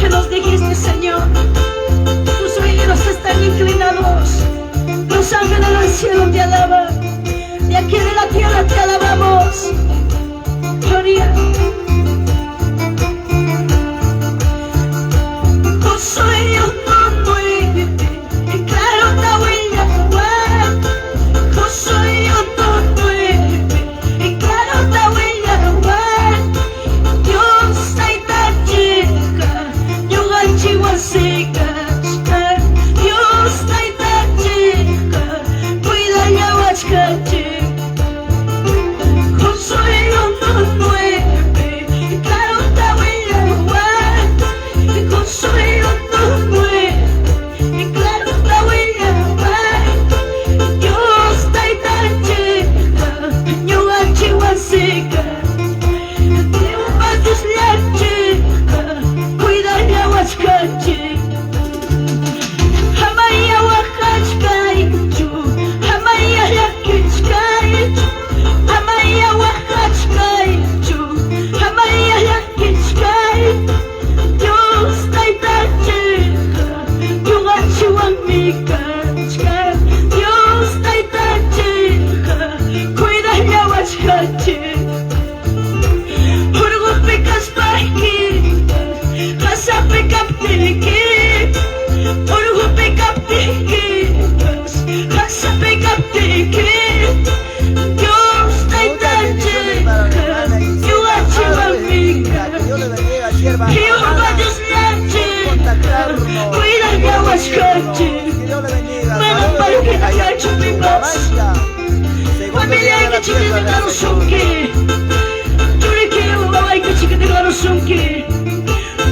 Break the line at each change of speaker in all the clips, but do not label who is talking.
Que nos dijiste, Señor. Tus oídos están inclinados. Los ángeles del cielo te alaban. De aquí de la tierra te alabamos. Gloria.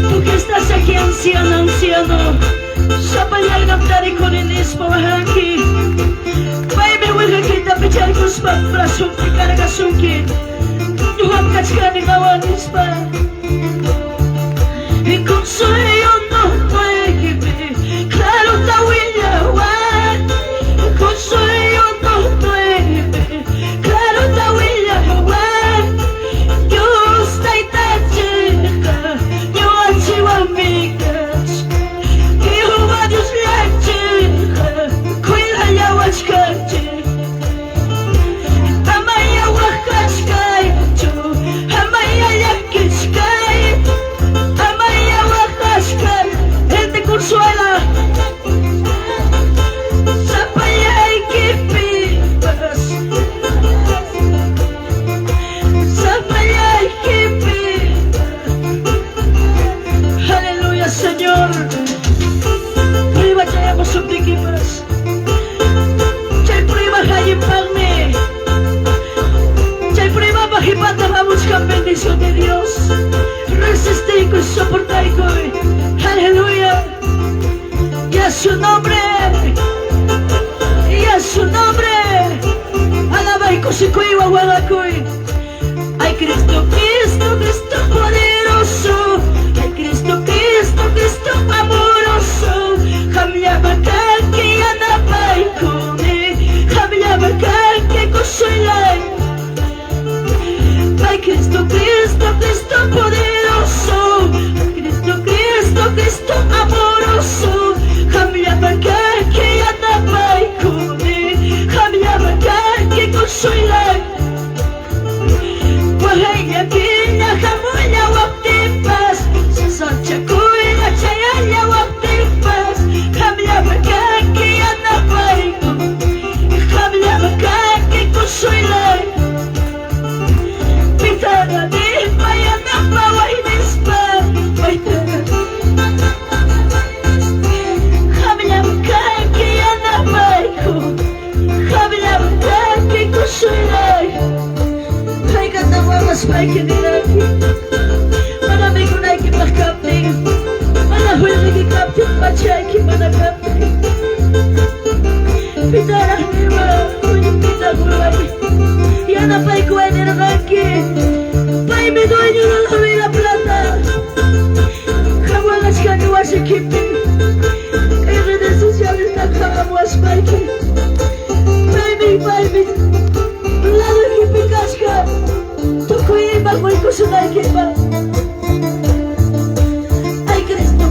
Tú que estás aquí, anciano, anciano, y consuelo no puede, claro consuelo no puede, claro Dios Jehová Dios cuida Él te consuela. Aleluya, Señor. Priva chayamos. Chay priva hayipagme. Chay priva bajipata vamos con bendición de Dios. Resisteico y soportaico. Aleluya. Y a su nombre. Y a su nombre. Alabaico sicuiwa huagacuy. Ay Cristo, Cristo, Cristo poderoso. Ay Cristo, Cristo, Cristo amoroso. Hamlabakaki anapaykuni. Hamlabakaki kusuylay. Ay Cristo, Cristo, Cristo poderoso. Ay Cristo, Cristo, Cristo amoroso. Hamlabakaki anapaykuni. Hamlabakaki kusuylay. Wahaya killa hamulla waptipas. Sasachakuyla chayalla waptipas. Hamlabakaki anapayku. Hamlabakaki kusuylay. Pitara nispa yanapaway nispa. Hamlabakaki anapayku. Hamlabakaki kusuylay. Mana mikunayki paq kaptin, mana hullqiyki kaptin, pachayki mana kaptin. Pitaraq nirma, pitaq ruway. Yanapaykuway nirqanki, paymi dueño de la vida plata. Qhawanachkani wasikipi, kay redes sociales qhawamuwaspayki. Paymi, paymi, ladoykipi kachkan. Tukuy ima quykusunaykipaq. Ay Cristo,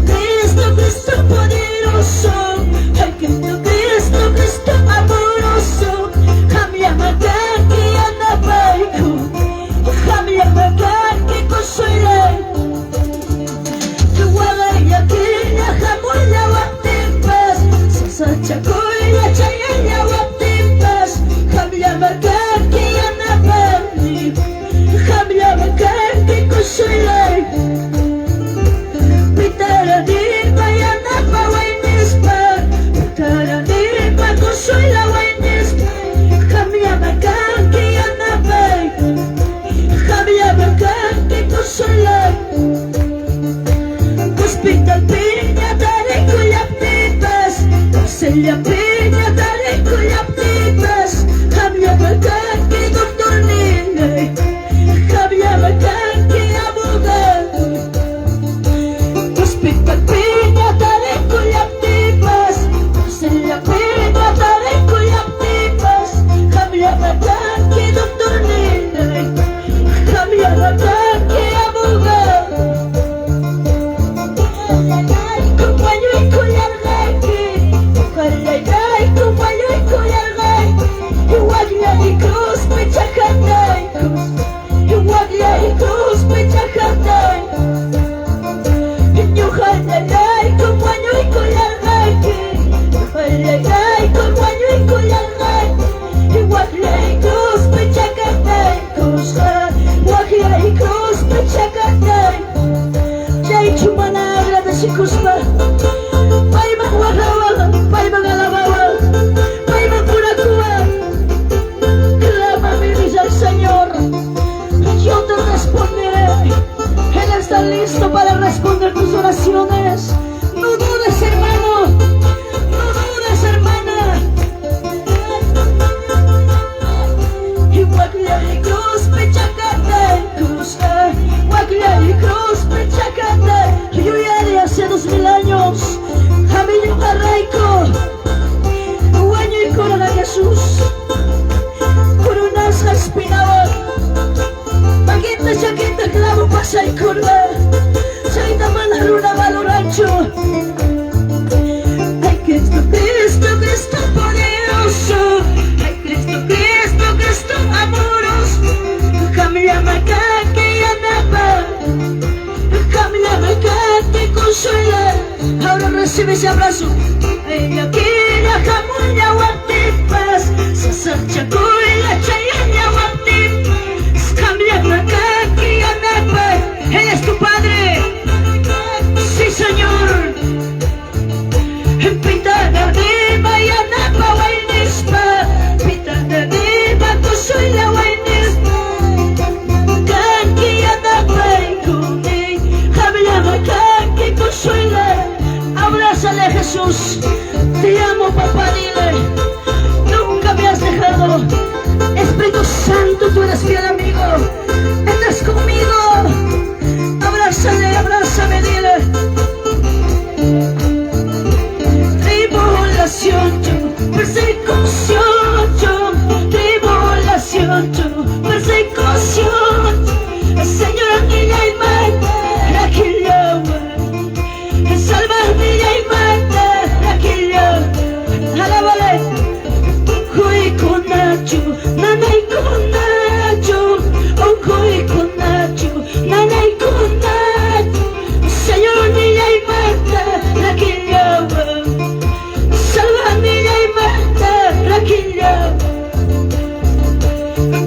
Mañakuspa. Payman waqawan, payman alabawan, payman kurakuwan. Clámame, dice el Señor. Yo te responderé. Él está listo para responder tus oraciones. No dudes, hermano. No dudes, hermana. Y cruz pechacate, cruz, y cruz pechacate. Yo ya de hace 2000 años. Jamillo Carraico. Guaño y corona Jesús. Coronas espinaban. Maquita chaquita clavo pasa y curva. Chaita mana runa valorancho. Ay, Cristo, Cristo, Cristo poderoso. Ay, Cristo, Cristo, Cristo amoroso. Cambia que yanapa. Cambia que consuela. Ahora recibe ese abrazo. Ay, aquí jamuña guatipas. Sasachacuila chayanya guatipas. Cambia que yanapa. Él es tu padre. Sí, Señor. Pita de yanapa wainispa. Pita de consuela wainispa. Kanki yanapa ikuni. Cambia que consuela. Abrázale a Jesús. Te amo, papá, dile. Nunca me has dejado. Espíritu Santo, tú eres fiel amigo. Estás conmigo. Abrázale, abrázame, dile. Tribulación, persecución, tribulación, persecución. Señor, ni la mata, Salva ni la mata, Alábale. Uy, conacho, nanay conacho, uy, conacho, nanay conacho. Señor, ni la mata, Salva ni la mata,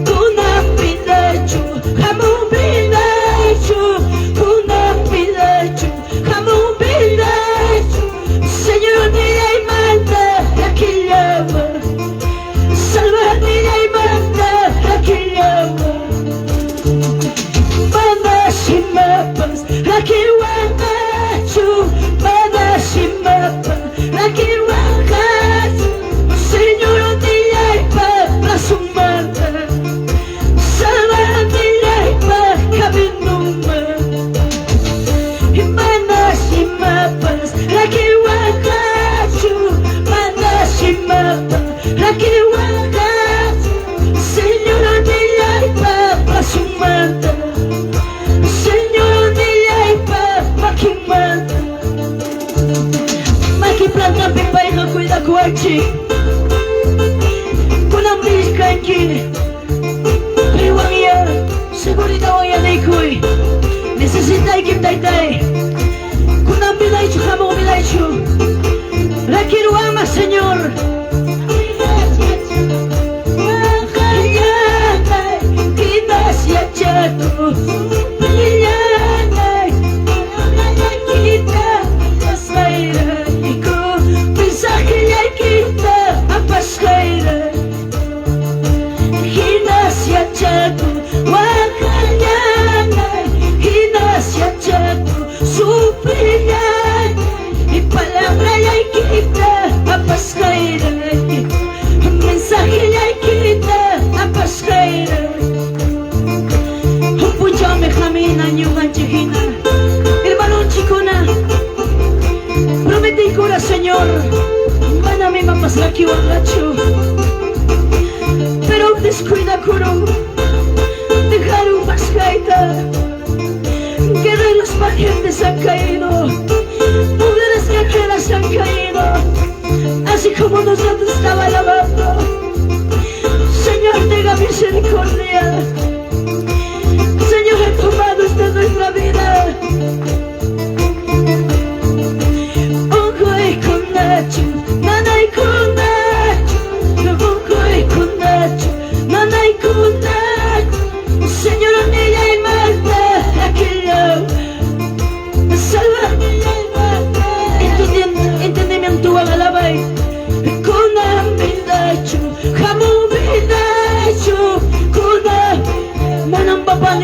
Kuna pinacho, jamón pinacho, kuna pinacho, jamón pinacho. Señor, ni la mata, Salva ni la mata, Mana mapas, mana mapas, Señor, ni la pasumata. Salva ni la kabinuma. Manas y mapas, manas y mapas, Señor, ni la pasumata. Señor, ni la makimata. Maki planta pipayqa cuidakuwanchik. Kunan kanki. Piwanya, seguridad nikuy. Necesitaykim taytay. Kunan bilaychu hamuq bilaychu. Rakiruwama, Señor. Kinas yachaku. Pillanay. Kita pasqayrayku. Pensaqllaykita apasqayray. Hinas yachaku waqallanay. Hinas yachaku sufrillanay. Y palabrallaykita apasqayrayku. Mensajellaykita apasqayray. Punchawmi hamina ñuqanchik hina. Hermanonchikkuna, prometeykura, Señor, manam imapas rakiwanqachu. Pero descuidakuru, dejaron maskayta. Guerreros valientes han caído, mujeres guerreras han caído, así como nosotros estaba alabando. Señor, tenga misericordia. Señor, he tomado esta nuestra vida. Unkuy kunachu, nanay kunachu, unkuy kunachu, nanay kunachu. Señor, nillay mata, rakillaw. Salva nillay mata.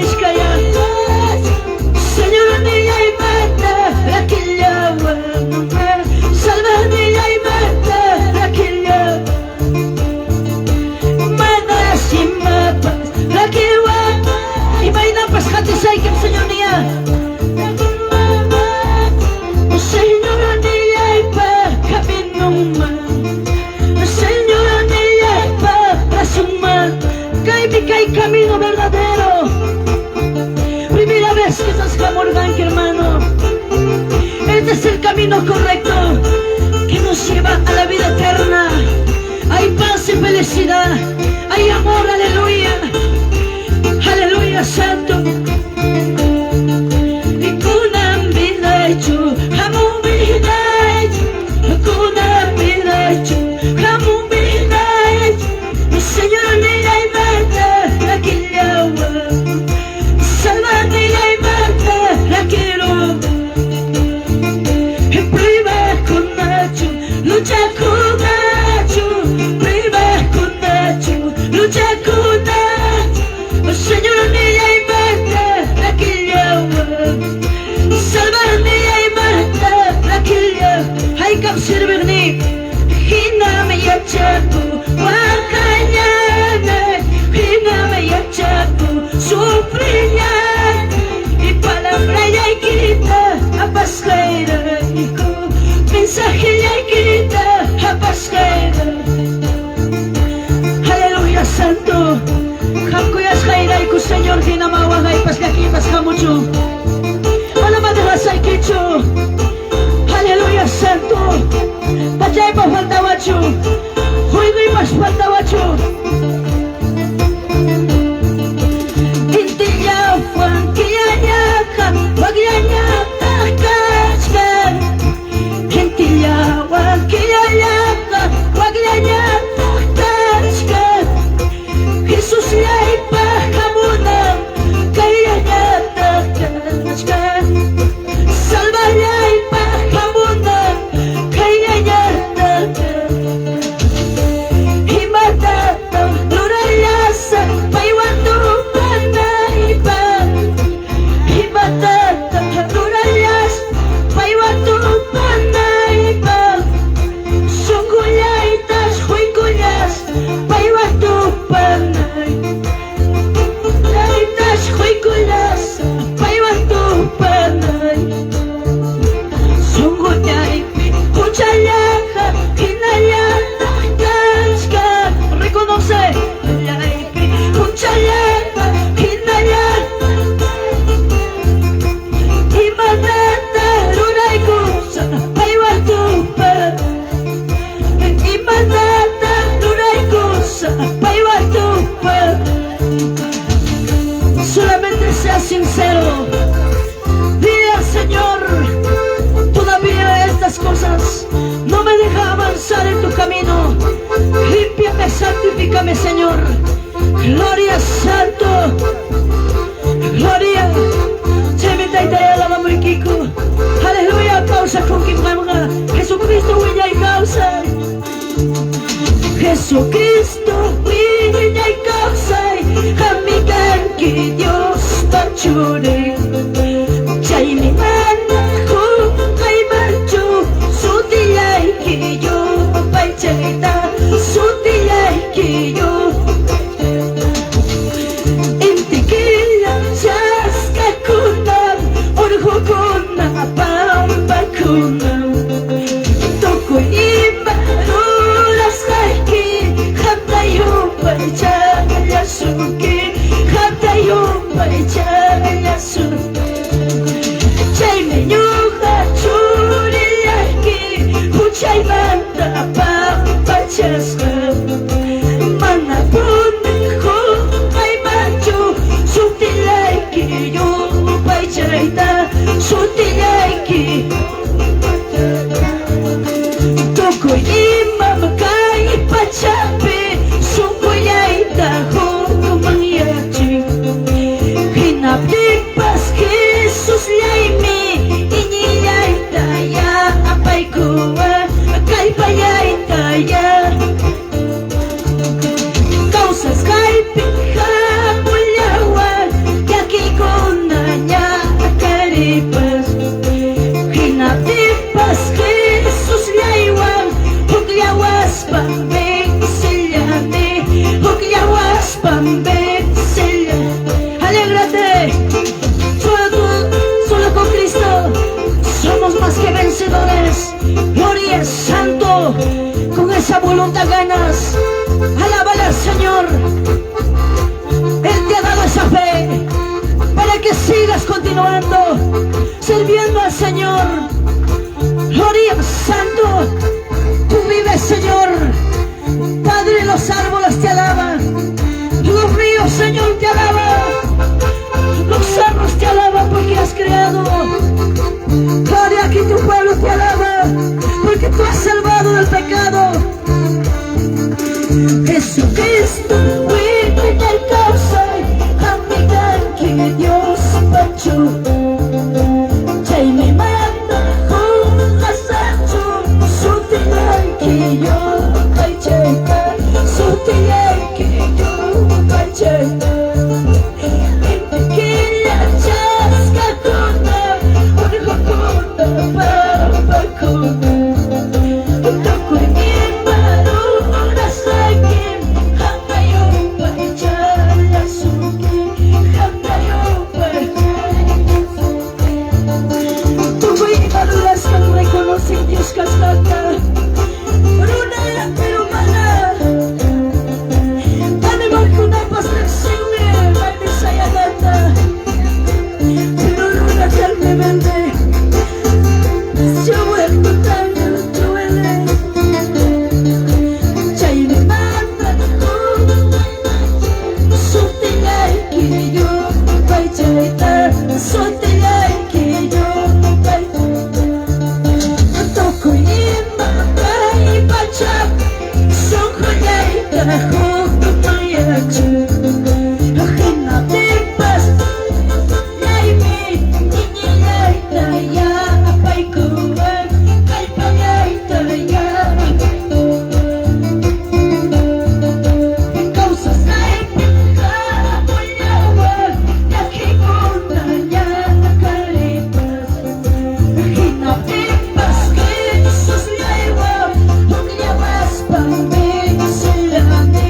Nishkaya. Señor nillaymanta rakillawan, Salva nillaymanta rakilla. Mana imapas rakiwan, imaynapas qatisaykim, Señor niya. Señor nillaypa caminonman, Señor nillaypa rasunman, kaymi kay camino verdadero. Primera vez que estás hamurqanki, hermano. Este es el camino correcto que nos lleva a la vida eterna. Hay paz y felicidad. Hay amor, aleluya. Aleluya, santo. Y kunan vidaychu, hamun vidaychu, kunan vidaychu, hamun vidaychu. Señor nillaymanta rakillawan, Salva nillaymanta rakiru. Pruebakunachu, luchakunachu, pruebakunachu, luchakunachu. Señor nillaymanta rakillawan, Salva nillaymanta rakilla. Haykam sirviqni, hinam yachaku waqañana, hinam yachaku sufriñana. Y palabrallaykita apasqayrayku, mensajellaykita apasqayrayku. Aleluya, santo. Qam kuyasqayrayku, Señor, hinama waqaypas llakiypas hamuchu. Mana madhasaykichu. Aleluya, santo. Pachaypa faltawachu. Quyquypas faltawachu. Intillawan killañaqa wakllañataq kachkan. Intillawan killañaqa wakllañataq kachkan. Jesusllaypaq hamunan kayllañataq kachkan. Salvallaypaq hamunan kayllañataq kachkan. Imatataq rurallasaq paywan tupanaypaq. Imatataq rurallasaq paywan tupanaypaq. Sunqullaytas quykullas paywan tupanay. Laytas quykullas paywan tupanay. Sunqullaypi huchallaqa hinallataq kachkan. Reconoce. Laypi huchallaqa hinallataq. Imatata ruraykusaq paywan tupan. Imatata ruraykusaq paywan tupan. Solamente sea sincero. Dile al Señor, todavía estas cosas no me dejan avanzar en tu camino. Límpiame, santifícame, Señor. Gloria, Santo. Gloria. Chaymi Taytay alabamuykiku. Aleluya, kawsakunkim qamqa. Jesucristo wiñay kawsay. Jesucristo wiñay kawsay. Qammi kanki Diospa churin. Chaymi mana qunqaymanchu sutillayki yupaychayta, sutillayki yupaychayta. Inti killa chaskakunam, urqukuna pampakunam. Tukuy ima rurasqayki qamta yupaychallasunki, qamta yupaychallasunki. continuando sirviendo al Señor. Gloria Santo, tú vives, Señor. Padre, los árboles te alaban. Los ríos, Señor, te alaban. Los cerros te alaban porque has creado. Padre, aquí tu pueblo te alaba porque tú has salvado del pecado. Jesucristo, kawsay, qammi Dios pachu. Chaymi mana qunqasaqchu sutiyki yupaychayta, sutiyki yupaychayta. Inti killa chaskakuna, urqukuna, pampakuna. Tukuy ima rurasqaykim qamta yupaychallasuki, qamta yupaychallasuki. Tukuy ima rurasqan reconocen Dios kasqanta. Runa, pero mana. Animalkunapas riqsinmi maymi sayananta. Pero runa tan rebelde se ha vuelto tan cruel. Chaymi mana sutiyki yupaychayta, sutiyki yupaychayta. Tukuy ima kay pachapi sunqullayta hukmanyachi. Hinaptinpas laymi iñiyayta yapaykuwan, kallpallayta yapaykuwan. Kawsasqaypi hamullawan llakikuna ñakaripas. Hinaptinpas Jesusllaywan hukllawaspan vencellani,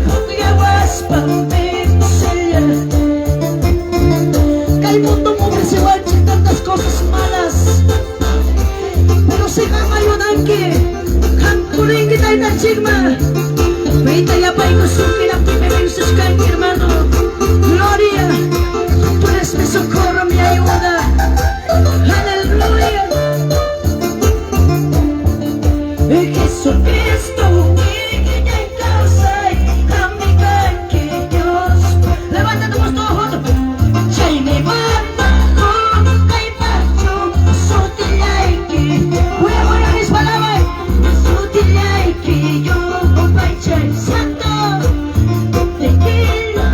hukllawaspan vencellani. Kay mundo ofrecewanchik tantas cosas malas, pero si qam ayudanki, qam purinki taytanchikman. Payta yapaykusunki hinaptinmi vences kanki, hermano. Gloria, tú eres mi socorro, mi ayuda. Aleluya. Jesucristo, wiñay kawsay, qammi kanki Dios. Levanta tu voz todos juntos. Chaymi mana qunqaymanchu sutiyki. Voy a poner mis palabras. Sutiyki yupaychay, Santo. Te quiero.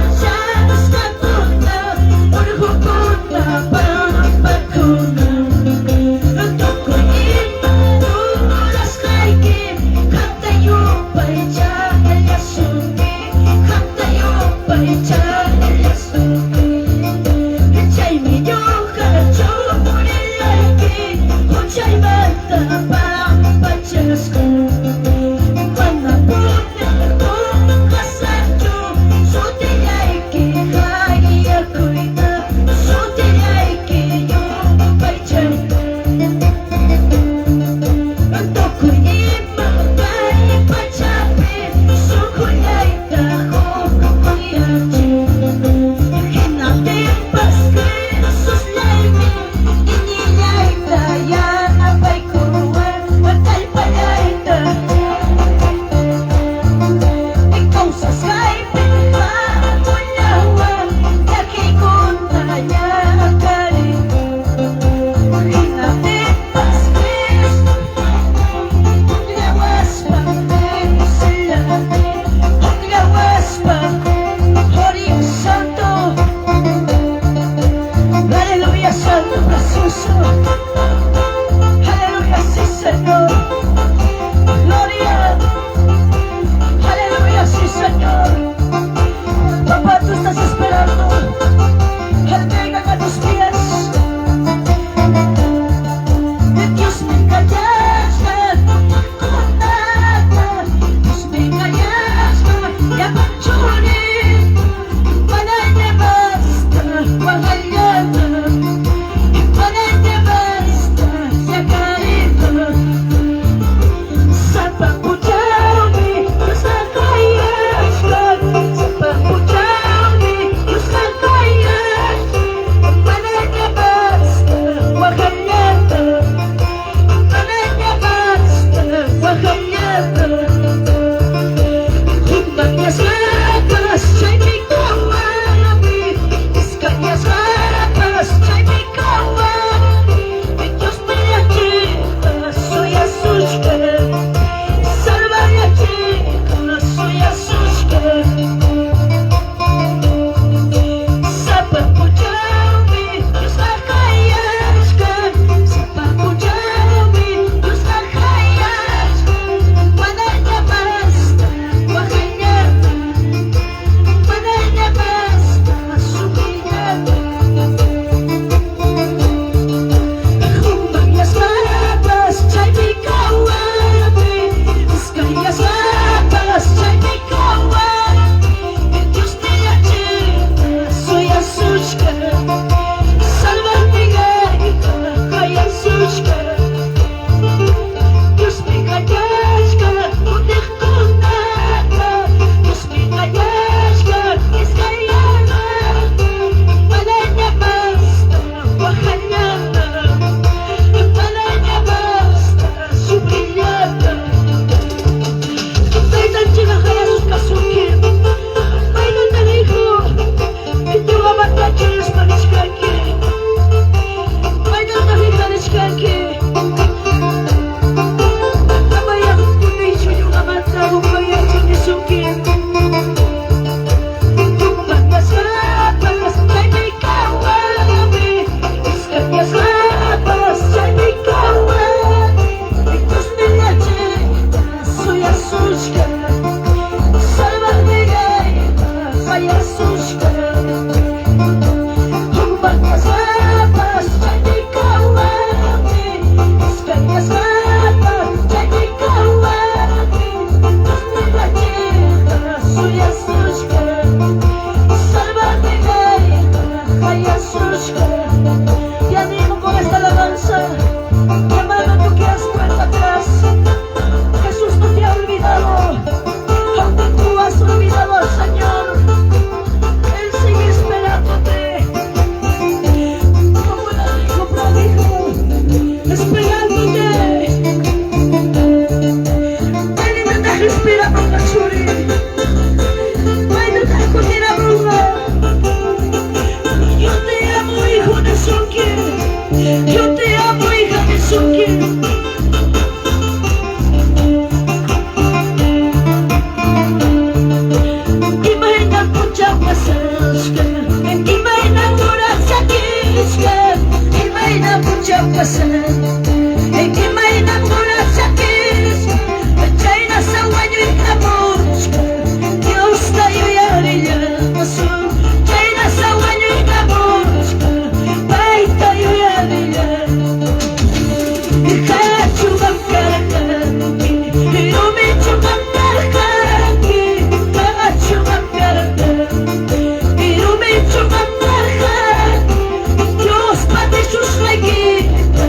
Kashan. Imaynam qura chakisqa, chayna wañuykamuchkan. Diosta yuyarillasun, chayna wañuykamuchkan. Payta yuyarillasun. Qaqachu qam karqanki, rumichu qam karqanki, qaqachu qam karqanki, rumichu qam karqanki, Diospa nisusqaykita.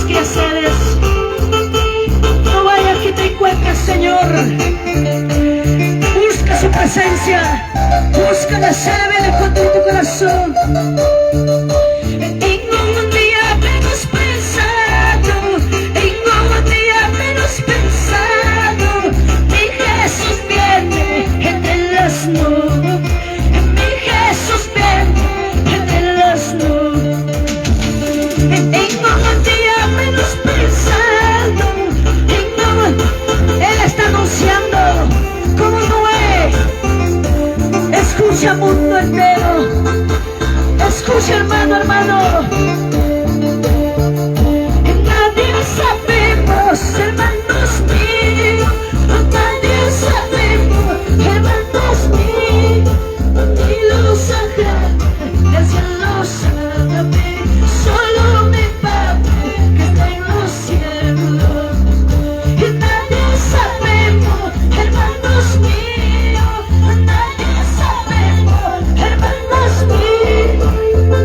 quehaceres. No vayas que te encuentres, Señor. Busca su presencia. Busca la sede con todo tu corazón. En un día menos pensado, en un día menos pensado, mi Jesús viene entre las nubes, mi Jesús viene entre las nubes. En un día menos pensado, Él está anunciando como Noé. Escucha, mundo entero. Escucha, hermano, hermano. Nadie sabemos, hermanos míos. Nadie sabemos, hermanos míos. Ni los ángeles del cielo saben. Solo mi Padre que está en los cielos. Nadie sabemos, hermanos míos. Nadie sabemos, hermanos míos.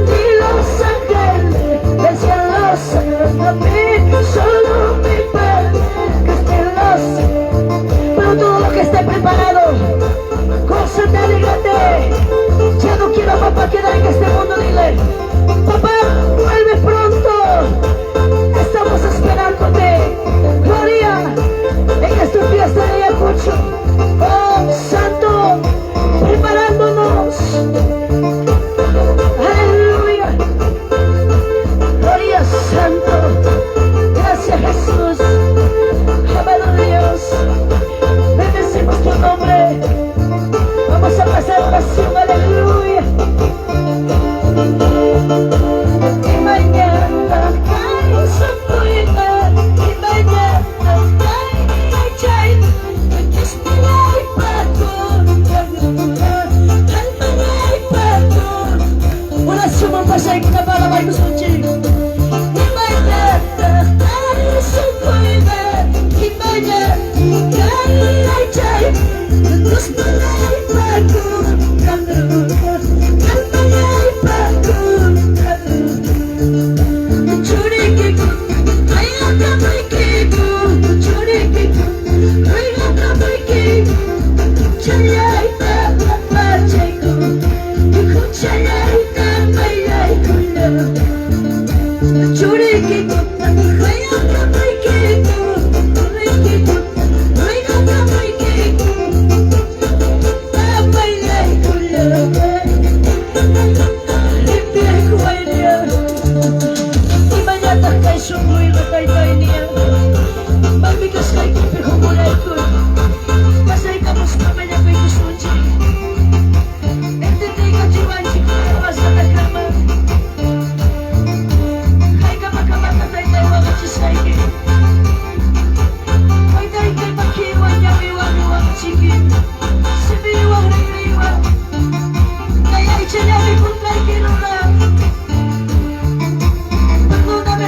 Ni los ángeles del cielo saben. Solo mi Padre que está en los cielos. Pero todo lo que esté preparado, gózate, alégrate. Ya no quiero a papá quedar en este mundo, dile. Papá, vuelve pronto. Estamos esperándote. Gloria. En estos días de Ayacucho. Oh, Santo, preparándonos. Aleluya. Gloria, Santo. Gracias, Jesús. Amado Dios. Bendecimos tu nombre. Vamos a pasar oración. Aleluya. Y mañana cae su cuida, y mañana cae, cae, Oración pasay ko na para may gusto. Y mañana cae su cuida, y mañana cae, cae,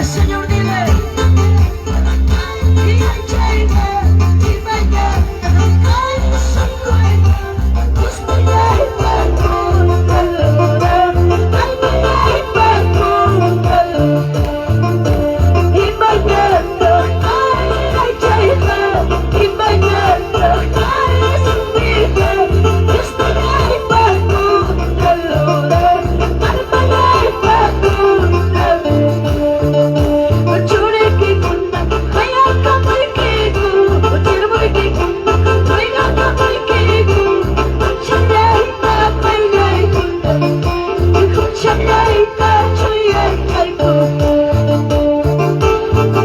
Señor, dile.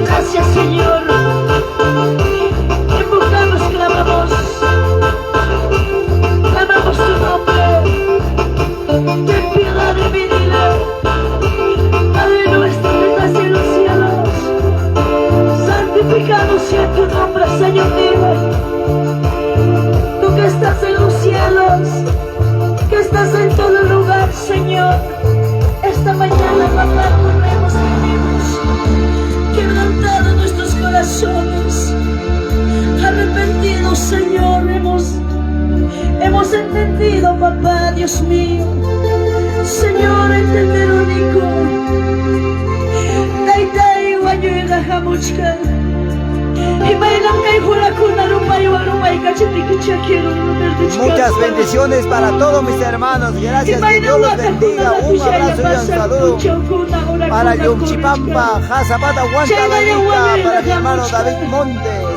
Gracias, Señor. Te invocamos, clamamos. Clamamos tu nombre. Ten piedad de mí, dile. Padre nuestro que estás en los cielos, santificado sea tu nombre, Señor, dile. Tú que estás en los cielos, que estás en todo lugar, Señor. Esta mañana, papá, corremos, venimos, quebrantado nuestros corazones, arrepentidos, Señor, hemos entendido, papá, Dios mío, Señor, entender único. Taytay wañuyqa. Hamuchkan. Imaynam kay qurakuna rupaywan rupaykachaptiki chakirun.
Muchas bendiciones para todos mis hermanos. Gracias, que Dios los bendiga. Un abrazo y un saludo para Yumchipampa, Jazapata, Huancavelica, para mi hermano David Montes,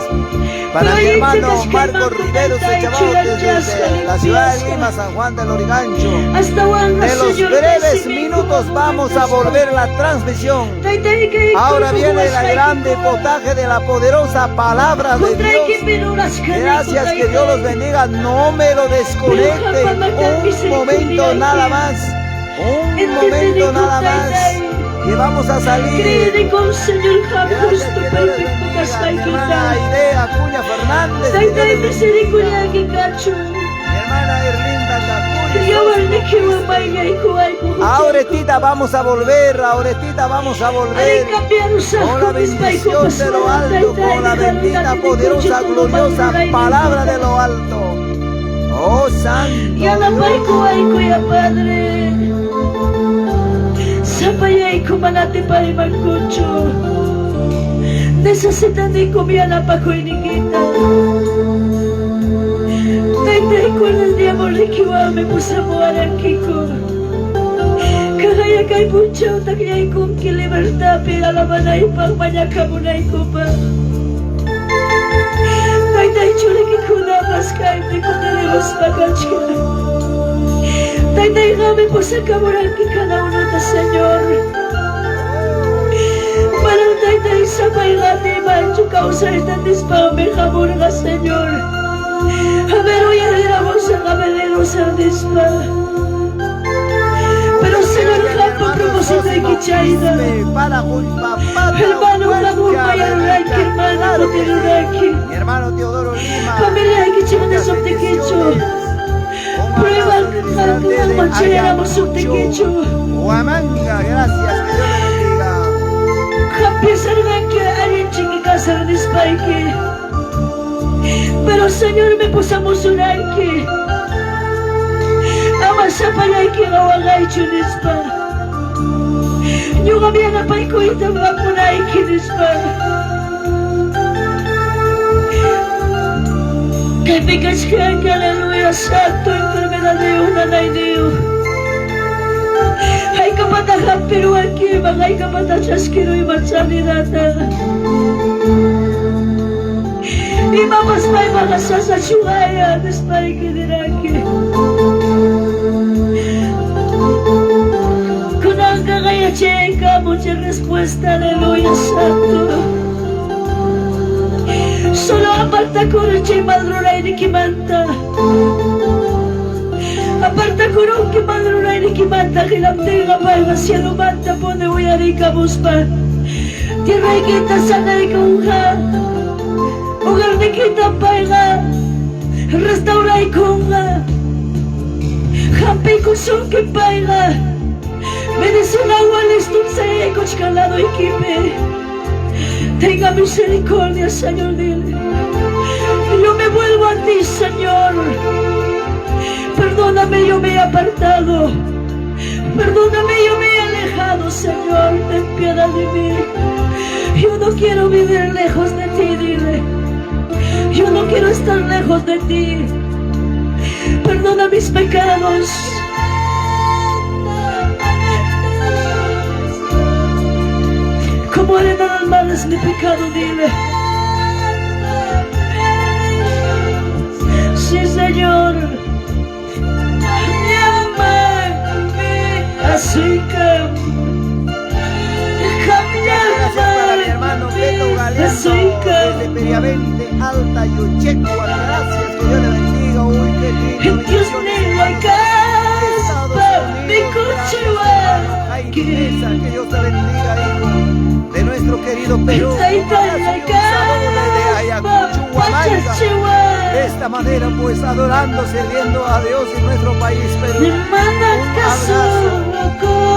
para mi hermano Marco Rivero Sechabao desde la ciudad de Lima, San Juan del Lurigancho. De los breves minutos vamos a volver la transmisión. Ahora viene la grande potaje de la poderosa palabra de Dios. Gracias, que Dios los bendiga. No me lo desconecten. Un momento nada más. Un momento nada más. Que vamos a salir. Gracias, que Dios les bendiga. Mi hermana Aide Acuña Fernández. Que Dios les bendiga. Mi hermana Erlinda Cacuri. Ahorita vamos a volver, ahorita vamos a volver con la bendición de lo alto, con la bendita, poderosa, gloriosa palabra de lo alto. Oh Santo.
Padre. Sapayayku mana atipaymankuchu. Necesitanikum yanapakuyniykita. Taytayku, yawarniykiwanmi pusamuwarankiku. Kaqaya kay punchaw takyaykunki libertadpi alabanaypaq mañakamunaykupaq. Taytay, churikikunapas kaypi kutirimuspa kachkan. Taytay, qammi pusakamuranki cada unuta, Señor. Manam, Taytay, sapay qatimanchu kawsayta nispaqmi hamurqa, Señor. A ver, uyariramusaq, a ver, nispa. Pero, Señor, qampa propósitoyki chayna. Hermano, qamurqa yaruranki, hermano, kutiruranki.
Mi hermano Teodoro Lima.
Familiayki chiqnisuptikichu. Prueba qamman chayaramusuptikichu.
Huamanga, gracias, que Dios le bendiga.
Qam piensarqanki allin chinki kasaq nispayki. Pero Señor me pusamusuranki. Ama sapallayki waqaychu nispa. Ñuqam yanapaykuyta qampunayki nispa. Kaypi kachkanki, aleluya, santo, enfermedadiyuq, nanayniyuq. Haykapata hampiruwankiman, haykapata chaskiruyman sanidadta. Imapas paypaqa sasachuqaya nispayki niranki. Kunanqa qayachaykamu chay respuesta, aleluya, santo. Solo apartakuri chay mal ruraynikimanta. Apartakurunki mal ruraynikimanta hinaptinqa payqa cielomanta pone uyarikamuspa. Tierraykita sanaykunqa. Hogarnikita payqa restauraykunqa. Hampiykusunki payqa. Medicina listum sayaykuchkan ladoykipi. Tenga misericordia, Señor, dile. Yo me vuelvo a ti, Señor. Perdóname, yo me he apartado. Perdóname, yo me he alejado, Señor. Ten piedad de mí. Yo no quiero vivir lejos de ti, dile. Yo no quiero estar lejos de ti. Perdona mis pecados. Como arena del mar es mi pecado, dile. Sí, Señor. Llámame así que
Gracias para mi hermano Beto Galeano desde Periavente, Alta Yuchecua. Gracias, que Dios le bendiga. Uy, qué lindo.
Dios
Bendiciones,
mío,
hermanos. Estados
mi
Unidos. Gracias, hermano Jaime Mesa. Que Dios te bendiga, hijo de nuestro querido Perú. Un abrazo y un saludo desde Ayacucho, Huamanga. De esta manera, pues, adorando, sirviendo a Dios en nuestro país, Perú. Un abrazo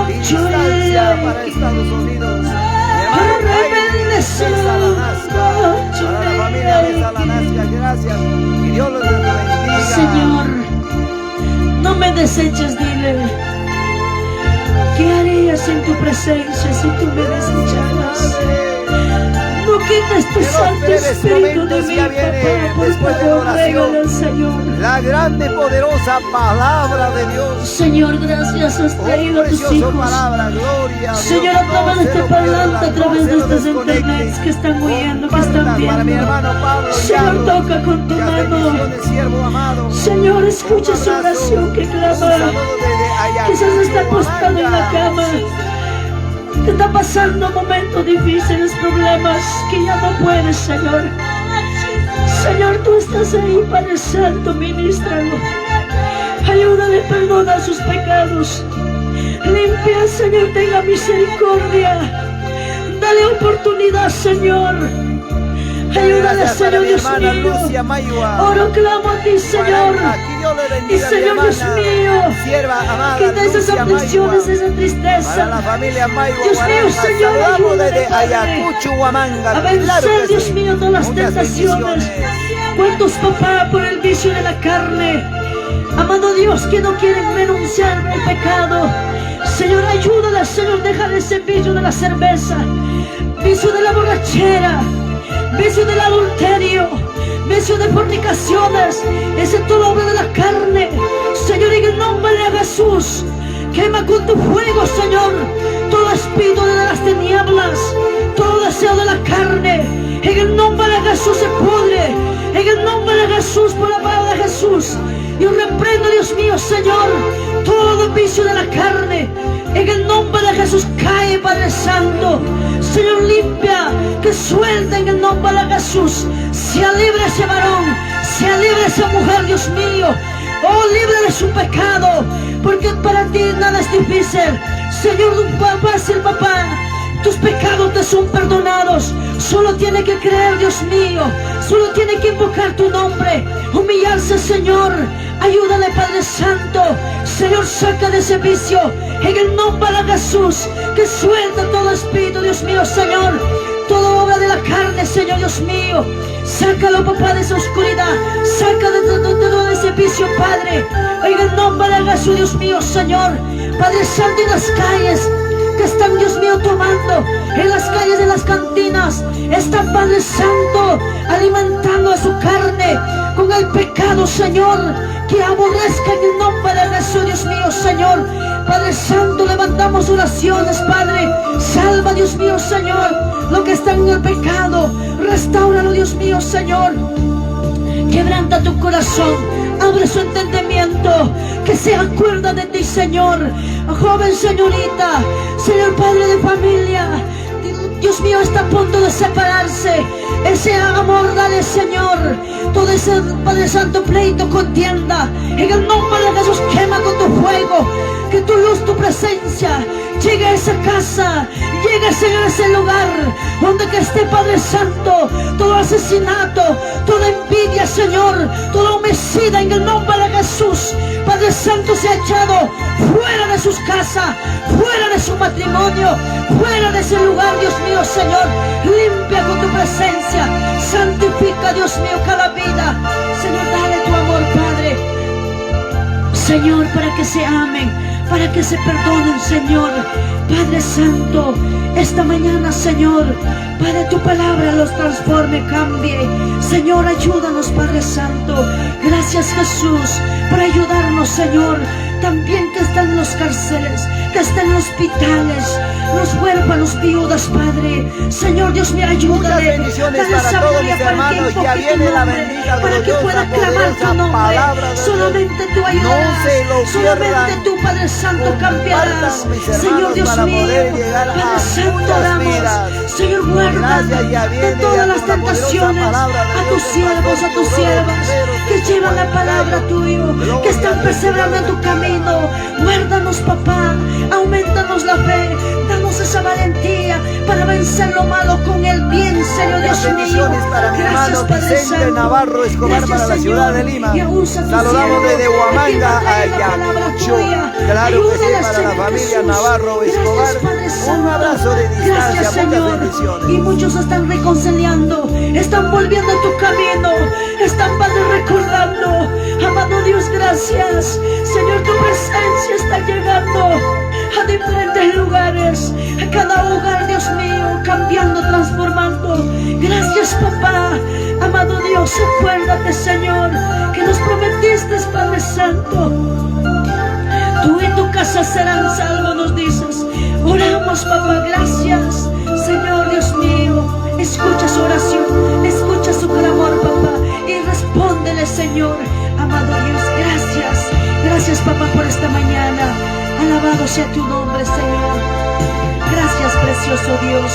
de distancia para Estados Unidos. Mi hermano Jaime Mesa Lanasca, para la familia Mesa Lanasca, gracias. Y Dios los bendiga.
Señor, no me deseches, dile. ¿Qué haría sin tu presencia si tú me desecharas? No quites tu
En los
Santo
breves
Espíritu de
momentos
mí,
ya viene,
papá. Por
después de la
favor,
oración,
ruégale al Señor.
la grande y poderosa palabra de Dios.
Señor, gracias, has
Oh,
traído a tus
preciosa
hijos.
palabra, gloria a Dios.
Señor, a
No
través de
se
este
lo
parlante, a
pierdan, no
través
se
de
lo
estos
desconecten.
internets que están oyendo, que están
Compartan para mi
viendo.
hermano Pablo
Señor,
Yarro.
toca con tu
Muchas
mano.
bendiciones, siervo amado.
Señor, escucha
Un
su
abrazo,
oración que
un
clama.
saludo desde Ayacucho,
Quizás está acostado en la
Huamanga.
cama. Te está pasando momentos difíciles, problemas que ya no puedes, Señor. Señor, tú estás ahí, Padre Santo, ministralo. Ayúdale, perdona sus pecados. Limpia, Señor, tenga misericordia. Dale oportunidad, Señor. Ayúdale,
Gracias para
Señor
mi
Dios
hermana
mío.
Lucia Mayua.
Oro, clamo a ti, Señor.
Aquí Dios le
Y
bendiga, mi
Señor Dios
hermana,
mío,
sierva amada
quita esas
Lucia
aflicciones,
Mayua.
esa tristeza.
Para la familia Mayua
Dios mío,
Huaranga,
Señor,
saludamos
ayúdame,
desde
Padre.
Ayacucho, Huamanga.
A
Claro que
vencer, Dios
sí.
mío, todas las
Muchas
tentaciones.
bendiciones.
¿Cuántos, papá, por el vicio de la carne? Amado Dios, que no quieren renunciar al pecado. Señor, ayúdala, Señor, deja ese vicio de la cerveza, vicio de la borrachera, vicio del adulterio, vicio de fornicaciones, ese todo obra de la carne. Señor, en el nombre de Jesús, quema con tu fuego, Señor, todo espíritu de las tinieblas, todo deseo de la carne. En el nombre de Jesús se pudre. En el nombre de Jesús, por la palabra de Jesús. Yo reprendo, Dios mío, Señor, todo vicio de la carne. En el nombre de Jesús cae, Padre Santo. Señor, limpia, que suelta en el nombre de Jesús. Sea libre ese varón, sea libre esa mujer, Dios mío. Oh, libre de su pecado, porque para ti nada es difícil. Señor, fácil, papá. Tus pecados te son perdonados. Solo tiene que creer, Dios mío. Solo tiene que invocar tu nombre. Humillarse, Señor. Ayúdale, Padre Santo. Señor, saca de ese vicio. En el nombre de Jesús. Que suelta todo espíritu, Dios mío, Señor. Toda obra de la carne, Señor Dios mío. Sácalo, papá, de esa oscuridad. Saca de todo ese vicio, Padre. En el nombre de Jesús, Dios mío, Señor. Padre Santo, en las calles que están, Dios mío, tomando en las calles de las cantinas, están, Padre Santo, alimentando a su carne con el pecado, Señor, que aborrezca en el nombre de Jesús, Dios mío, Señor. Padre Santo, levantamos oraciones, Padre. Salva, Dios mío, Señor, lo que está en el pecado. Restáuralo, Dios mío, Señor. Quebranta tu corazón, abre su entendimiento, que se acuerda de ti, Señor. Joven señorita, Señor padre de familia, Dios mío, está a punto de separarse. Ese amor, dale, Señor. Todo ese, Padre Santo, pleito, contienda. En el nombre de Jesús, quema con tu fuego. Que tu luz, tu presencia, llegue a esa casa, llegue, Señor, a ese lugar donde que esté, Padre Santo, todo asesinato, toda envidia, Señor, todo homicida, en el nombre de Jesús. Padre Santo, se ha echado fuera de sus casas, fuera de su matrimonio, fuera de ese lugar, Dios mío, Señor. Limpia con tu presencia, santifica, Dios mío, cada vida. Señor, dale tu amor, Padre. Señor, para que se amen, para que se perdonen, Señor. Padre Santo, esta mañana, Señor, Padre, tu palabra los transforme, cambie. Señor, ayúdanos, Padre Santo. Gracias, Jesús, por ayudarnos, Señor. También que están en los cárceles, que están en los hospitales, los huérfanos, viudas, Padre. Señor Dios mío, ayúdale.
Muchas bendiciones
Dale
para todos
sabiduría
mis
para que
hermanos. Ya
invoque tu
viene la
nombre,
bendita,
para que
gloriosa,
pueda clamar tu
poderosa
nombre.
palabra de Dios.
Solamente tú ayudarás.
No se lo
Solamente
pierdan.
tú, Padre Santo,
Compartan,
cambiarás.
mis hermanos,
Señor Dios
para
mío,
poder llegar a
Padre Santo,
muchas
oramos.
vidas.
Señor, guarda
Gracias, ya
de
viene
todas
ya
las
con la poderosa
tentaciones
palabra de
a
Dios,
tus
el
siervos, a
pastor
tus
Teodoro
siervas
Guerrero
que
desde
llevan la palabra
Huancayo.
tuya, que
Gloria
están
a Dios,
perseverando en
Dios
tu
le bendiga.
camino. Guárdanos, papá, aumentanos la fe, danos esa valentía para vencer lo malo con el bien, Señor
Muchas
Dios mío.
bendiciones para mi
Gracias,
hermano
Padre
Vicente
Santo.
Navarro Escobar
Gracias,
para la ciudad de
Señor.
Lima.
Y usa tu
Saludamos
siervo
desde
a quien va
Huamanga
a
a
traer la palabra
Ayacucho.
tuya.
Claro que sí,
Ayúdale,
para la
Señor
familia
Jesús.
Navarro
Gracias,
Escobar.
Padre
Un
Santo.
abrazo de distancia,
Gracias,
muchas
Señor.
bendiciones.
Y muchos están reconciliando, están volviendo a tu camino, están, Padre, recordando. Amado Dios, gracias. Señor, tu presencia está llegando a diferentes lugares, a cada hogar, Dios mío, cambiando, transformando. Gracias, papá. Amado Dios, acuérdate, Señor, que nos prometiste, Padre Santo. Tú y tu casa serán salvos, nos dices. Oramos, papá, gracias. Señor Dios mío, escucha su oración, escucha su clamor, papá, y respóndele, Señor. Amado Dios, gracias. Gracias, papá, por esta mañana. Alabado sea tu nombre, Señor. Gracias, precioso Dios.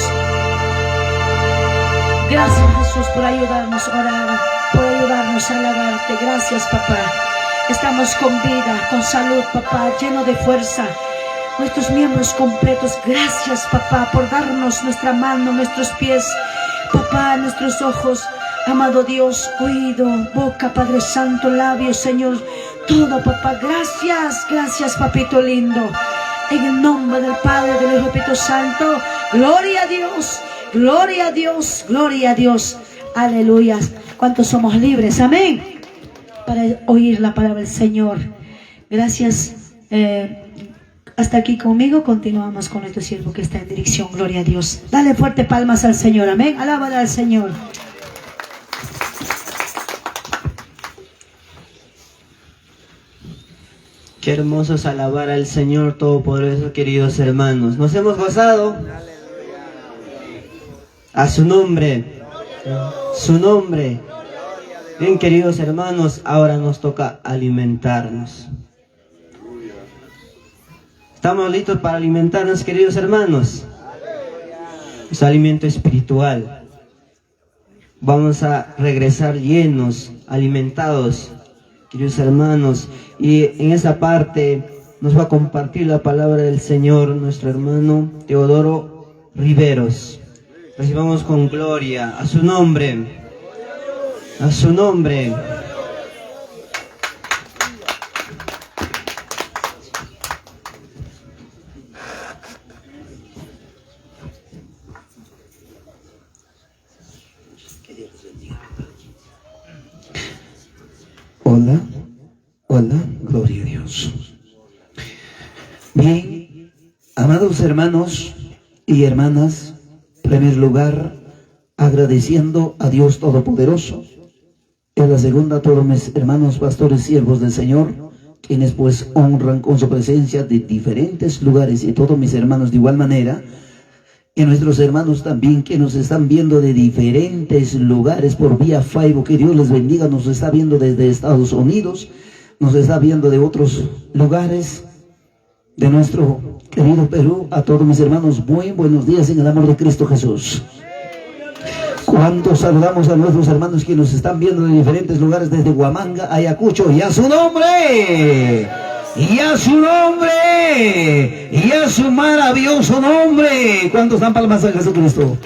Gracias, Jesús, por ayudarnos a orar, por ayudarnos a alabarte. Gracias, papá. Estamos con vida, con salud, papá, lleno de fuerza. Nuestros miembros completos. Gracias, papá, por darnos nuestra mano, nuestros pies, papá, nuestros ojos. Amado Dios, oído, boca, Padre Santo, labios, Señor, todo, papá. Gracias, gracias, papito lindo. En el nombre del Padre, del Hijo y Espíritu Santo, gloria a Dios, gloria a Dios, gloria a Dios. Aleluya. ¿Cuántos somos libres? Amén. Para oír la palabra del Señor. Gracias. Hasta aquí conmigo. Continuamos con nuestro siervo que está en dirección. Gloria a Dios. Dale fuerte palmas al Señor. Amén. Alábale al Señor.
Qué hermoso es alabar al Señor Todopoderoso, queridos hermanos. Nos hemos gozado. A su nombre. Su nombre. Bien, queridos hermanos, ahora nos toca alimentarnos. ¿Estamos listos para alimentarnos, queridos hermanos? Es alimento espiritual. Vamos a regresar llenos, alimentados, queridos hermanos. Y en esta parte nos va a compartir la palabra del Señor nuestro hermano Teodoro Riveros. Recibamos con gloria a su nombre. A su nombre.
Hola, hola, gloria a Dios. Bien, amados hermanos y hermanas, en primer lugar, agradeciendo a Dios Todopoderoso, y a la segunda, a todos mis hermanos pastores, siervos del Señor, quienes pues honran con su presencia de diferentes lugares, y todos mis hermanos de igual manera, y nuestros hermanos también que nos están viendo de diferentes lugares por vía Facebook, que Dios les bendiga, nos está viendo desde Estados Unidos, nos está viendo de otros lugares de nuestro querido Perú. A todos mis hermanos, muy buenos días en el amor de Cristo Jesús. Cuánto saludamos a nuestros hermanos que nos están viendo de diferentes lugares, desde Huamanga, Ayacucho, y a su nombre, y a su nombre, y a su maravilloso nombre. ¿Cuántos dan palmas a Jesucristo?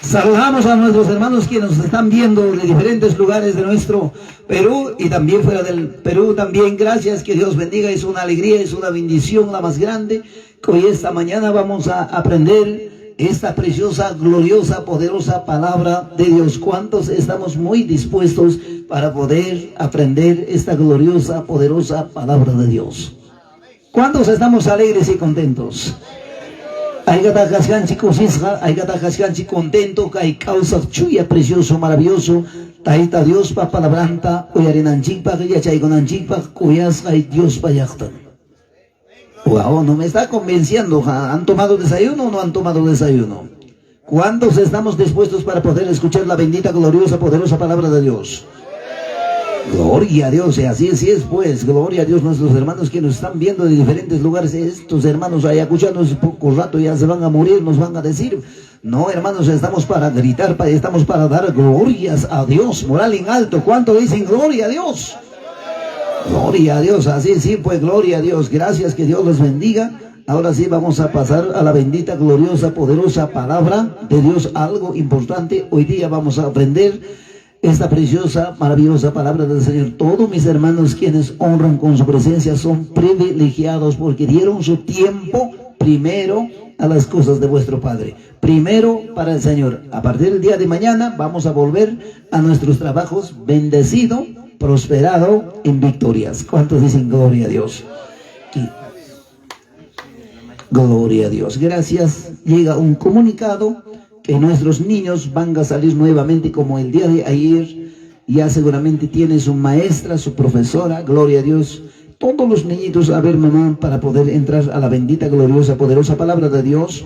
Saludamos a nuestros hermanos que nos están viendo de diferentes lugares de nuestro Perú y también fuera del Perú también. Gracias, que Dios bendiga. Es una alegría, es una bendición la más grande que hoy esta mañana vamos a aprender esta preciosa, gloriosa, poderosa palabra de Dios. ¿Cuántos estamos muy dispuestos para poder aprender esta gloriosa, poderosa palabra de Dios? ¿Cuántos estamos alegres y contentos? Contento, hay causa chuya, precioso, maravilloso. Taita Dios pa palabranta, uyarinanchikpa, yachaykunanchikpa, kuyasqa Dios pa llaqtan. Wow, no me está convenciendo. ¿Han tomado desayuno o no han tomado desayuno? ¿Cuántos estamos dispuestos para poder escuchar la bendita, gloriosa, poderosa palabra de Dios? Gloria a Dios, y así es pues, gloria a Dios. Nuestros hermanos que nos están viendo de diferentes lugares, estos hermanos ayacuchanos, poco rato ya se van a morir, nos van a decir, no hermanos, estamos para gritar, estamos para dar glorias a Dios, moral en alto. ¿Cuánto dicen gloria a Dios? Gloria a Dios, así sí pues, gloria a Dios, gracias, que Dios los bendiga. Ahora sí vamos a pasar a la bendita, gloriosa, poderosa palabra de Dios, algo importante. Hoy día vamos a aprender esta preciosa, maravillosa palabra del Señor. Todos mis hermanos quienes honran con su presencia son privilegiados porque dieron su tiempo primero a las cosas de vuestro Padre. Primero para el Señor. A partir del día de mañana vamos a volver a nuestros trabajos bendecido, prosperado en victorias. ¿Cuántos dicen gloria a Dios? Y gloria a Dios. Gracias. Llega un comunicado que Que nuestros niños van a salir nuevamente como el día de ayer. Ya seguramente tiene su maestra, su profesora, gloria a Dios. Todos los niñitos, a ver mamá, para poder entrar a la bendita, gloriosa, poderosa palabra de Dios.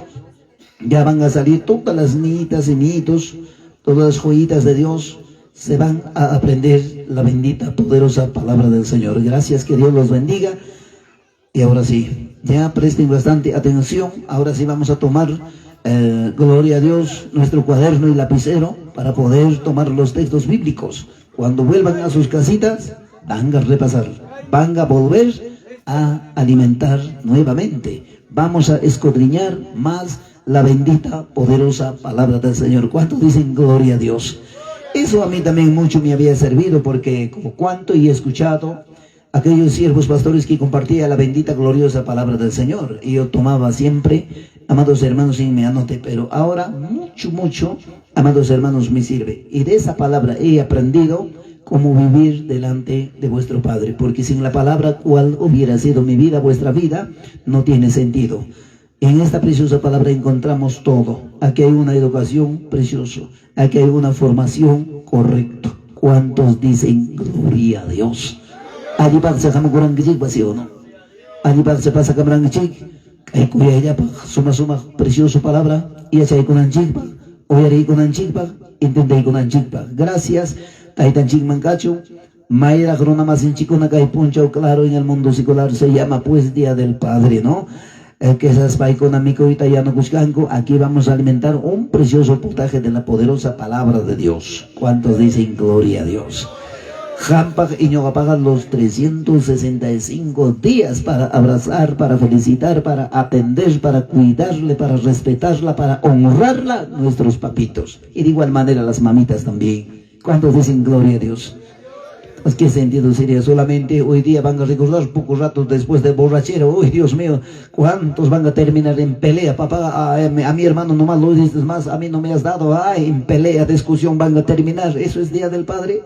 Ya van a salir todas las niñitas y niñitos, todas las joyitas de Dios, se van a aprender la bendita, poderosa palabra del Señor. Gracias, que Dios los bendiga. Y ahora sí, ya presten bastante atención. Ahora sí vamos a tomar, gloria a Dios, nuestro cuaderno y lapicero para poder tomar los textos bíblicos. Cuando vuelvan a sus casitas, van a repasar, van a volver a alimentar nuevamente. Vamos a escudriñar más la bendita, poderosa palabra del Señor. ¿Cuántos dicen gloria a Dios? Eso a mí también mucho me había servido, porque como cuánto he escuchado aquellos siervos pastores que compartían la bendita, gloriosa palabra del Señor. Y yo tomaba siempre, amados hermanos, y me anoté, pero ahora mucho, mucho, amados hermanos, me sirve. Y de esa palabra he aprendido cómo vivir delante de vuestro Padre, porque sin la palabra, cuál hubiera sido mi vida, vuestra vida, no tiene sentido. En esta preciosa palabra encontramos todo. Aquí hay una educación preciosa, aquí hay una formación correcta. ¿Cuántos dicen gloria a Dios? Allipaq hamukurankichik, ¿sí o no? Allipaq se pasa kamrankichik, kay kuyayllapaq suma suma preciosa palabra yachaykunanchikpaq, uyariykunanchikpaq, entendeykunanchikpaq. Gracias, taytanchikman kachun. Mayraq runa masinchikuna kay punchaw, claro, en el mundo secular se llama pues Día del Padre, ¿no? Que esas paykuna mikuyta yanukushkanku, aquí vamos a alimentar un precioso potaje de la poderosa palabra de Dios. ¿Cuántos dicen gloria a Dios? Qampaq y ñuqapaqqa los 365 días para abrazar, para felicitar, para atender, para cuidarle, para respetarla, para honrarla, nuestros papitos. Y de igual manera las mamitas también. ¿Cuántos dicen gloria a Dios? Pues qué sentido sería, solamente hoy día van a recordar pocos ratos después de borrachera. Uy, Dios mío, ¿cuántos van a terminar en pelea? Papá, a mi hermano nomás lo dices más, a mí no me has dado. Ay, en pelea, discusión van a terminar. ¿Eso es Día del Padre?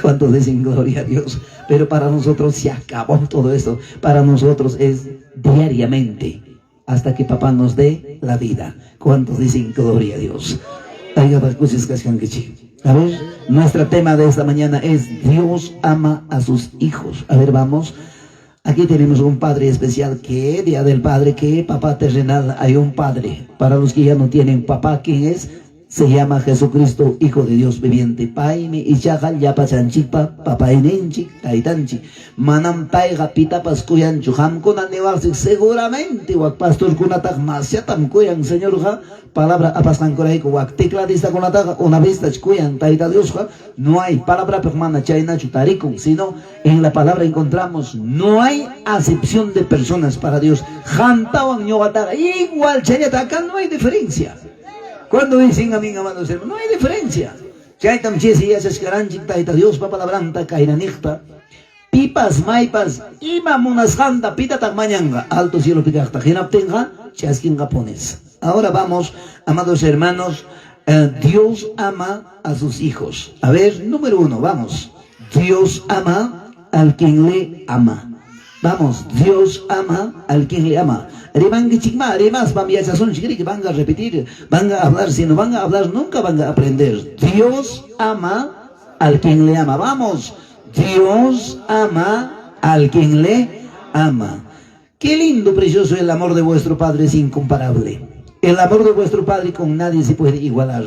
¿Cuántos dicen gloria a Dios? Pero para nosotros se acabó todo esto. Para nosotros es diariamente, hasta que papá nos dé la vida. ¿Cuántos dicen gloria a Dios? A ver, nuestro tema de esta mañana es Dios ama a sus hijos. A ver, vamos. Aquí tenemos un padre especial. ¿Qué Día del Padre? ¿Qué papá terrenal? Hay un padre. Para los que ya no tienen papá, ¿quién es? Se llama Jesucristo, Hijo de Dios viviente. Paymi ichaqa llapallanchikpa papayninchik, taytanchik. Manam payqa pitapas kuyanchu. Qamkuna niwaqchik seguramente wak pastorkunataq masyatam kuyan Señorqa. Palabra apasqankurayku wak tecladistakunataqa una vez kuyan Tayta Diosqa. No hay palabra mana chaynachu tarikun, sino en la palabra encontramos no hay acepción de personas para Dios. Qamtawan ñuqataqa igual chayata, acá no hay diferencia. Cuando dicen amén, amados hermanos, no hay diferencia. Chaytam chisi yachashkaranchik Tayta Diospa palabranta kaynaniqta. Pipas, maypas, ima munasqanta pitataq mañanqa, alto cielo pikaqta, hinaptinqa chaskinqa pones. Ahora vamos, amados hermanos, Dios ama a sus hijos. A ver, número 1, vamos. Dios ama al quien le ama. Vamos, Dios ama al quien le ama. Rimankichikma, rimaspam yachasunchik, van a repetir, van a hablar, si no van a hablar nunca van a aprender. Dios ama al quien le ama. Vamos, Dios ama al quien le ama. Qué lindo, precioso el amor de vuestro Padre es incomparable. El amor de vuestro Padre con nadie se puede igualar.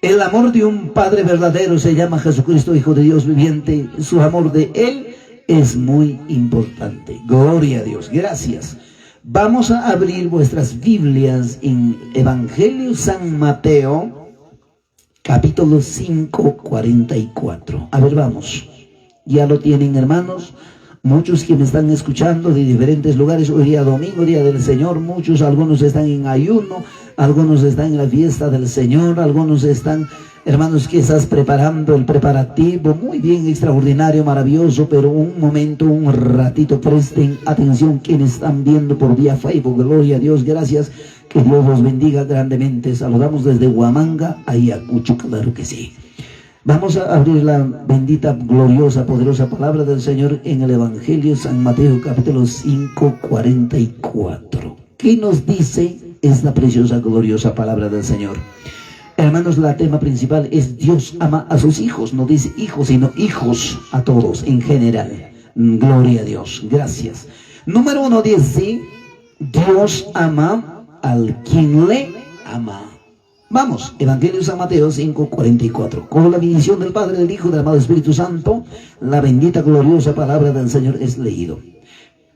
El amor de un Padre verdadero se llama Jesucristo, Hijo de Dios viviente. Su amor de Él es muy importante. Gloria a Dios. Gracias. Vamos a abrir vuestras Biblias en Evangelio San Mateo, capítulo 5, 44. A ver, vamos. Ya lo tienen, hermanos. Muchos que me están escuchando de diferentes lugares, hoy día domingo, día del Señor, muchos, algunos están en ayuno, algunos están en la fiesta del Señor, algunos están, hermanos, quizás preparando el preparativo, muy bien, extraordinario, maravilloso, pero un momento, un ratito, presten atención quienes están viendo por vía Facebook, gloria a Dios, gracias, que Dios los bendiga grandemente. Saludamos desde Huamanga, Ayacucho, claro que sí. Vamos a abrir la bendita, gloriosa, poderosa palabra del Señor en el Evangelio San Mateo, capítulo 5, 44. ¿Qué nos dice Esta preciosa, gloriosa palabra del Señor. Hermanos, la tema principal es Dios ama a sus hijos. No dice hijos, sino hijos a todos en general. Gloria a Dios. Gracias. Número 1 dice, Dios ama al quien le ama. Vamos, Evangelio de San Mateo 5:44. Con la bendición del Padre, del Hijo y del amado Espíritu Santo, la bendita gloriosa palabra del Señor es leído.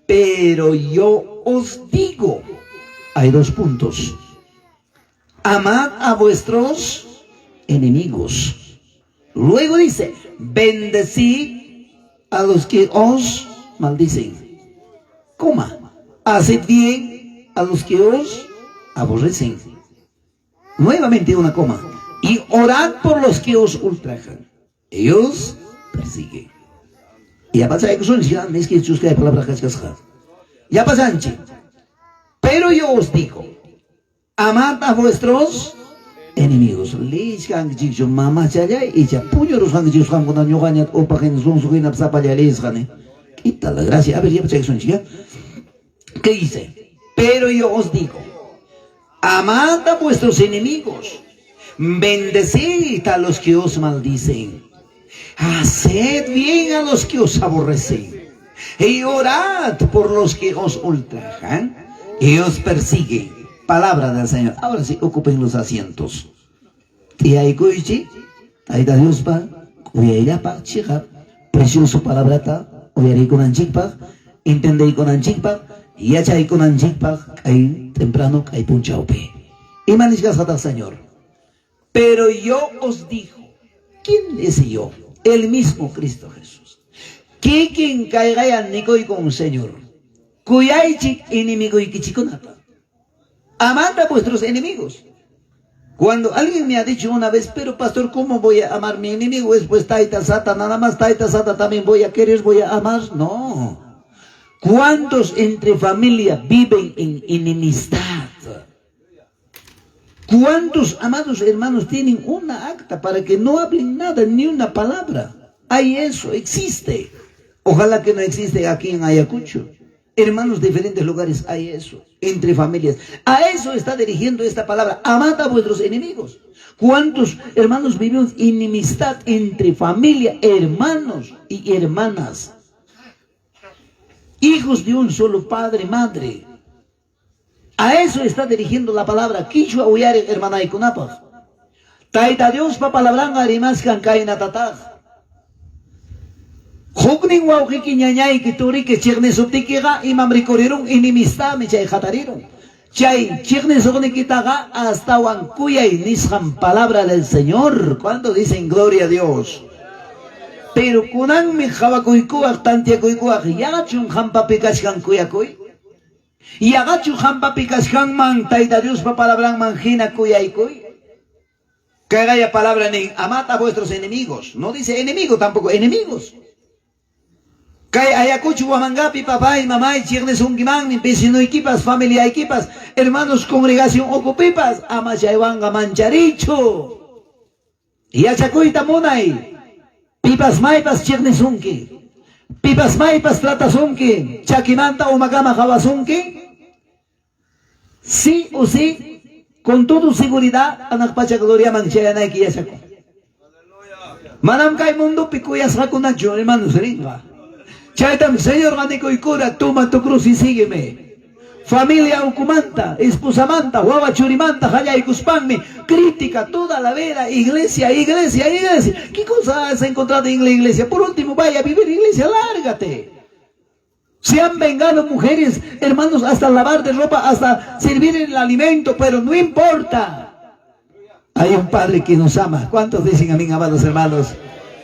Pero yo os digo, hay dos puntos. Amad a vuestros enemigos. Luego dice, bendecid a los que os maldicen. Coma, haced bien a los que os aborrecen. Nuevamente una coma. Y orad por los que os ultrajan. Ellos persiguen. Ya pasa palabra. Ya pasanchi. Pero yo os digo, amad a vuestros enemigos. Lichkankichikchu mamachallay icha puñurusqankichik qamkuna ñuqaña upaqin sunsuhina sapalla lisqani. Quita la gracia. A ver, ya pachaykusunchik, ¿Qué dice? Pero yo os digo, amad a vuestros enemigos, bendecid a los que os maldicen, haced bien a los que os aborrecen, y orad por los que os ultrajan y os persiguen. Palabra del Señor. Ahora sí, ocupen los asientos. Tiyaykuychik, Tayta Diospa, kuyayllapaq chiqap, precioso palabrata, uyarikunanchikpaq, entendeykunanchikpaq, yachaykunanchikpaq, kay temprano, kay punchawpi. Ima nishkasqataq, Señor? Pero yo os digo, ¿quién es yo? El mismo Cristo Jesús. Kikin kayqaya nikuykun, Señor. Kuyaychik enemiguykichikkunata. Amad a vuestros enemigos. Cuando alguien me ha dicho una vez, pero pastor, ¿cómo voy a amar a mi enemigo? Es pues taita sata, nada más taita sata también voy a querer, voy a amar. No. ¿Cuántos entre familia viven en enemistad? ¿Cuántos amados hermanos tienen una acta para que no hablen nada, ni una palabra? Hay eso, existe. Ojalá que no existe aquí en Ayacucho. Hermanos de diferentes lugares hay eso, entre familias. A eso está dirigiendo esta palabra. Amad a vuestros enemigos. ¿Cuántos hermanos vivimos enemistad entre familia, hermanos y hermanas? Hijos de un solo padre, madre. A eso está dirigiendo la palabra. Kichwa uyariq hermanaykunapaq. Tayta Diospa palabranqa rimaskan kaynatataq. Huknin wawqiki ñañayki turiki chiqnisuptikiqa imam rikurirun enemistadmi chay hatarirun. Chay chiqnisuqnikitaqa astawan kuyay nisqan palabra del Señor. Cuando dicen gloria a Dios? Pero kunanmi qhawakuykuwaq tantiakuykuwaq yaqachun hampapi kachkan kuyakuy? Yaqachu hampapi kachkanman Tayta Diospa palabranman hina kuyaykuy? Kayqaya palabra nin amad a vuestros enemigos. No dice enemigo tampoco, enemigos. Kay Ayacucho Huamangapi, papay, mamay, chiqnisunkimanmi, vecinoykipas, familiaykipas, hermanos congregación ukupipas, ama chaywanqa mancharichu. Yachakuyta munay, pipas maypas chiqnisunki, pipas maypas tratasunki, chakimanta umakama qawasunki. Sí o sí, con toda seguridad, hanaq pacha gloriaman chayanayki yachakun. Manam kay mundopi kuyasqakunachu, hermanos, rinqa. Chaytam Señor cura, toma tu cruz y sígueme. Familia ukumanta, esposamanta, wawa churimanta, qallaykuspanmi, crítica toda la vida, iglesia, iglesia, iglesia. ¿Qué cosa has encontrado en la iglesia? Por último, vaya a vivir iglesia, lárgate. Se han vengado mujeres, hermanos, hasta lavar de ropa, hasta servir el alimento, pero no importa. Hay un Padre que nos ama. ¿Cuántos dicen amén, amados hermanos?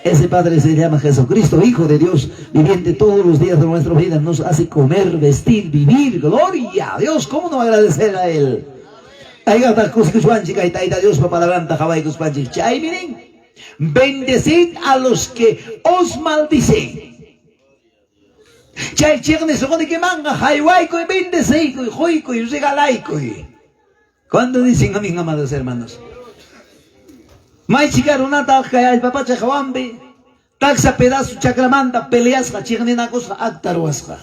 Ese Padre se llama Jesucristo, Hijo de Dios, viviente todos los días de nuestra vida, nos hace comer, vestir, vivir. Gloria a Dios, ¿cómo no agradecer a Él? Dios miren, bendecid a los que os maldicen. Chay chiqnisuqnikimanqa haywaykuy, bendeciykuy, quykuy, regalaykuy. ¿Cuándo dicen amén, amados hermanos? Maychika runata kay allpa pacha hawanpi taksa pedazo chakramanta peleasqa chiqninakusqa acta ruwasqa.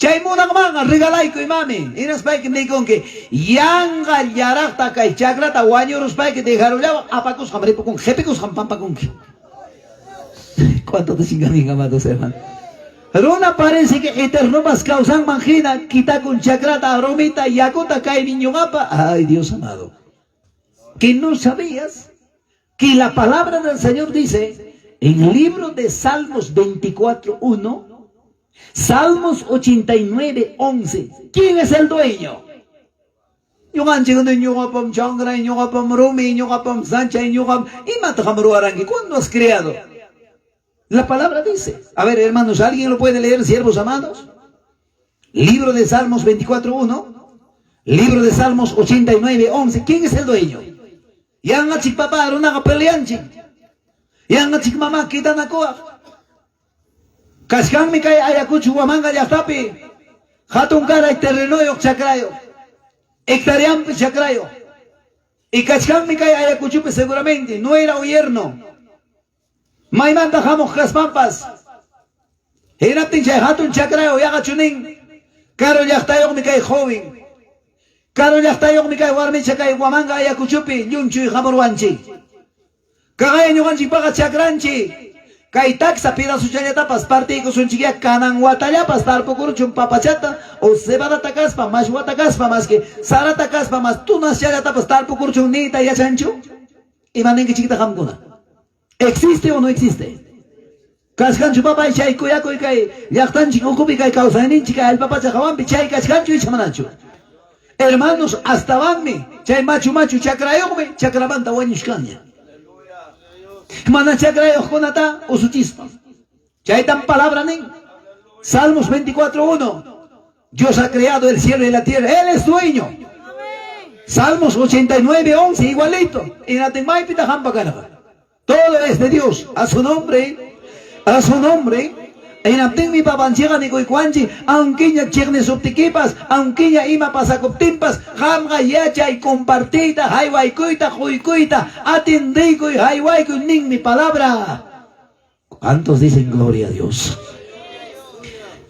Chay munaqmanqa regalaykuy mami. Hinaspaykim niykunki, Yanqallaraqta kay chakrata wañuruspayki dejarullawaq, apakusqam ripukunki, qepikusqam pampakunki. ¿Cuánto te chingamin, amados hermanos? Runa parece que eternopas kawsanman hina kitakun chakrata, rumita, yakuta kaymi ñuqapa. Ay, Dios amado. Que no sabías que la palabra del Señor dice en el libro de Salmos 24:1, Salmos 89:11. ¿Quién es el dueño? Ñuqanchik ñuqapam chakray, ñuqapam rumi, ñuqapam sachay, ñuqam imataq ruwaranki? ¿Cuándo has creado? La palabra dice. A ver, hermanos, ¿alguien lo puede leer, siervos amados? Libro de Salmos 24:1, Libro de Salmos 89:11. ¿Quién es el dueño? Yanqachik papá runaqa peleanchik. Yanqachik mamá kitanakuaq. Kachkanmi kay Ayacucho Huamanga llaqtapi. Hatun karay terrenoyuq chakrayuq. Hectareampi chakrayuq. Y kachkanmi kay Ayacuchopi seguramente, nuera o yerno. Maymanta hamuq kaspanpas. Hinaptin chay hatun chakrayuq yaqachunin. Karu llaqtayuqmi kay joven. Karu llaqtayuqmi kay warmicha kay Huamanga Ayacuchopi llunchuy hamurwanchik. Kaqaya ñuqanchikpaqa chakranchik. Kay taksa pedazochallatapas partiykusunchikya kanan watallapas tarpukuruchun papachata o cebadata kaspa, mashwata kaspa, maski sarata kaspa, mas tunaschallatapas tarpukuruchun niyta yachanchu? Ima ninkichiktaq qamkuna? ¿Existe o no existe? Kachkanchu papay chay kuyakuy kay llaqtanchik ukupi kay kawsayninchik kay allpa pacha hawanpi chay kachkanchu icha manachu? Hermanos, astawanmi chay machu machu chakrayuqmi chakramanta wañushkanña. Mana chakrayuqkunata usuchispa. Chaytam palabra nin. Salmos 24:1. Dios ha creado el cielo y la tierra. Él es dueño. Salmos 89:11, igualito. Inatin maypita hampa kanqa. Todo es de Dios. A su nombre. A su nombre. Hinaptinmi papanchikqa nikuykuwanchik, aunqueña chiqnisuptikipas, aunqueña ima pasakuptinpas, qamqa yachay compartiyta, haywaykuyta, quykuyta, atendiykuy, haywaykuy ninmi palabra. ¿Cuántos dicen gloria a Dios?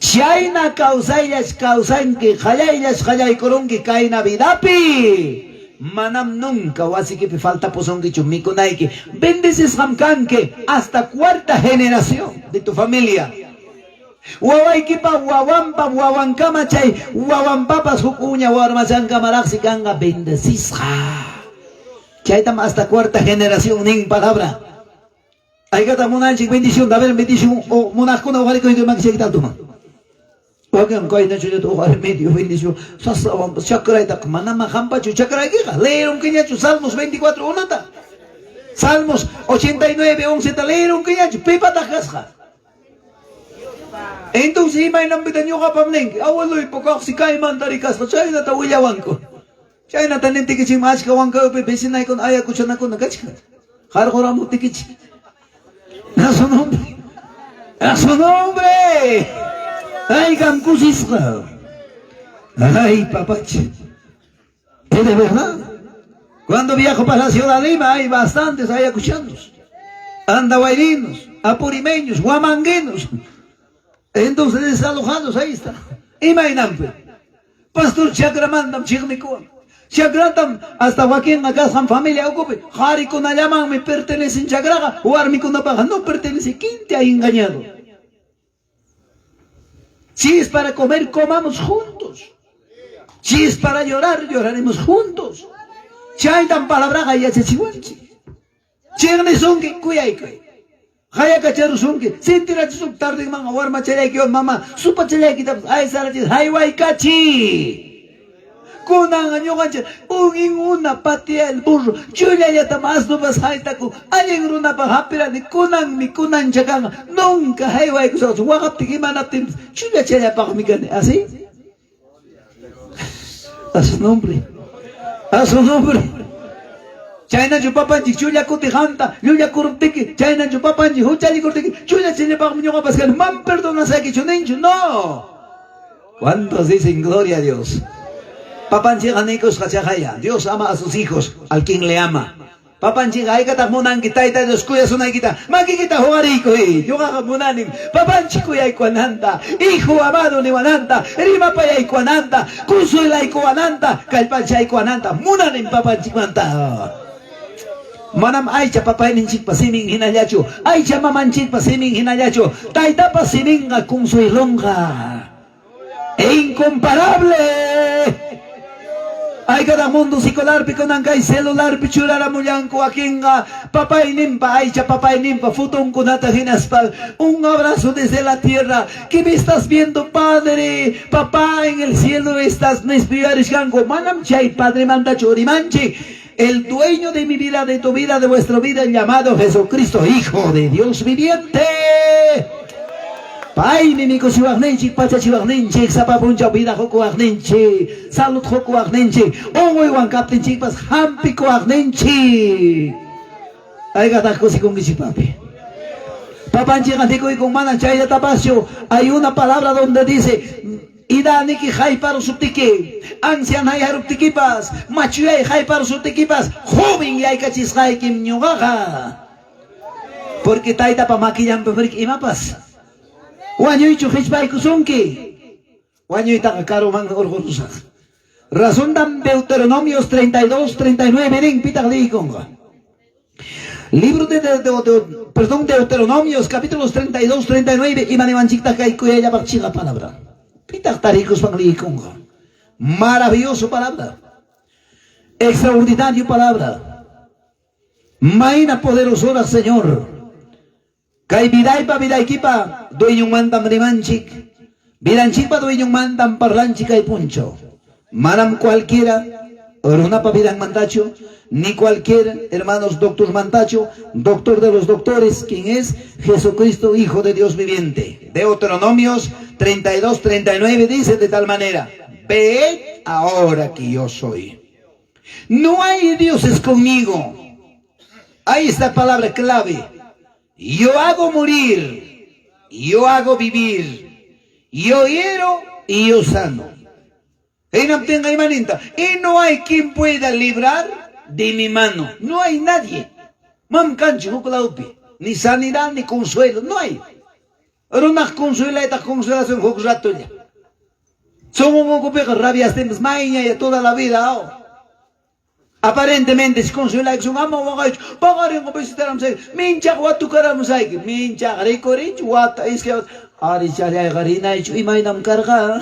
Chayna kawsayllash kawsanki, qallayllash qallaykurunki kay Navidapi. Manam nunca wasikipi faltapusunkichu mikunayki. Bendecisqam kanki hasta cuarta generación de tu familia. Wawaykipa wawanpa wawankama chay wawanpapas huk uña warmachankamaraqsi kanqa bendecisqa. Chaytam hasta cuarta generación nin palabra. Aykata munanchik bendición, a ver bendición o munaqkuna uqarikuyta makichayta altuman. Wakin kaynachullata uqari medio bendición sasawanpas chakraytaqa manama hampachu chakraykiqa. Leerunkiñachu Salmos 24:1ta. Salmos 89:11ta leerunkiñachu pipataq kasqa. Entonces imaynanpita ñuqapam ninki, abueloypa kaqsi kaymanta rikasqa chaynata willawanku. Chaynata niptikichikmi achka Huancayupi vecinaykuna ayacuchanakuna kachkan. Qarquramuptikichik. A su nombre. A su nombre. Ay, qam kusisqa. Ay, papacha. ¿Es de verdad? Cuando viajo para la ciudad de Lima hay bastantes ayacuchanos, andahuaylinos, apurimeños, huamanguinos. Entonces desalojados, ahí está. Imaynampi. Pastor chakramantam chiqnikuwan. Chakratam hasta wakinqa kasqan familia ukupi qarikunallamanmi pertenecen chakraqa, warmikunapaqa no pertenece. ¿Quién te ha engañado? Si es para comer, comamos juntos. Si es para llorar, lloraremos juntos. Chaytam palabraqa yachachiwanchik. Chiqnisunki kuyaykuy. Qayakacharusunki, sintirachisunki tardinmanqa warmachallaykiwan mama supachallaykitapas aysarachis haywaykachiy. Kunanqa ñuqanchik un una patea el burro, chullallatam asnupas haytakun, allin runapaq hapirani, kunanmi kunancha kanqa, nunca haywaykusaqchu, waqaptin imanaptinpas chullachallapaqmi kani, ¿así? A su nombre. A su nombre. Chaynachu papanchik chulla kutijanta, llullakuruptiki, chaynachu papanchik huchallikuruptiki, chullachallapaqmi ñuqapas kani, man perdonasaykichu ninchu, no. ¿Cuántos dicen gloria a Dios? Papanchikqa nikusqa chaqaya, Dios ama a sus hijos, al quien le ama. Papanchikqa haykataq munanki Tayta Dios kuyasunaykita? Makikita huqariykuy. Ñuqaqa munanim papanchik kuyaykuwananta, hijo amado niwananta, rimapayaykuwananta, consuelaykuwananta, kallpanchaykuwananta. Munanim papanchikmanta. Manam aycha papayninchikpa simin hinallachu, aycha mamanchikpa simin hinallachu, taytapa siminqa consuelonqa. Incomparable! Haykataq mundo secularpi kunan kay celularpi churaramullanku wakinqa papayninpa, aycha papayninpa fotonkunata hinaspa un abrazo desde la tierra, ¿qué me estás viendo padre? Papá en el cielo estás nispa yuyarishkanku. Manam chay padremantachu rimanchik. El dueño de mi vida, de tu vida, de vuestra vida, llamado Jesucristo, Hijo de Dios viviente. Paymi mikuchiwaqninchik, pachachiwaqninchik, sapa punchaw vida qukuwaqninchik, salud qukuwaqninchik, unquywan kaptinchikpas hampikuwaqninchik. Haykataq kusikunkichik, papi? Papanchikqa nikuykun mana chayllatapachu. Hay una palabra donde dice, Idaniki hayparusuptiki, ancianayaruptikipas, machuyay hayparusuptikipas, joven yaykachisqaykim ñuqaqa. Porque taytapa makillanpim riki imapas. Wañuychu qichpaykusunki? Wañuytaqa karuman hurqurusaq. Razontam Deuteronomios 32, 39 nin, pitaq liykunqa? Libro de, de, de, de, perdón, Deuteronomios, capítulos 32, 39, ima niwanchiktaq kay kuyayllapaq chiqa palabra? Pitaq tarikuspan liykunqa? Maravilloso palabra. Extraordinario palabra. Mayna poderosora, Señor. Kay vidaypa vidaykipa dueñonmantam rimanchik. Vidanchikpa dueñonmantam parlanchik kay punchaw. Manam cualquiera runapa vidanmantachu, ni cualquier, hermanos, doctormantachu, doctor de los doctores, quien es Jesucristo, Hijo de Dios viviente. Deuteronomios 32, 39 dice de tal manera: Ved ahora que yo soy. No hay dioses conmigo. Ahí está palabra clave. Yo hago morir, yo hago vivir, yo hiero y yo sano. Y no hay quien pueda librar de mi mano. No hay nadie. Mam kanchu huk lawpi. Ni sanidad ni consuelo. No hay. Runaq consuelaytaq consolación huk ratolla. Sunqunkupiqa rabiastinpas mayñaya toda la vida. Oh. Aparentemente consuelaykusun, ama waqaychu, paqarinqa visitaramusayki, minchaq watukaramusayki, minchaq rikurichu wata iskay wata, ari challayqa rinaychu imaynam karqa,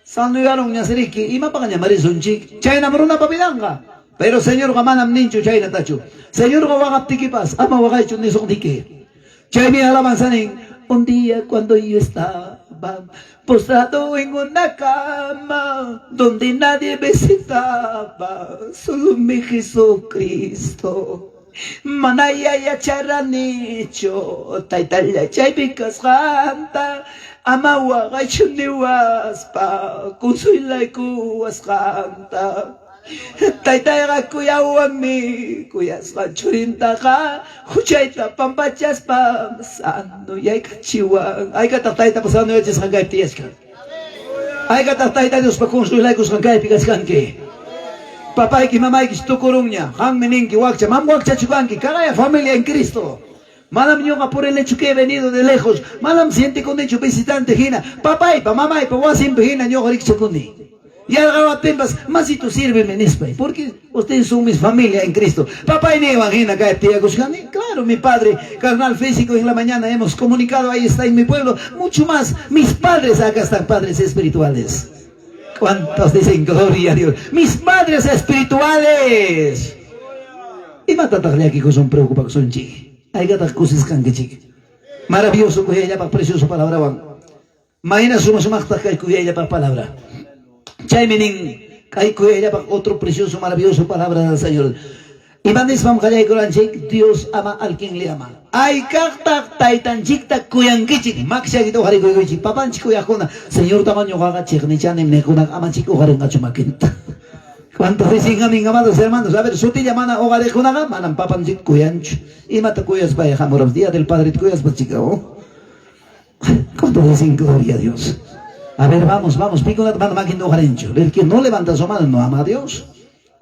sanuyarunñas riki, imapaqñam risunchik, chaynam runapa vidanqa. Pero Señorqa manam ninchu chaynatachu. Señorqa waqaptikipas ama waqaychu nisuqniki. Chaymi alabanza nin, un día cuando yo estaba postrado en una cama donde nadie visitaba, solo mi Jesucristo. Manaya yacharanichu taytalla chaypi kasqanta, ama waqaychu niwaspa consuelaykuwasqanta. Taytayqa kuyawanmi, kuyasqan churintaqa huchayta pampachaspa sanoyaykachiwan. Haykataq taytapa sanoyachisqan kaypi tiyachkan? Haykataq Tayta Diospa consuelaykusqan kaypi kachkanki? Papayki mamayki tukurunña, qanmi ninki wakcha, mam wakchachu kanki, kaqaya familia en Cristo. Manam ñuqa por el hecho que he venido de lejos, manam sientikunichu visitante hina, papaypa, mamaypa wasinpi hina ñuqa rikchakuni. Yarqawaptinpas, masito sírveme nispay, porque ustedes son mis familia en Cristo. Papayniywan hina kaypi tiyakushkani. Claro, mi padre carnal físico en la mañana hemos comunicado, ahí está en mi pueblo, mucho más mis padres acá están, padres espirituales. ¿Cuántos dicen gloria a Dios? Mis padres espirituales. Imatataq llakikusun preocupakusunchik? Haykataq kusisqankichik? Maravilloso kuyayllapaq precioso palabrawan. Mayna suma sumaqtaq kay kuyayllapaq palabra. Chaymi nin kay kuyayllapaq otro precioso maravilloso palabra del Señor. Ima nispam qallaykuranchik? Dios ama al quien le ama. Haykaqtaq taytanchikta kuyankichik? Makchaykita uqarikuykichik. Papanchik kuyaqkuna, Señorta ñuqaqa chiqnichanim niqkunaqa amachik uqarinqachu makinta. ¿Cuántos dicen amén, amados hermanos? A ver, sutilla mana uqariqkunaqa manam papanchik kuyanchu. Imata kuyaspay hamuram día del padre kuyaspa chica. Oh. ¿Cuántos dicen gloria a Dios? A ver, vamos, vamos, pikunata mana makinta uqarinchu. El que no levanta su mano no ama a Dios.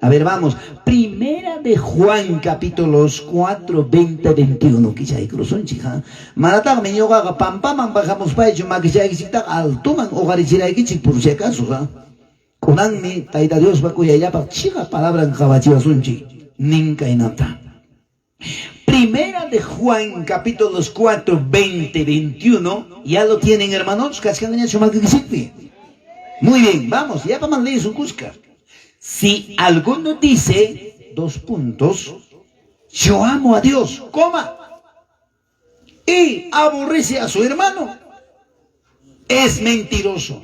A ver, vamos. Primera de Juan, capítulos 4, 20, 21. Kichaykurusunchik, ha? Manataqmi ñuqaqa pampaman bajamuspaychu makishaykichiktaqa altoman uqarichiraykichik por si acaso, ha? Kunanmi Tayta Diospa kuyayllapaq chiqa palabran qawachiwasunchik. Nin kaynata. Primera de Juan, capítulos 4, 20, 21. ¿Ya lo tienen, hermanos? Kachkanñachu makikichikpi? Muy bien, vamos, llapaman leyisun kuska. Si alguno dice, dos puntos, yo amo a Dios, coma, y aborrece a su hermano, es mentiroso.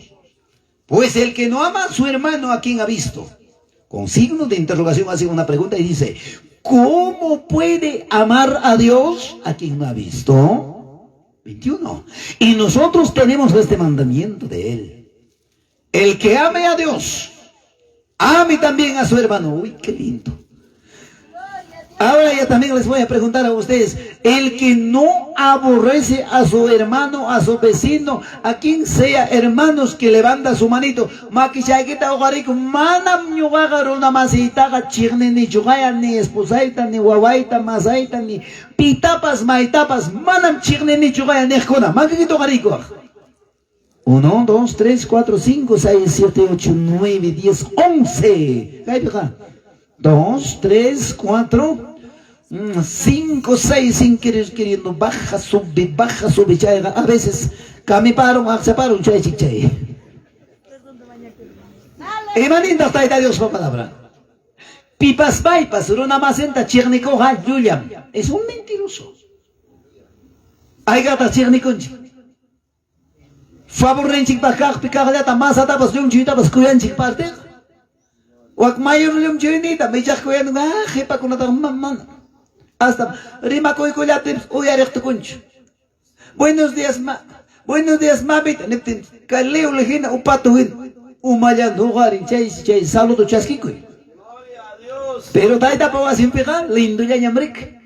Pues el que no ama a su hermano, ¿a quien ha visto? Con signo de interrogación hace una pregunta y dice, ¿cómo puede amar a Dios a quien no ha visto? 21. Y nosotros tenemos este mandamiento de él. El que ame a Dios, ame también a su hermano. Uy, qué lindo. Ahora ya también les voy a preguntar a ustedes, el que no aborrece a su hermano, a su vecino, a quien sea, hermanos, que levanta su manito, makichaykita uqariyku, manam ñuqaqa runa masiytaqa chiqninichu qaya, ni esposayta, ni wawayta, masayta, ni pitapas, maytapas, manam chiqninichu qaya niqkuna, makikita uqariykuwaq. 1, 2, 3, 4, 5, 6, 7, 8, 9, 10, 11. Kaypiqa. 2, 3, 4, 5, 6, sin querer queriendo, baja, sube, baja, sube. Chayqa a veces kamiparun, aqchaparun, chaychik chay. Imanintaq Tayta Diospa palabra? Pipas paypas runa masinta chiqnikuqqa llullam. Es un mentiroso. Haykataq chiqnikunchik? Favorninchikpaq kaqpi kaqllata masatapas llumchuytapas kuyanchik partiqa. Wak mayor llumchuyniyta michaq kuyan, ah, qhipakunataqa mana. Hasta rimakuykullaptinpas uyariq tukunchu. Buenos días, ma. Buenos días, mamita. Niptin, kay liwli hina upatu hina umallanta huqarin chay chay saludo chaskikuy. Pero taytapa wasinpiqa lindollañam rik.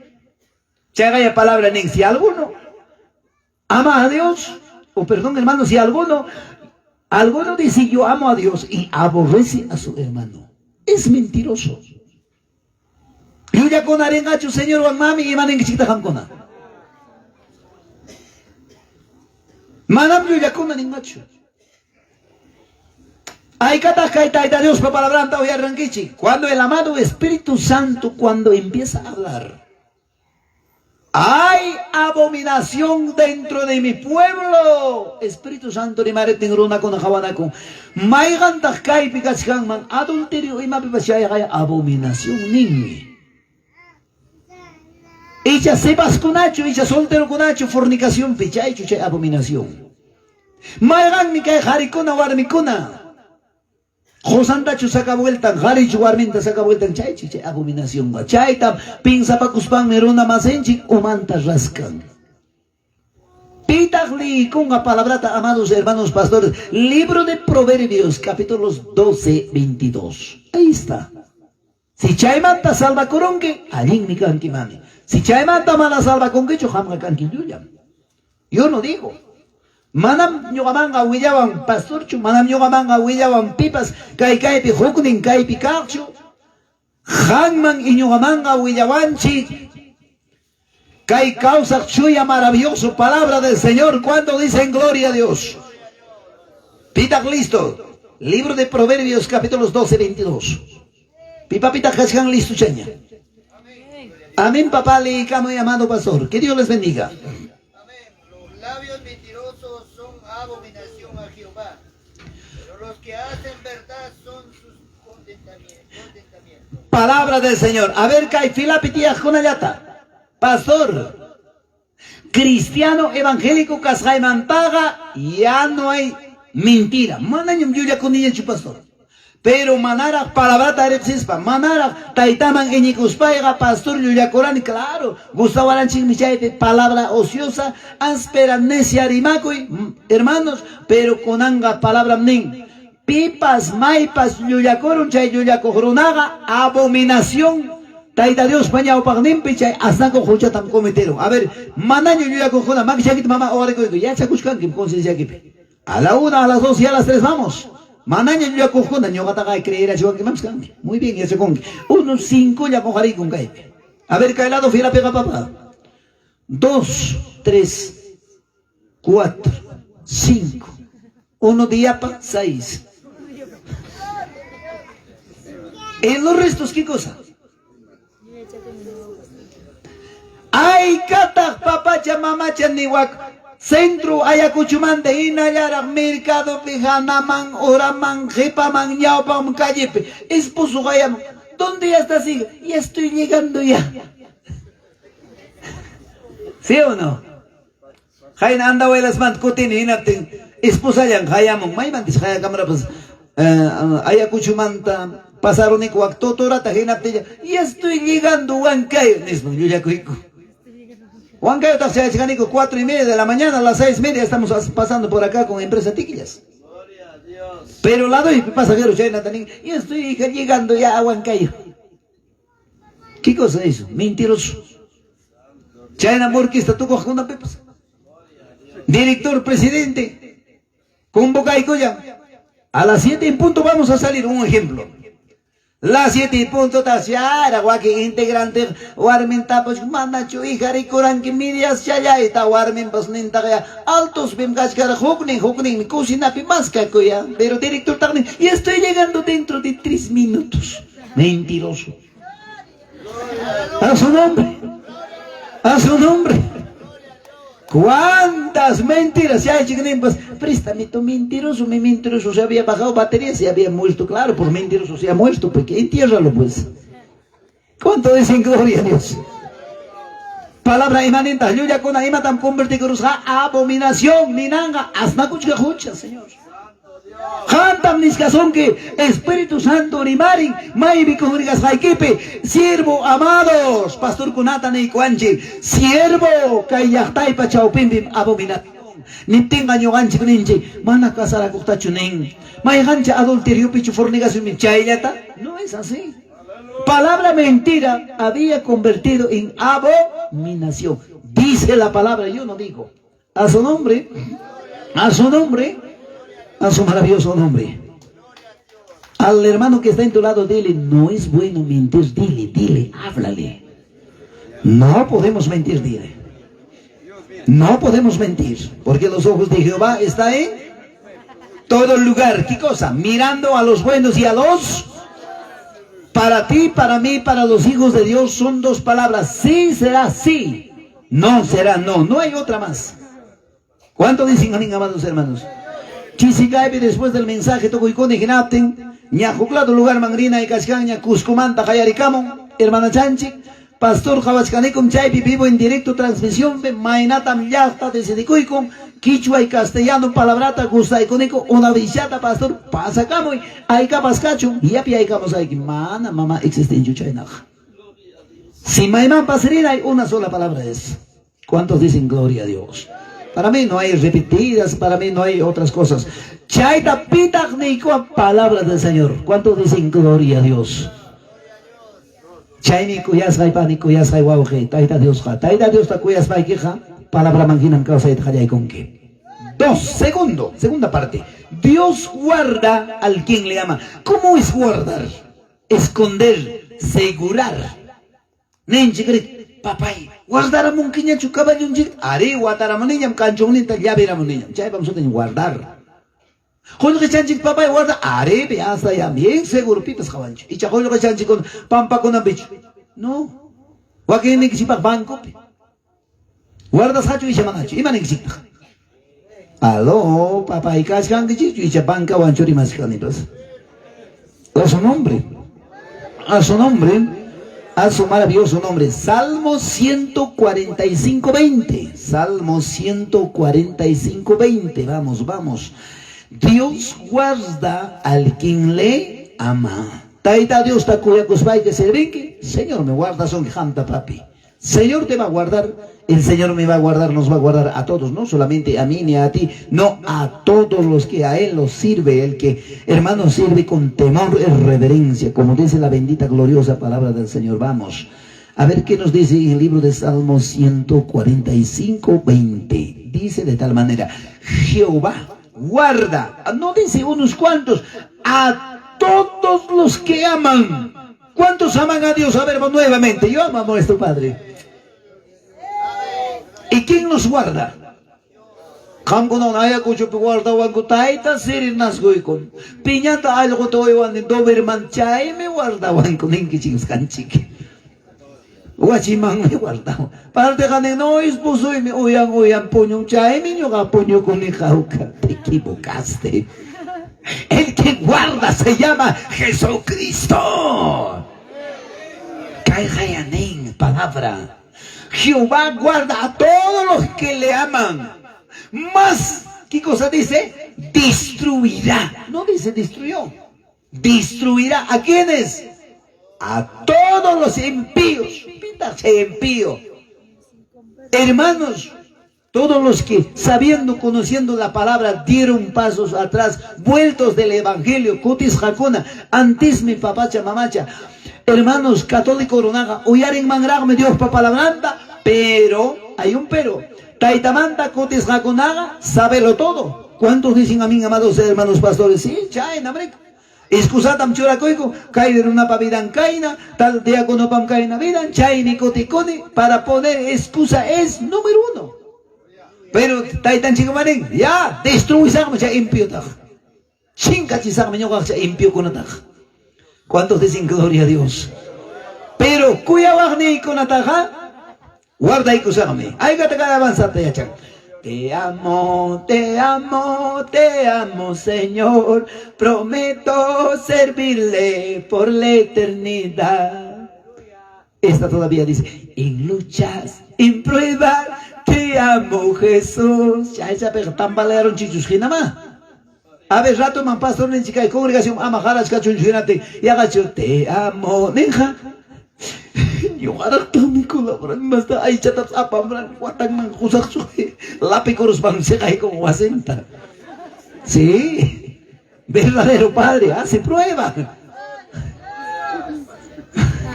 Chayqaya palabra nin, si alguno ama a Dios, o perdón hermano, si alguno dice yo amo a Dios y aborrece a su hermano, es mentiroso. Llullakuna rinqachu Señorwan mami imaninkichiktaq qamkuna. Manam llullakuna ninqachu. Haykataq kay Tayta Diospa palabranta uyarankichik. Cuando el amado Espíritu Santo, cuando empieza a hablar, hay abominación dentro de mi pueblo. Espíritu Santo rimariptin runakuna qawanakun. Mayqantaq kaypi kachkanman adulterio imapipas chayqa abominación ninmi. Icha sipaskunachu, icha solterokunachu fornicacionpi chaychu chay abominación. Mayqanmi kay qarikuna warmikuna. Qosantachu saca vueltan, qarichu warminta saca vueltan, chaychu chay abominación. Chayta pinsapakuspanmi runa masinchik umanta raskan. Pitaq liyikunqa palabrata, amados hermanos pastores. Libro de Proverbios, capítulos 12, 22. Ahí está. Si chaymanta salvakurunki, allinmi kanki mami. Si chaymanta mana salvakunkichu, qamqa kanki llullam. Yo no digo. Manam ñuqamanqa willawan pastorchu, manam ñuqamanqa willawan pipas, kay kaypi huknin kaypi kaqchu. Qanman y ñuqamanqa willawanchik. Kay kawsaq chuya maravilloso palabra del Señor, cuando dicen gloria a Dios. Pitaq listo. Libro de Proverbios, capítulos 12, 22. Pipa pitaq kachkan listo chaña. Amén, papá, liyikamuy amado pastor. Que Dios les bendiga.
Amén. Los labios mentirosos son abominación a Jehová, pero los que hacen verdad son sus contentamiento.
Palabra del Señor. A ver, kay filapi tiyaqkunallata. Pastor, cristiano evangélico kasqaymantaqa ya no hay mentira. Manañam llullakuniñachu, pastor. Pero manaraq palabrata riqsispa, manaraq taytaman iñikuspayqa pastor llullakurani, claro, gustawaranchikmi chaypi palabra ociosa, áspera, necia rimakuy, hermanos, pero kunanqa palabram nin, pipas, maypas llullakurun chay llullakuq runaqa abominación Tayta Diospa ñawpaqninpi chay asnakuq huchatam cometerun. A ver, manaña llullakuqkuna makichakita mama uqarikuyku, yachakuchkankim concienciakipi. A la 1, a las 2 y a las 3 vamos. Manaña llullakuqkuna ñuqataqa creerachiwankimanpas kanki. Muy bien, yachakunki. Uno cincolla qoqarikun kaypi. A ver, kay lado filapiqa papá. 2, 3, 4, 5. Uno diapa, 6. ¿En los restos qué cosa? Aykataq papacha mamacha niwak centro Ayacuchumanta hinallaraq mercadopi hanaman uraman qipaman ñawpaman callepi esposo qayamun. ¿Dónde ya estás, hija? Ya estoy llegando ya. ¿Sí o no? Qayna Andahuaylasmanta kutini hinaptin esposallan qayamun. Maymantis qayakamurapas Ayacuchumanta pasaruniku wak totorata hinaptilla ya estoy llegando Huancayo nispan llullakuyku. Huancayotaq chayachkaniku 4:30 de la mañana, a las 6:30 estamos pasando por acá con empresa Tiquillas. Pero ladoypi pasajero chaynata nin, ya estoy hija llegando ya a Huancayo. ¿Qué cosa es eso? Mentiroso. Chayna orquesta tukuqkunapipas. Director, presidente, convocaykuyan. A las 7 en punto vamos a salir, un ejemplo. Las 7 en punto tasyara wakin integrante warmin tapush manachu hija rikuranki medias challayta warminpas nintaqa altos bim kachkara huknin huknin cocinapi maskakuya. Pero director taqnin, ya estoy llegando dentro de 3 minutos. Mentiroso. A su nombre. A su nombre. ¿Cuántas mentiras? Ya, chiquinimpas, préstame tu mentiroso, mi mentiroso se había bajado batería, se había muerto, claro, por mentiroso se ha muerto, porque entiérralo pues. ¿Cuánto dicen gloria a Dios? Palabra imanenta, llullakuna imatam convertikurusqa abominación, ninanga, asnakuchka hucha, Señor. Qantam niskasunki, Espíritu Santo rimarin, maypi congregasqaykipi, siervo amados, pastorkunata niykuwanchik, siervo kay llaqtaypa chawpinpim abominación. Niptinqa ñuqanchik ninchik, mana casarakuqtachu nin, mayqancha adulteriopichu fornicacionpi chayllata? No es así. Palabra mentira había convertido en abominación. Dice la palabra, yo no digo. A su nombre, a su nombre, a su maravilloso nombre. Al hermano que está en tu lado, dile, no es bueno mentir, dile, dile, háblale. No podemos mentir, dile. No podemos mentir, porque los ojos de Jehová están en todo lugar. ¿Qué cosa? Mirando a los buenos y a los... Para ti, para mí, para los hijos de Dios son dos palabras. Sí será sí, no será no. No hay otra más. ¿Cuánto dicen, amén, amados hermanos? Chisicaypi después del mensaje tukuykuna hinaptin ña huklado lugar manrina y kashkanña Cuscomanta qayarikamun hermana chanchik pastor qhawachkanikum chaypi vivo en directo transmisión maynatam llaqta decidikuykun quichua y castellano palabrata gustaykuniku una villata pastor pasakamuy aykapas kachun yapi aykamos ayki mana mama existenchu chaynaqa. Si maymanpas rinay una sola palabra es. ¿Cuántos dicen gloria a Dios? Para mí no hay repetidas, para mí no hay otras cosas. Chayta pitaq niykua palabra del Señor. ¿Cuántos dicen gloria a Dios? Chaymi kuyasqay pani kuyasqay wawqi, Tayta Diosqa. Tayta Diosta kuyaspaykiqa palabra hinam kawsayta qallaykunki. Dos, segundo, segunda parte. Dios guarda al quien le ama. ¿Cómo es guardar? Esconder, segurar. Ninchik papay, guardaramunkiñachu caballunchik? Ari, wataramuniñam, kanchunninta llaviramuniñam. Chaypam sutin guardar. Qullqichanchik papay guarda, ari, hasta ya bien seguro pipas qawanchu. Icha qullqichanchik pampakunapichu. No. Wakinnikichikpaq bancopi. Guardasqachu icha manachu? Ima ninkichiktaq? Aló, papay kachkankichikchu icha bancawanchu rimashkanipas. A su nombre. A su nombre. A su maravilloso nombre. Salmo 145, 20. Salmo 145, 20. Vamos, vamos. Dios guarda al quien le ama. Tayta Dios ta kuyakuspayki servinki. Señor me guarda son janta papi. Señor te va a guardar. El Señor me va a guardar, nos va a guardar a todos, no solamente a mí ni a ti, no, a todos los que a Él los sirve, el que, hermano, sirve con temor y reverencia, como dice la bendita gloriosa palabra del Señor. Vamos a ver qué nos dice en el libro de Salmos 145, 20. Dice de tal manera, Jehová Guarda. No dice unos cuantos, a todos los que aman. ¿Cuántos aman a Dios? A ver, nuevamente, yo amo a nuestro Padre. ¿Y quién nos guarda? Qamkunawan Ayacuchopi guardawanku tayta sirinaskuykun. Piñata allquta uywanin Doberman chaymi guardawanku ninkichik kanchik. Wachimanmi guardawan. Partiqa nin no esposoymi uyan uyan puñun chaymi ñuqa puñukuni jauka. Te equivocaste. El que guarda se llama Jesucristo. Kayqa nin palabra. Jehová guarda a todos los que le aman. Más, ¿qué cosa dice? Destruirá. No dice destruyó. Destruirá a quienes? A todos los impíos. Píntase impío. Hermanos, todos los que sabiendo, conociendo la palabra, dieron pasos atrás, vueltos del evangelio, kutis jakuna, antismi papacha mamacha. Hermanos católicos runaqa, uyarinmanraqmi Diospa palabranta, pero, hay un pero. Taytamanta kutisqakunaqa, sábelo todo. ¿Cuántos dicen amén, amados hermanos pastores? Sí, chay, namreka. Excusatam churakuyku, kay runapa vidan kayna, tal diáconopam kayna vidan, chaymi kutikuni, para poner excusa es número uno. Pero taytanchikmanin, ya, destruisaqmi chay impiotaq. Chinkachisaqmi ñuqaq chay impiokunataq. ¿Cuántos dicen gloria a Dios? Pero kuyawaqniykunataqa guardaykusaqmi. Aykata cada avanzata yachan. Te amo, te amo, te amo, Señor. Prometo servirle por la eternidad. Esta todavía dice, en luchas, en pruebas, te amo, Jesús. Ya esa pega tambalearon chichus jinama. A ver, rato man pastor ninchikay congregación ama jarachkachun jinate. Yagacho, te amo, ninja. Ñuqaraqtaqmi colaboran masta aychatapas apamran watanman qusaqchu lapikuruspan siqaykun wasinta. Sí, verdadero padre hace prueba.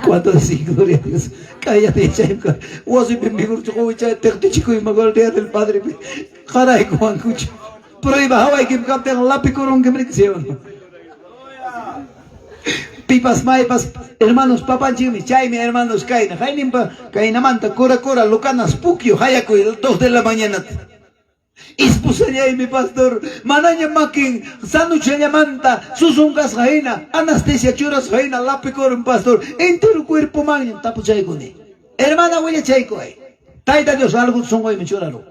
¿Cuánto dicen gloria a Dios? Cállate, chay, wasipi mejor chay teqtichikuy magol día del padre. Qarayku wankuchu. Prueba hawaykim kaptin lapikurunkim riki, Pipas maypas hermanos papanchikmi chaymi hermanos kayna hayninpa kaynamanta cura cura lucanas pukyu hayakuy 2 de la mañana. Esposallaymi pastor manaña makin sanuchallamanta susunkasqa hina anestesia churasqa hina lapikurun pastor entero cuerpo mañan tapuchaykuni. Hermana willachaykuy. Tayta Dios algo sunquymi churaru.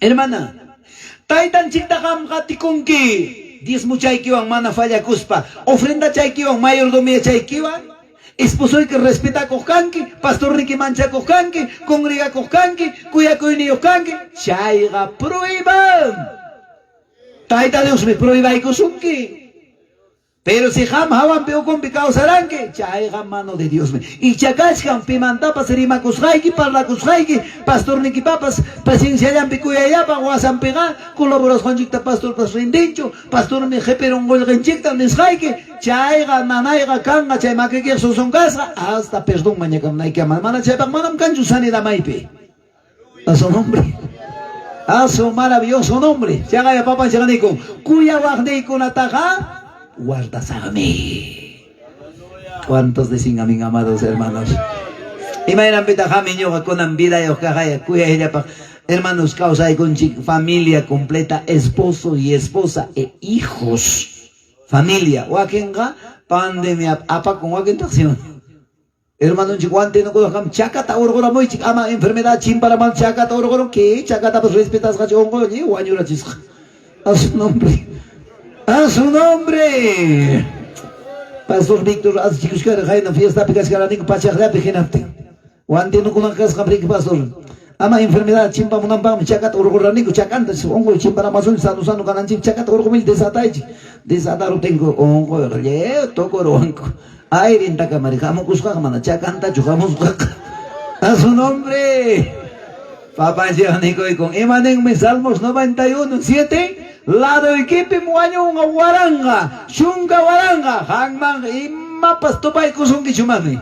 Hermana, taytanchikta qam qatikunki. Diezmo chaykiwan mana fallakuspa, ofrenda chaykiwan mayordomía chaykiwan, esposoyki respetakuq kanki, pastorniki manchakuq kanki, congregakuq kanki, kuyakuyniyuq kanki, chayqa prueba. Tayta Diosmi pruebaykusunki. Pero si qam hawanpi ukunpi kawsaranki, chayqa mano de Diosmi. Icha kachkan pimantapas rimakusqayki, parlakusqayki, pastornikipapas pacienciallampi kuyayllapan wasanpiqa colaborasqanchikta pastorpas rindinchu, pastormi qhipirun qullqinchikta nisqayki, chayqa nanayqa kanqa chay makiykiq susunkasqa hasta perdón mañakamnaykama. Mana chaypaq manam kanchu sanidad maypi. A su nombre. A su maravilloso nombre. Chayqa papanchik nikun, kuyawaqniykunataqa guardasaqmi. ¿Cuántos dicen amén, amados hermanos? Imaynanpitaq qami ñuqa kunan vidayuq kaqaya kuyayllapaq hermanos kawsaykunchik familia completa, esposo y esposa e hijos. Familia. Wakinqa pandemia apakun wakintaq ¿sí? Hermanonchik wantinukuqam chakata urquramuychik ama enfermedad chimparaman chakata urqurun que chakatapas respetasqachu unquyni wañurachisqa. A su nombre. A su nombre. Pastor Víctor asichikushkara hayna fiestapi kashkaraniku pachaqllapi hinaptin. Wantinukunaqa kasqa riki pastor. Ama enfermedad chimpamunanpaqmi chakata urquraniku chakanta unquy chimparamasunchik sano sano kananchik chakata urqumich desataychik. Desataruptinku unquyqa lliw tukuruwanku. Ayrintakamari hamukusqaqa mana chakantachu hamusqaqa. A su nombre. Papanchik nikuykun imaninmi Salmos 91, 7. Ladoykipim wañunqa waranqa, chunka waranqa, qanman imapas tupaykusunkichu mami.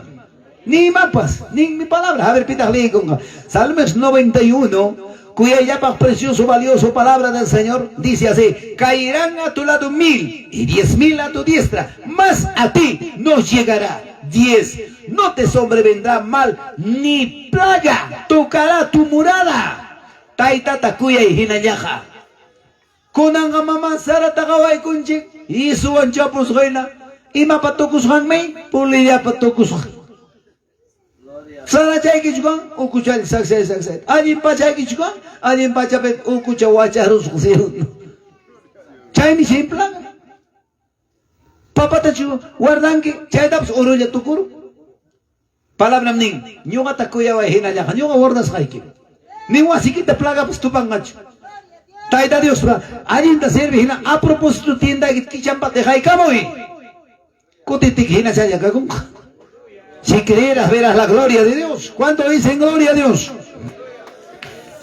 Ni imapas, ninmi palabra. A ver, pitaq liykunqa. Salmos 91, kuyayllapaq precioso, valioso palabra del Señor, dice así: caerán a tu lado 1000 y 10,000 a tu diestra, mas a ti no llegará. 10. No te sobrevendrá mal, ni plaga tocará tu morada. Taytata kuyay hinallaqa. Kunanqa mama Sarata qawaykunchik, isuwan chapusqayna, imapa tukusqanmi, pulillapa tukusqan. Sarachaykichwan, ukuchalla saksay saksay. Allin pachaykichwan, allin pachapi ukucha wacharusqa siruna. Chaymi simplaqa. Papatachu guardanki, chaytapas urulla tukuru. Palabram nin, ñuqata kuyaway hinallaqa, ñuqa guardasqayki. Ni wasikita plagapas tupanqachu. Tayta Diospa allinta sirvi hina a propósito tiendayki kichanpa dejaykamuy. Kutitiki hina chaylla kakunqa. Si creyeras verás la gloria de Dios. ¿Cuánto dicen gloria a Dios?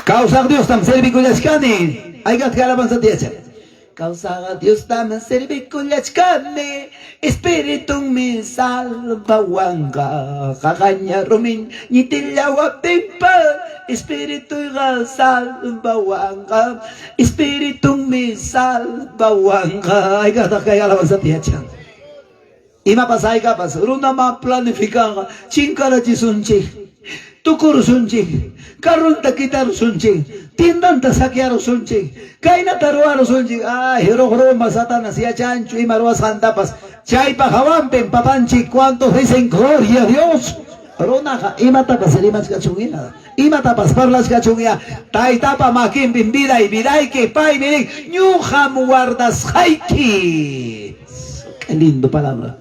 Kawsaq Diostam servikullachkani. Aykat alabanzata yachan. Kawsaq Diostam servikullachkani, Espiritunmi salvawanqa, qaqaña rumin ñitillawaptinpa, Espirituyqa salvawanqa, Espiritunmi salvawanqa. Aykataq kay alabanzata yachan. Imapas haykapas runama planificanqa, chinkarachisunchik, tukurusunchik, carronta quitarusunchik, tiendanta saquearusunchik, kaynata ruwarusunchik. Ay, ruqruma Satanás yachanchu ima ruwasqantapas. Chaypa hawanpim papanchik, ¿cuántos dicen gloria a Dios? Runaqa imatapas rimachkachun hina, imatapas parlachkachun ya, taytapa makinpim viday vidayki, paymi nin, ñuqam guardasqayki. Qué lindo palabra.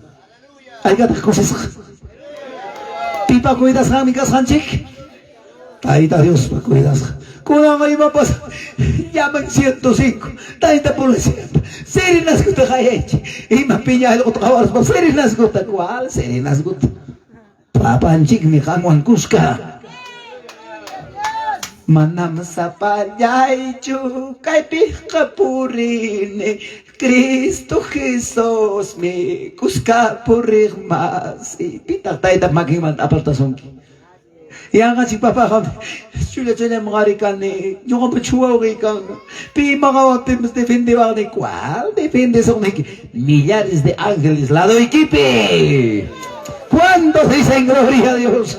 Aykataq kusisqa. Pipa cuidasqanmi kasqanchik? Tayta Diospa cuidasqan. Kunanqa imapas llaman 105. Tayta policía. Serenazguta qayaychik. Ima piña allquta qawaruspa serenazguta. ¿Cuál serenazguta? Papanchikmi qanwan kuska. Manam sapallaychu kaypiqa purini, Cristo Jesusmi kuska puriq masi. Pitaq tayta makinmanta apartasunki? Yanqachik papaqa chulla chullam qari kani, ñuqapa chuwawqiy kan. Pi maqawaptinpas defendewaqni, ¿cuál defendesuqniki? Millares de ángeles ladoykipi. ¿Cuántos dicen gloria a Dios?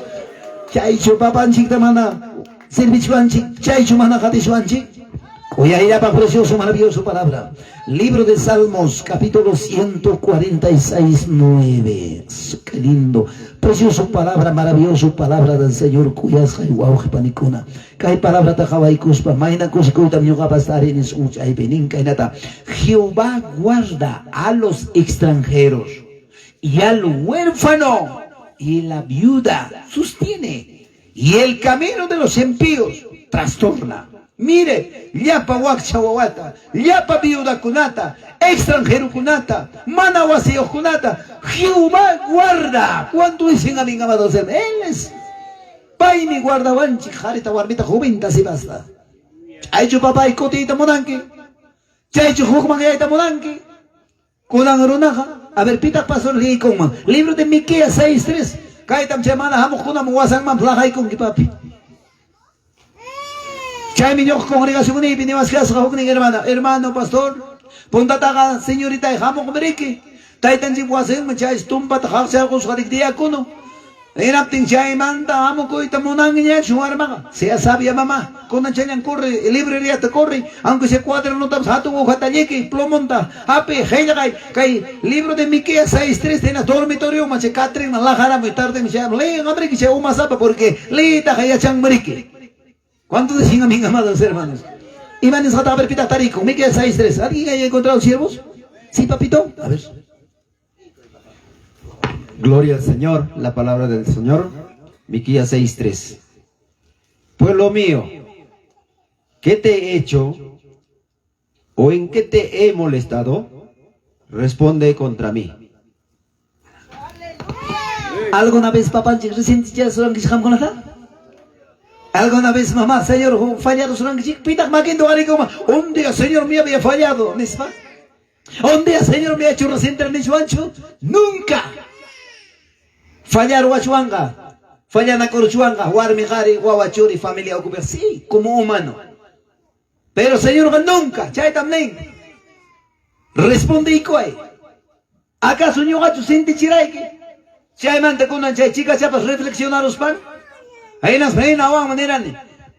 Chaychu papanchikta mana servichwanchik, chaychu mana qatishwanchik. Kuyayllapaq precioso, maravilloso palabra. Libro de Salmos, capítulo 146, 9. Qué lindo. Precioso palabra, maravilloso palabra del Señor. Kuyasqay wawqi panikuna. Kay palabrata qawaykuspa, mayna kusikuytam ñuqapas tarini sunchaypi nin kaynata. Jehová guarda a los extranjeros y al huérfano y la viuda sostiene, y el camino de los impíos trastorna. Mire, llapa wakcha wawata, llapa viudakunata, extranjerokunata, mana wasiyuqkunata, Jehová guarda. ¿Cuánto dicen amén, amados hermanos? Él es. Paymi guardawanchik, qarita, warmita, jovinta, sipasta. Chaychu papay kutiyta munanki? Chaychu hukmanyayta munanki? Kunan runaqa, a ver, pitaq pastor liykunman. Libro de Miqueas 6:3. Kaytam chay mana hamuqkunaman wasanman plaqaykunki, papi. Chaymi ñuqa congregacionniypi niwasqasqa huknin hermana, hermano pastor, puntataqa señoritay hamuqmi riki. Taytanchik wasinman chay tumpata qaqcharqusqa rik diácono. Hinaptin chaymanta hamukuyta munanñachu warmaqa. Sea sabia mamá, kunan chayllan corre, libreriata corre, aunque sea cuadernotapas hatun hojata lliki, plomonta hapi, qillqay, kay libro de Miqueas 6:3 hina dormitorioman chay catrinman laqaramuy tardemi chay liyinqam riki chay umasapa porque liyitaqa yachanmi riki. ¿Cuántos dicen amén, amados hermanos? Ima nisqata a ver pitaq tarikun? Miqueas 6:3. ¿Alguien haya encontrado siervos? Sí, papito. A ver.
Gloria al Señor, la palabra del Señor, Miqueas 6:3. Pueblo mío, ¿qué te he hecho o en qué te he molestado? Responde contra mí.
¿Alguna vez papanchik resentichasurankichik qamkunata? ¿Alguna vez mamá, Señor, fallarusurankichik? Pitaq makinta uqarikuma, un día, Señor, me había fallado, nispa. Un día, Señor, me ha hecho resentir nichwanchu? Nunca. Fallar wachwanqa. Fallanakuruchwanqa warmi qhari wawa churi familia ukhupiqa, sí, como humano. Pero Señorqa nunca, chaytam nin. Respondeykuway. ¿Acaso ñuqachu sintichirayki? Chaymanta kunan chay chikachapas reflexionaruspan, hinaspa hinawanmi nirani,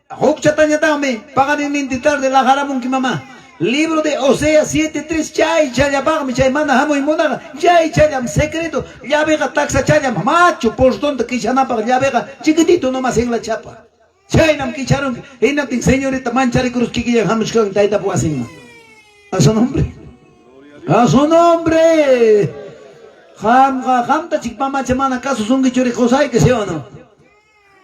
hukchatañataqmi paqarinnintin tarde laqaramunki mamá. Libro de Oseas 7:3 chay challapaqmi chay mana hamuy munaqa, chay challam secreto, llaveqa taksa challam, machu portonta kichanapaq llaveqa chiquitito nomás en la chapa. Chaynam kicharunki, hinaptin señorita mancharikurus kikillan hamuchkan taytapa wasinman. A su nombre. A su nombre. Qamqa, qamta chik mamacha mana kasusunkichu ri qusayki, ¿sí o no?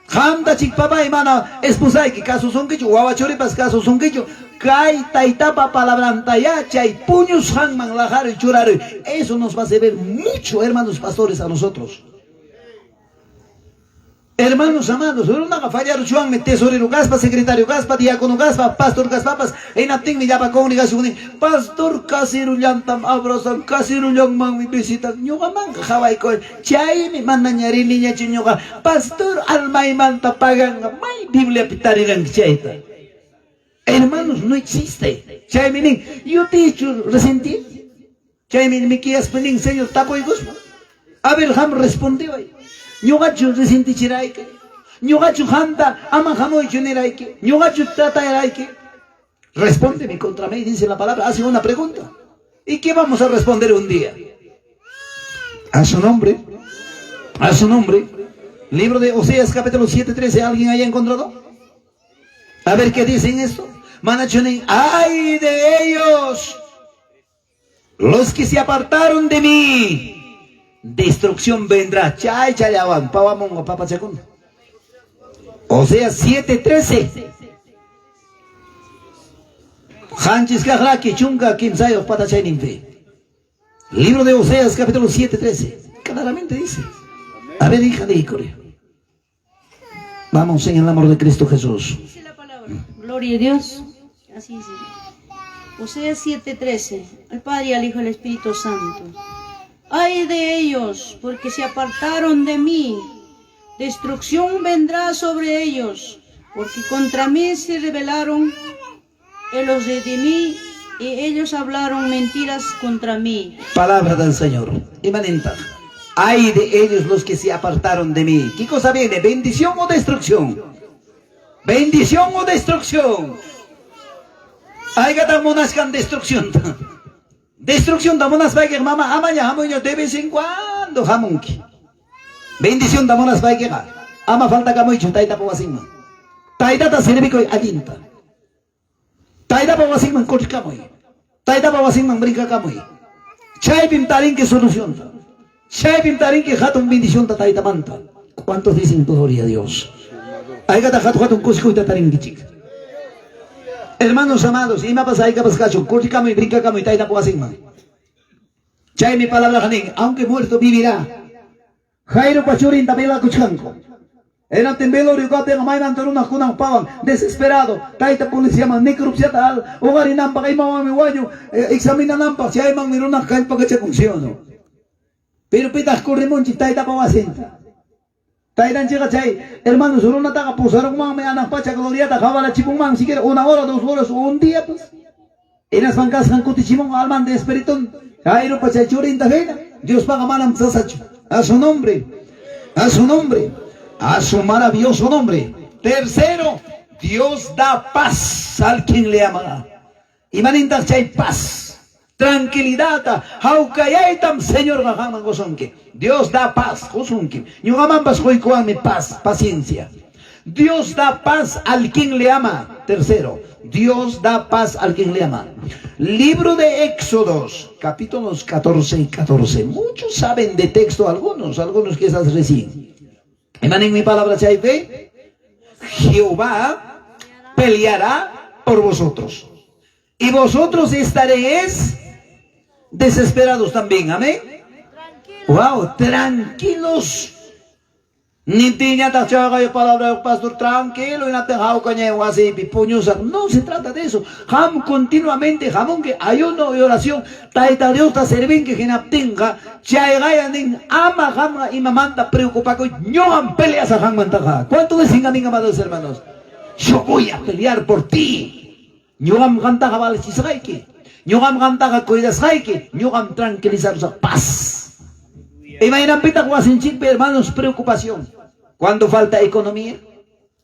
Qamta chik papay mana esposayki kasusunkichu, wawa churipas kasusunkichu. Kay taytapa palabrantayá chay puñusqanman laqaruy, churaruy. Eso nos va a servir mucho, hermanos pastores, a nosotros. Hermanos amados, runaqa fallaruchwanmi tesorero kaspa, secretario kaspa, diácono kaspa, pastor kaspapas, hinaptinmi llapa congregación nin, pastor casirullantam abrazan, casirullanmanmi visitan, ñuqamanqa qhawaykuwan, chaymi manaña riniñachu ñuqa, pastor almaymanta paganqa, may Bibliapi tariranki chayta. Hermanos, no existe. Chaymi nin, yo te he hecho resentir. Chaymi Miqueaspi nin, Señor, tapuykuspa. A ver, qam respondeway. Ñuqachu resentichirayki? Ñuqachu qamta ama hamuychu nirayki? Ñuqachu tratarayki? Respóndeme contra mí, dice la palabra. Hace una pregunta. ¿Y qué vamos a responder un día? A su nombre. A su nombre. Libro de Oseas, capítulo 7, 13. ¿Alguien haya encontrado? A ver qué dicen esto. Manachu nin, ay de ellos, los que se apartaron de mí, destrucción vendrá. Chay chayawan, pawamongo, papachakuna. Oseas 7, 13. Qanchis kaq chunka kimsayuq patachayninpi. Libro de Oseas, capítulo 7, 13. Claramente dice. A ver, hija de Icoria. Vamos en el amor de Cristo Jesús.
Dice la palabra. Gloria a Dios. Así dice. Oseas 7:13. Al Padre, al Hijo y al Espíritu Santo. Ay de ellos, porque se apartaron de mí. Destrucción vendrá sobre ellos, porque contra mí se rebelaron. Y los redimí, y ellos hablaron mentiras contra mí.
Palabra del Señor. Imanintaq. Ay de ellos los que se apartaron de mí. ¿Qué cosa viene? ¿Bendición o destrucción? ¿Bendición o destrucción? Aykatan munaskan destrucción. Destrucción ta munaspaykiqa mama amaña hamuyña de vez en cuando hamunki. Bendición ta munaspaykiqa ama faltakamuychu taytapa wasinman. Taytata servikuy allinta. Taytapa wasinman kurikamuy. Taytapa wasinman brincakamuy. Chaypim tarinki solucionta. Chaypim tarinki hatun bendicionta taytamanta. ¿Cuántos dicen gloria a Dios? Aykata hatun hatun kusikuyta tarinkichik. Hermanos amados, imapas aykapas kachun, kurikamuy, brincakamuy taytapa wasinman. Chaymi palabra nin, aunque muerto vivirá. Jairopa churinta velakuchkanku. Hinaptin velorio kaptinqa maymanta runakunan pawan desesperado tayta policiaman necropsiata uqarinanpaq imawanmi wañun examinananpaq chaymanmi runaqa kallpakachakun, ¿sí o no? Pero pitaq corrimunchik taytapa wasinta. Taytanchikqa chay hermanos runataqa pusarunmanmi anaq pacha gloriata qhawarachipunman siquiera una hora, 2 horas o un día pues. Hinaspan kasqan kutichimunqa almanta espiritun. Jairopa chay churinta hina Diospaqa manam sasachu. A su nombre, a su nombre, a su maravilloso nombre. Tercero, Dios da paz al quien le ama. Imanintaq chay paz, tranquilidad, hawkayaytam Señorqa qanman qusunki. Dios da paz, qusunki. Ñuqamanpas quykuwanmi paz, paciencia. Dios da paz al quien le ama. Tercero, Dios da paz al quien le ama. Libro de Éxodos, capítulos 14 y 14. Muchos saben de texto, algunos quizás recién. Emanen mi palabra, chaype. Jehová peleará por vosotros. Y vosotros estaréis desesperados también. Amén. Wow, tranquilos. Niptinñataq chayqa palabrayuq pastor tranquilo hinaptin hawkañay wasiypi puñusaq. No se trata de eso. Qam continuamente hamunki ayuno y oración Tayta Diosta servinki hinaptinqa chayqaya nin ama qamqa imamanta preocupakuy ñuqam peleasaq qanmantaqa. ¿Cuánto dicen amén, amados hermanos? Yo voy a pelear por ti. Ñuqam qamtaqa valechisqayki. Ñuqam qamtaqa cuidasqayki. Ñuqam tranquilizarusaq. Paz. Imaynanpitaq wasinchikpi, hermanos, preocupación? Cuando falta economía,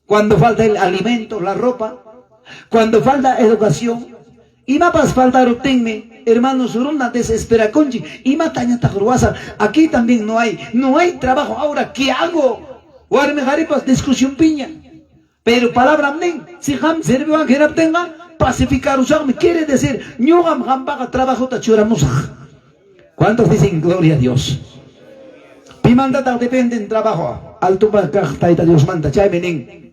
cuando falta el alimento, la ropa, cuando falta educación, imapas faltaruptinmi, hermanos, runa desesperakunchik. Imatañataq ruwasaq? Aquí también no hay, no hay trabajo. Ahora, ¿qué hago? Warmi qharipas discusión piña. Pero palabram nin, si qam sirviwan hinaptinqa pacificarusaqmi, quiere decir, ñuqam qampaqa trabajota churamusaq. ¿Cuántos dicen gloria a Dios? Pimantataq dependen trabajo? Altopa kaq Tayta Diosmanta. Chaymi nin,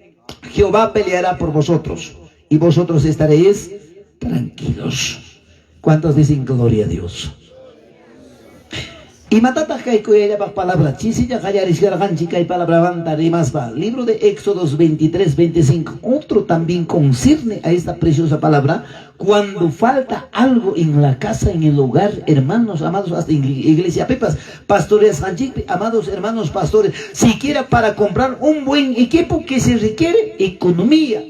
Jehová peleará por vosotros y vosotros estaréis tranquilos. ¿Cuántos dicen gloria a Dios? Imatataq kay kuyayllapaq palabra? Chisilla qallarishkarqanchik kay palabramanta rimaspa. Libro de Éxodos 23, 25. Otro también concierne a esta preciosa palabra. Cuando falta algo en la casa, en el hogar, hermanos amados, hasta en iglesia pipas, pastores amados hermanos pastores, siquiera para comprar un buen equipo que se requiere economía.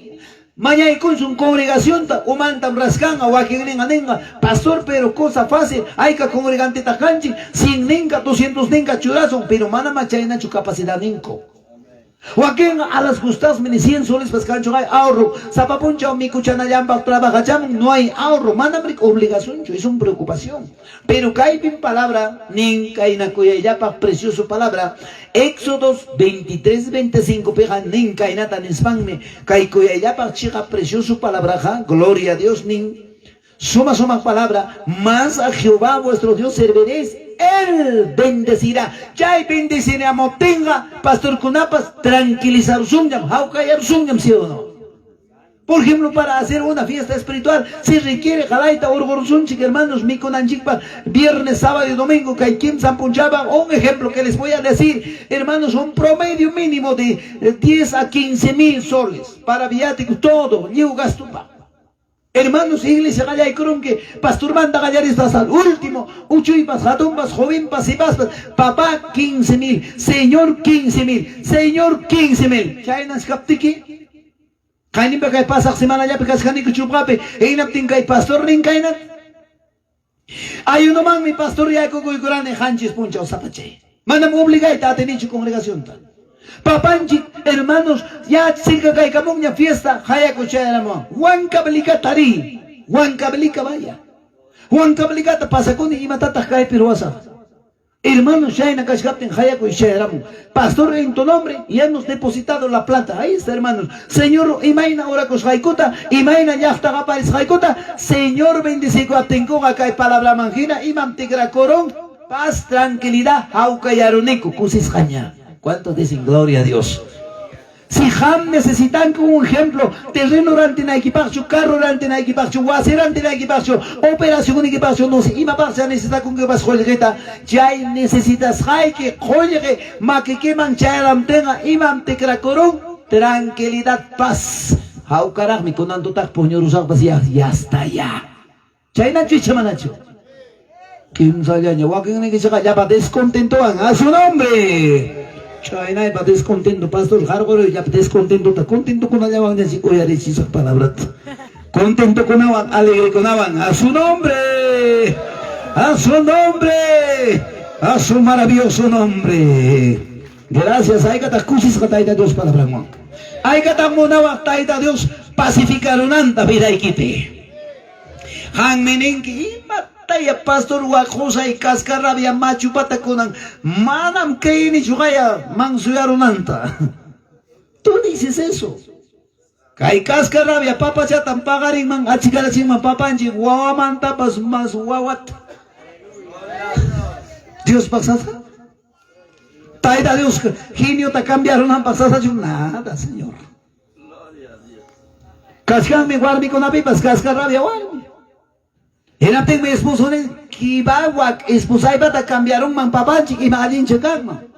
Mañaykunsun congregacionta umantam raskanqa wakinninqa ninqa pastor pero cosa fácil hayka congregantitaq kanchik 100 ninqa 200 ninqa churasun pero manamá chaynachu capacidad ninku. Wakinqa a las justasmi ni 100 soles kanchu hay ahorro sapa punchaw mikuchanallanpaq trabajachamun no hay ahorro manam rik obligacionchu es una preocupación. Pero kaypim palabra nin kayna kuyayllapaq precioso palabra Éxodos 23, 25 piqa nin kaynata nispanmi kay kuyayllapaq chiqa precioso palabraqa gloria a Dios nin suma suma palabra más a Jehová vuestro Dios serviréis, él bendecirá. Chay bendeciramuptinqa pastorkunapas tranquilizarusunñam, hawkayarusunñam, ¿sí o no? Por ejemplo, para hacer una fiesta espiritual se requiere jalayta urgursunchik, hermanos, mikunanchikpa viernes, sábado y domingo, kay kimsan punchaba. Un ejemplo que les voy a decir, hermanos, un promedio mínimo de 10 a 15 mil soles para viáticos, todo, lliw gastupa. Hermanos, iglesia qallaykurunki, pastor manda qallarispas al último, uchuypas, hatunpas, jovenpas, sipaspas, papá 15 mil, señor 15 mil, señor 15 mil. Chaynas kaptiki, Kayninpa kay pasaq semanallapi kachkaniku chupqapi, hinaptin kay pastor nin kaynat. Ayunomanmi pastor yaykukuykurani qanchis punchaw sapachay. Manam obligayta atinichu congregacionta. Papanchik, hermanos, ya cerca kaykamunña fiesta, hayakuchayaramuwan. Huancavelica ri, Huancavelica vaya. Huancavelicata pasakuni imatataq kaypi ruwasaq. Hermanos, chayna kachkaptin hayakuy chayaramun. Pastor, en tu nombre ya hemos depositado la plata. Ahí está, hermanos. Señor, imayna orakusqaykuta, imayna llaqta qaparisqaykuta, Señor bendecikuaptinkuqa kay palabraman hina imam tikrakurun paz, tranquilidad, hawkayaruniku kusisqaña. ¿Cuántos dicen gloria a Dios? Si qam necesitanku un ejemplo, terreno rantinaykipaqchu, carro rantinaykipaqchu, wasi rantinaykipaqchu, operacionnikipaqchu, no sé, imapaqcha necesitakunkipas qullqita, chay necesitasqayki qullqi makikiman chayaramtinqa imam tikrakurun tranquilidad, paz. Hawkaraqmi kunan tutaq puñurusaqpas ya, ya está ya. Chaynachu icha manachu? Kimsallaña wakinnikichikqa llapa descontentowan a su nombre. Chaynaypa descontento, pastor qarquriy llapa descontentota, contentokunallawanñachik uyarichisaq palabrata. Contentokunawan, alegrekunawan a su nombre. A su nombre. A su maravilloso nombre. Gracias, haykataq kusisqa Tayta Dios palabranwan. Haykataq munawaq Tayta Dios pacificarunanta vidaykipi. Qanmi ninki, imataya pastor wak qusay cascarrabia machupata kunan, manam creinichu qaya mansuyarunanta. Tú dices eso. Kay cascarrabia papachatam paqarinman achikarachinman papanchik wawamantapas mas wawata. Diospaq sasa? Tayta Dios geniota cambiarunanpaq sasachu? Nada, Señor. Kachkanmi warmikunapipas cascarrabia warmi. Hinaptinmi esposo nin, kibawak esposaypata cambiarunman papanchik ima allincha kanman.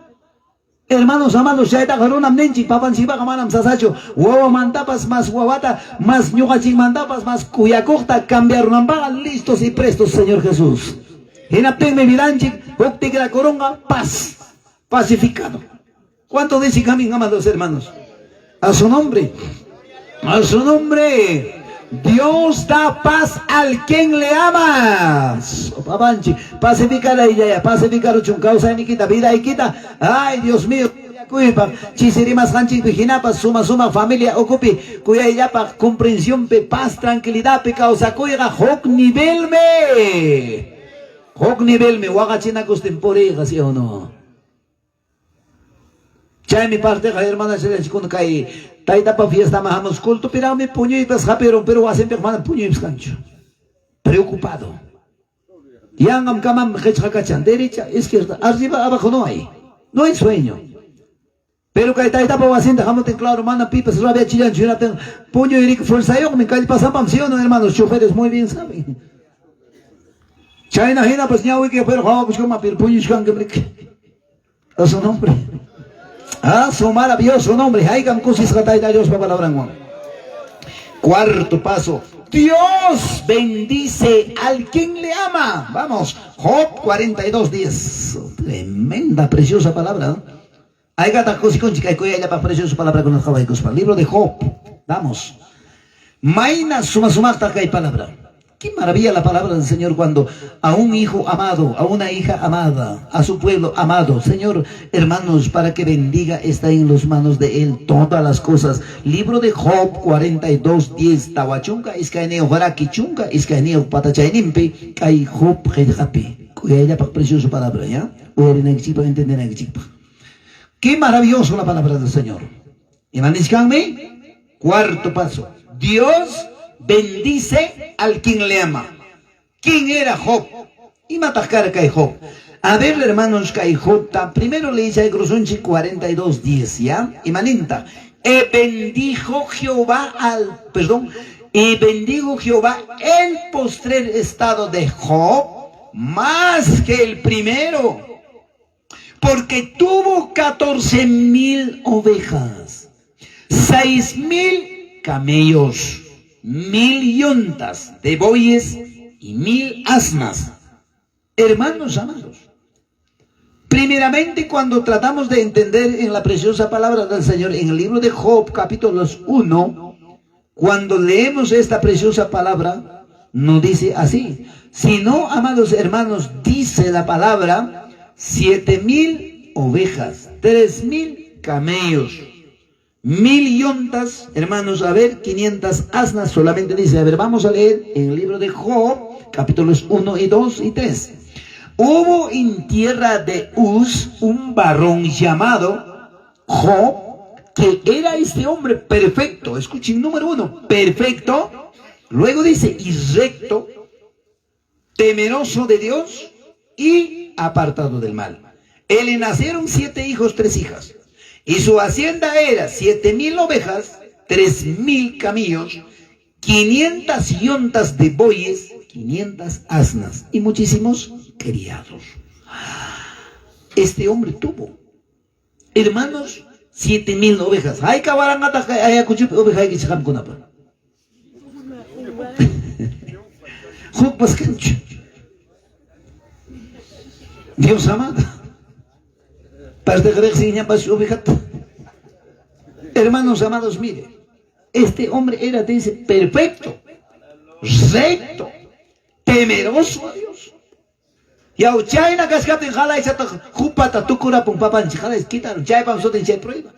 Hermanos amados, chaytaqa runam ninchik, papanchikpaqa manam sasachu. Wawamantapas mas wawata, mas ñuqanchikmantapas mas kuyakuqta cambiarunanpaqa listos y prestos Señor Jesús. Hinaptinmi vidanchik huk tikrakurunqa paz, pacificado. ¿Cuánto dicen amén, amados hermanos? A su nombre, a su nombre. Dios da paz al quien le ama. Papanchi, pacificar ella, pacificar uchun kawsaynikita, vidaykita. Ay, Dios mío. Kuypaq chisirimasqanchikpi hinapas suma suma familia ukupi kuyayllapaq comprensiónpi paz tranquilidadpi kawsakuyqa huk nivelmi. Huk nivelmi waqachinakustin puriyqa, ¿sí o no? Chaymi parteqa hermana chayachikuna kay taytapa fiestaman hamus cultopiraqmi puñuypas hapirun, pero wasinpiqa manam puñuypas kanchu. Preocupado. Yanqam kamam qichqa kachan, derecha, izquierda, arriba, abajo no hay. No hay sueño. Pero kay taytapa wasinta hamutin, claro, mana pipas rabiachillanchu hinaptin puñuy fuerzayuqmi, kallpasapam, ¿sí o no, hermanos? Choferes muy bien saben. Chayna hinapas ñawiki pero hawakuchkama pero puñuchkankim riki. A su nombre. A su maravilloso nombre. Haykam kusisqa Tayta Diospa palabranwan. Cuarto paso. Dios bendice al quien le ama. Vamos. Job 42, 10. Tremenda, preciosa palabra, ¿no? Haykataq kusikunchik kay kuyayllapaq preciosa palabra kunata. Libro de Job. Vamos. Mayna suma sumaqtaq kay palabra. Qué maravilla la palabra del Señor cuando a un hijo amado, a una hija amada, a su pueblo amado, Señor, hermanos, para que bendiga, está en las manos de Él todas las cosas. Libro de Job 42, 10, tawa chunka, iskayniyuq raki chunka, iskayniyuq patachayninpi, kay Job qillqapi. Kuyayllapaq precioso palabra, ¿ya? Uyarinaykichikpaq, entendenaykichikpaq. Qué maravilloso la palabra del Señor. Ima nichkanmi? Cuarto paso. Dios bendice al quien le ama. ¿Quién era Job? Imataq karqa kay Job. A ver, hermanos, kay Jobta primero leechaykurusunchik 42, 10, ¿ya? Imanintaq. E bendijo Jehová al, perdón, y bendijo Jehová el postrer estado de Job más que el primero, porque tuvo 14,000 ovejas, 6,000 camellos, 1,000 yuntas de bueyes y 1,000 asnas. Hermanos amados, primeramente cuando tratamos de entender en la preciosa palabra del Señor, en el libro de Job, capítulo 1, cuando leemos esta preciosa palabra, no dice así, sino, amados hermanos, dice la palabra, 7,000 ovejas, 3,000 camellos, 1,000 yuntas, hermanos, a ver, 500 asnas, solamente dice, a ver, vamos a leer en el libro de Job, capítulos 1 y 2 y 3. Hubo en tierra de Uz un varón llamado Job, que era este hombre perfecto, escuchen, número 1, perfecto, luego dice, y recto, temeroso de Dios y apartado del mal. Él le nacieron 7 hijos, 3 hijas. Y su hacienda era 7,000 ovejas, 3,000 camellos, 500 yuntas de bueyes, 500 asnas y muchísimos criados. Este hombre tuvo, hermanos, 7,000 ovejas. Hayka waranqataq kay Ayacuchopi ovejaykichik qamkunapa. Hukpas kanchu. Dios amado. Parte riqsinñapas ovejata. Hermanos amados, mire, este hombre era, dice, perfecto, recto, temeroso a Dios. Yaw chayna kachkaptin qalaychataq hupata tukurapun papanchik, qalay quitarun, chaypam sutin chay prueba.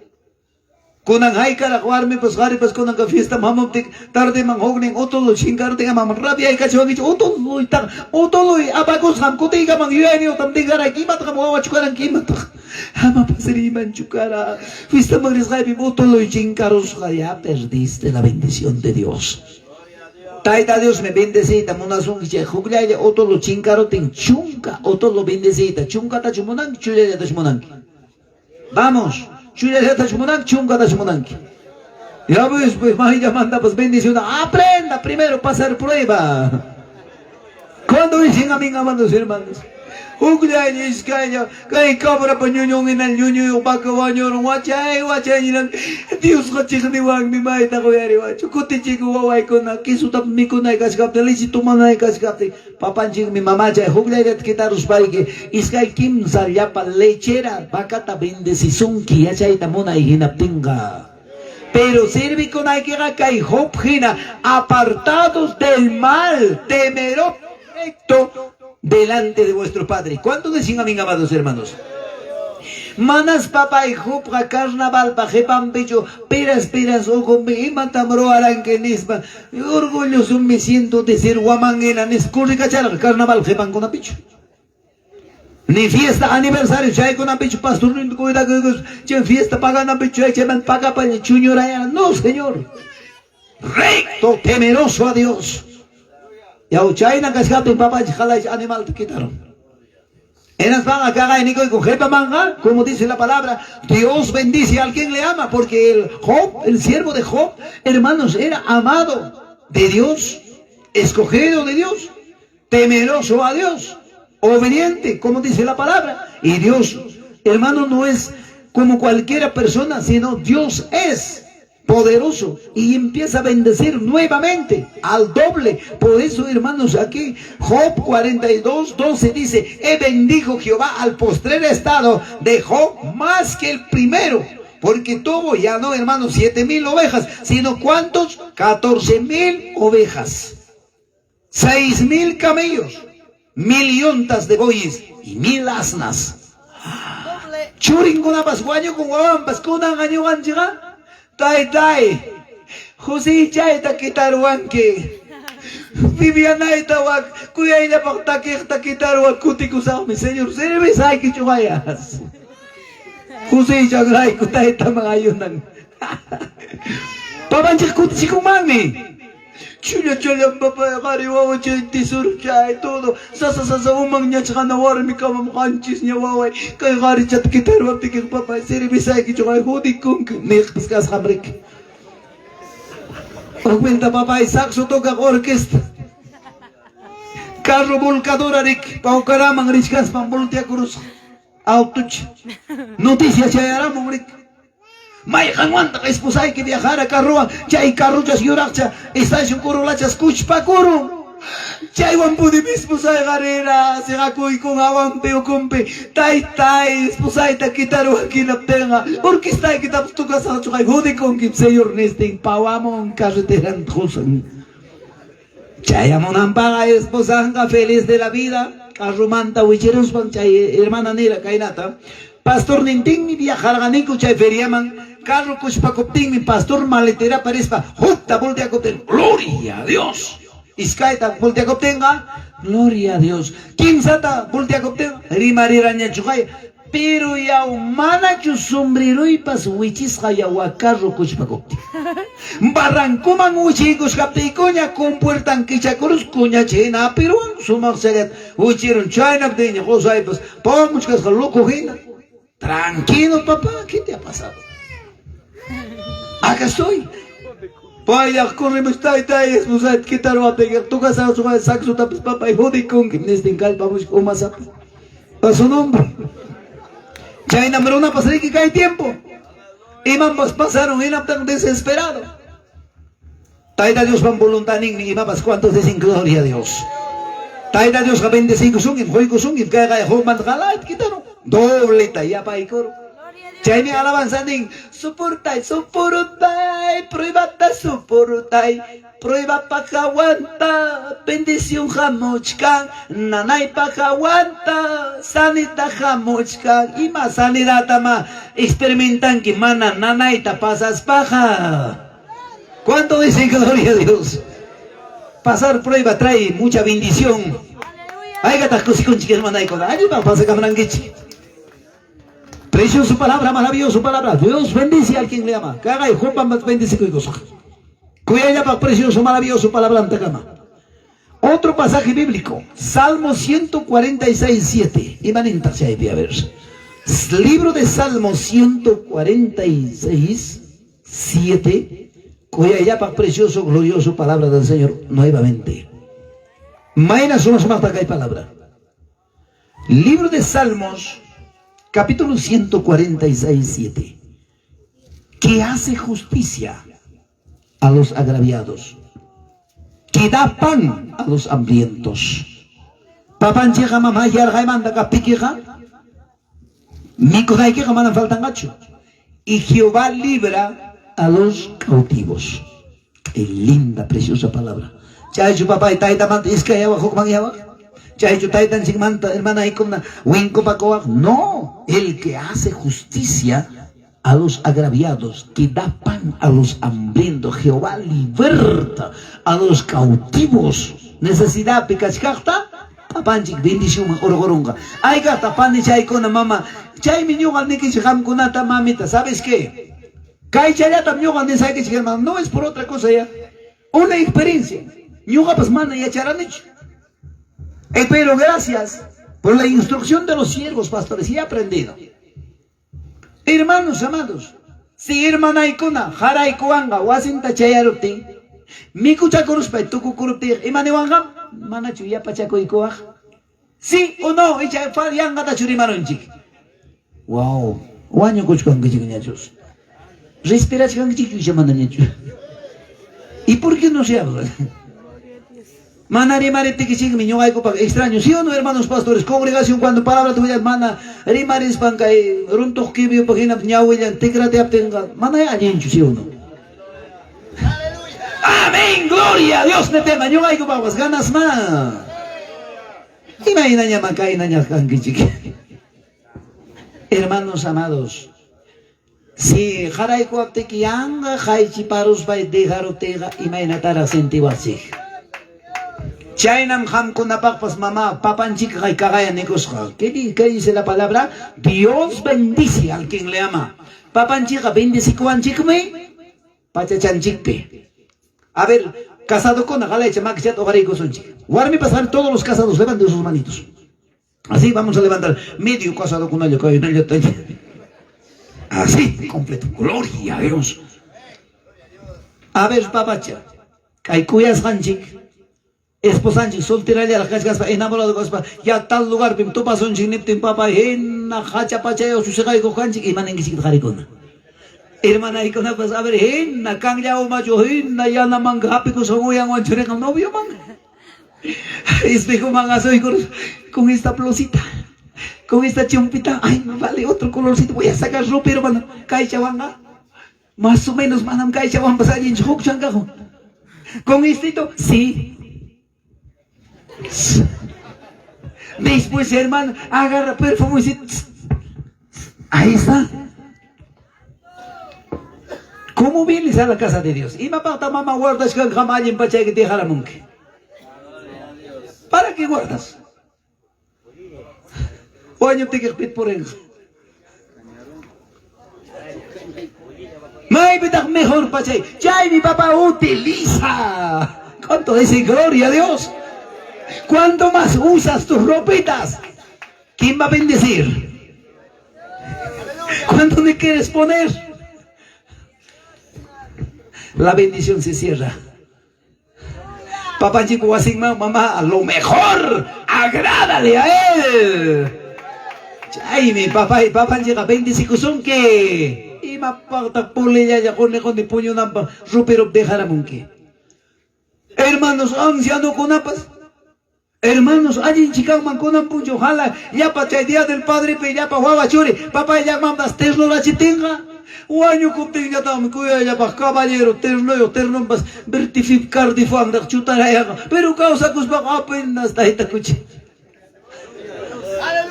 Kunan haykaraq warmipas qharipas kunanqa fiesta hamuptin tardeman huknin utuluy chinkartin amam rabiaykachiwankichik utuluytaq utuluy apakusqam kutiykaman yuyayniyuqtam dejarayki imataq wawachu karanki imataq amapas riymanchu kara fiestaman risqaypim utuluy chinkarusqa. Ya perdiste la bendición de Dios. Tayta Dios me bendecita munasunki chay hukllaylla utulu chinkarutin chunka utulu bendecita chunkatachu munanki chullallatachu munanki. Vamos, chullallatachu munanki chunkatachu munanki. Ya ves, pues, mahillamantapas bendición. Aprenda primero pasar prueba. Cuando dicen amén, amados hermanos. Hukllaylla iskaylla kay cabrapa ñuñun hina ñuñuyuq vaca wañurun wachay wachay ñinan Diosqa chiqniwanmi maytaq uyariwanchu kutichiku wawaykuna quesota mikunay kachkaptin leche tomanay kachkaptin papanchikmi mamachay hukllayllata quitaruspanki iskay kimsa llapa lechera vacata bendecisunki yachayta munay hinaptinqa. Pero sirvikunaykiqa kay Job hina apartados del mal, temeroso recto delante de vuestro Padre. ¿Cuánto dicen amén, amados hermanos? Manas papay Jobqa carnavalpa qhipanpichu piras piras ukhunpi imatam ruwaranki nispa orgulloso me siento de ser wamanhina nispa corrikacharqa carnaval qhipankunapichu. Ni fiesta aniversario chaykunapichu pastorninta cuidakuykus chay fiesta pagananpichu chay chaymanta pagapaña chuñurayana. No, Señor. Recto, temeroso a Dios. Yaw chayna kachkaptin papanchik qalaychi animalta quitaron. Hinaspaqa kaqay nikuyku qhipamanqa, como dice la palabra, Dios bendice al quien le ama, porque el Job, el siervo de Job, hermanos, era amado de Dios, escogido de Dios, temeroso a Dios, obediente, como dice la palabra. Y Dios, hermano, no es como cualquiera persona, sino Dios es poderoso y empieza a bendecir nuevamente al doble. Por eso, hermanos, aquí Job 42, 12 dice, he bendijo Jehová al postrer estado de Job más que el primero, porque tuvo ya no, hermanos, 7,000 ovejas, sino ¿cuántos? 14,000 ovejas, 6,000 camellos, 1,000 yuntas de bueyes y 1,000 asnas. Churinkunapas wañukun wawanpas kunan añuqanchikqa taytay José chayta quitarwanki Vivianayta wak kuyayllapaq takiqta quitarwan kutikusaqmi Señor servisayki chuqayas José chanrayku taytaman ayunan papanchik kutichikunmanmi chulla chullam papay qhari wawachay tesoro chay todo sasa sasa uman ñachqana warmi kamam qanchisña waway kay qharichata quitarwaptikiqa papay servisayki chuqay judikunki niqpas kasqam riki. Hukmanta papay saxo tocaq orquesta carro volcadora riki Paucaraman richkaspan volteakurusqa autocha noticia chayaramun riki mayqanwantaq esposayki viajara carrowan chay carrochas yuraqcha estación Corolachas kuchpakurun chaywan puni esposayqa rira siqakuykun hawanpi ukhunpi taytay esposayta quitarwan hinaptinqa orquestaykitapas tocasaq chuqay judikunki señor nistin pawamun carreteranta qusan chayamunanpaqa esposanqa feliz de la vida carromanta wichiruspan chay hermana nira kaynata pastor nintinmi viajarqaniku chay feriaman carro kuchpakuptinmi pastor maletera parispa hukta volteakuptin gloria a Dios iskayta volteakuptinqa gloria a Dios kimsata volteakuptin rimariraña chuqay pero yaw manachu sombreruypas wichisqa yawa carro kuchpakuptin barrancoman wichiykushkaptiykuña compuertan kichakurus kuñachina apiruwan sumaq challat wichirun chaynaptinña qusaypas pawamuchkasqa loco hina tranquilo papá, ¿qué te ha pasado? Acá estoy. Payaq corrimos taytay esposayta quitarwaptikiqa tocasaq chuqay saxotapas papay judikunki nistin kallpamushka umasapa a su nombre. Chaynam runapas riki kay tiempo. Imanpas pasaron hinaptin desesperado. Tayta Diospan voluntadninmi imapas cuántos dicen gloria a Dios. Tayta Diosqa bendeciykusunkim, quykusunkim, kayqa Jobmanta qalayta quitaron. Dobleta yapaykurun. Chaymi alabanza nin, soportay, soportay, pruebata soportay, pruebapaq aguanta, bendición hamuchkan, nanaypaq aguanta, sanidad hamuchkan. Ima sanidad ma experimentanki mana nanayta pasaspaqa. ¿Cuánto dicen gloria a Dios? Pasar prueba trae mucha bendición. Aygataq kusikunchik hermanaykuna, alliman pasakamrankichik. Preciosa palabra, maravillosa palabra. Dios bendice al quien le ama. Kaqay Jobman bendecikuykusqa. Kuyayllapaq precioso, maravilloso palabra kama. Otro pasaje bíblico, Salmo 146, 7. Imanintaq chaypi, a ver. Libro de Salmo 146, 7. Kuyayllapaq precioso, glorioso palabra del Señor nuevamente. Mayna sumaq sumaqta kay palabra. Libro de Salmos, capítulo 146, 7. Que hace justicia a los agraviados, que da pan a los hambrientos. Papanchikqa mama yarqaymanta kaptikiqa mikhunaykiqa manam faltanqachu. Y Jehová libra a los cautivos. Qué linda, preciosa palabra. Chaychu papay taytamanta iskayawaq hukmanyawaq? Chaychu taytanchikmanta hermanaykuna winkupakuwaq? No, el que hace justicia a los agraviados, que da pan a los hambrientos, Jehová liberta a los cautivos. Necesidadpi kachkaqta papanchik bendicionman hurqurunqa. Aykaqta panichaykuna mama, chaymi ñuqa nikichik qamkunata mamita, ¿sabes qué? Kaychallatam ñuqa nisaykichik hermano, no es por otra cosa ya. Una experiencia. Ñuqapas mana yacharanichu. Pero gracias por la instrucción de los siervos pastores, y he aprendido. Hermanos amados, si hermanaykuna haraykuwanqa wasinta chayaruptin, mikuchakuruspay tukukuruptin, imaniwanqam? Manachu yapachakuykuwaq? Sí o no, icha yanqatachu rimarunchik. Wow, wañukuchkankichikñachus. Respirachkankichikchu icha manañachu. ¿Y por qué no se habla? Mana rimariptikichikmi ñuqaykupaq extraño. ¿Sí o no, hermanos pastores? Congregación cuando palabra tuya mana rimarispan kay runtuq kibyupaq hina ñawillan tikratyaptinqa mana allinchu, ¿sí o no? Amén, gloria a Dios niptinqa ñuqaykupaqpas ganas ma. Imaynañama kaynaña kankichik. Hermanos amados, si qaraykuwaptiki yanqa qaychiparuspay dejaruptiyqa imaynataraq sentiwaqchik. Chaynam qamkunapaqpas mamá papanchikqa kaqaya nikusqa. ¿Qué dice la palabra? Dios bendice al quien le ama. Papanchikqa bendecikuwanchikmi pachachanchikpi. A ver, casadokuna qalaycha makichata uqariykusunchik. Warmipas todos los casados levanten sus manitos. Así vamos a levantar medio casadokunalla kaynallata. Así, completo. Gloria a Dios. A ver, papacha, kay kuyasqanchik esposanchik solterallaraq kachkaspa enamorado kaspa ya tal lugarpim tupasunchik niptin papa hina hacha pachayuq susiqaykuq kanchik imaninkichik qarikuna. Hermanaykunapas a ver hina kanlla umachu hina yanamanka hapikusqan uyanwan churiqa novioman. Espejoman asuykur con esta blusita, con esta chumpita, ay, me vale otro colorcito, voy a sacar ropa, hermano, kaychawanqa. Más o menos manam kaychawanpas allinchu huk chankajo. Con estito, sí. Después, hermano, agarra perfume y dice, ahí está. ¿Cómo vienes a la casa de Dios? Imapaqta mama guardashkanqa allin pachayki dejaramunki. ¿Para qué guardas? Wañuptiki pitpurinqa. Maypitaq mejor pachay. Chaymi papá utiliza. ¿Cuánto dice gloria a Dios? Cuanto más usas tus ropitas, ¿quién va a bendecir? ¿Cuánto le quieres poner? La bendición se cierra. Papanchico wasinman, mamá, a lo mejor, agrádale a él. Chaymi papá y papanchiqa bendecikusunki. Imapaqtaq pulillalla quni quni puñunanpaq rupirup dejaramunki. Hermanos ancianokunapas, hermanos allin chikanman kunan punchu jala llapa chay día del padre pe llapa wawa churi papá llakmanpas ternurachiptinqa wañukuptinñataqmi kuyayllapaq caballero ternuyuq ternunpas vertifip cardifanraq chutarayaqa pero kawsakuspaqa apenas taytakuchi.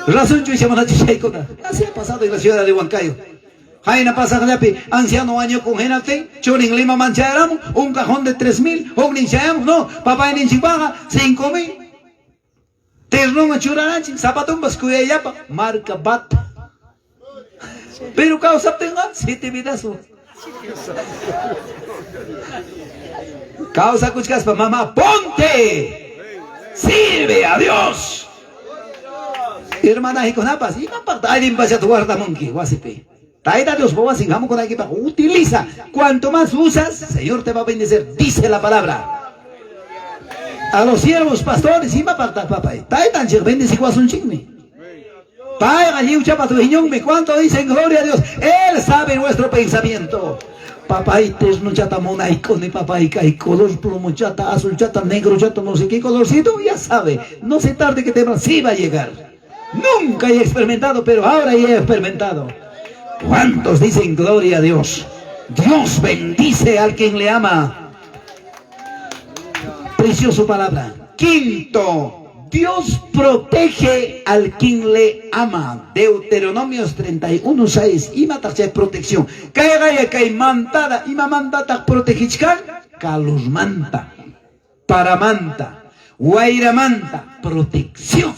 Razonchu icha manachu chaykuna. Así ha pasado en la ciudad de Huancayo. Jaina pasaqllapi anciano wañukun hinaptin churin Limaman chayaramun un cajón de 3000 huknin chayamun no papayninchikpaqa 5000 ternunman churaranchik zapatunpas kuyayllapa marca Bata. Pero kawsaptinqa 7 vidazo. Kawsakuchkaspa mamá ponte, sirve a Dios. Hermanaykunapas imapaqta allin pachata guardamunki wasipi. Tayta Dios wasin hamukunaykipaq utiliza. Cuanto más usas, Señor te va a bendecir, dice la palabra. A los siervos pastores imapaqtaq papay. Taytanchik bendecikuwasunchikmi. Payqa lliwchapa dueñonmi. ¿Cuánto dicen gloria a Dios? Él sabe nuestro pensamiento. Papay, ternuchata munaykuni, papay, kay color plumuchata, azulchata, negrochata, no sé qué colorcito, ya sabe. No sé tarde que temprano, sí va a llegar. Nunca he experimentado, pero ahora ya he experimentado. ¿Cuántos dicen gloria a Dios? Dios bendice al quien le ama. Precioso palabra. Quinto, Dios protege al quien le ama. Deuteronomios 31, 6. Imataq chay protección. Kayqaya kay mantada, ima mantataq protegichkan? Calurmanta, paramanta, wayramanta, protección.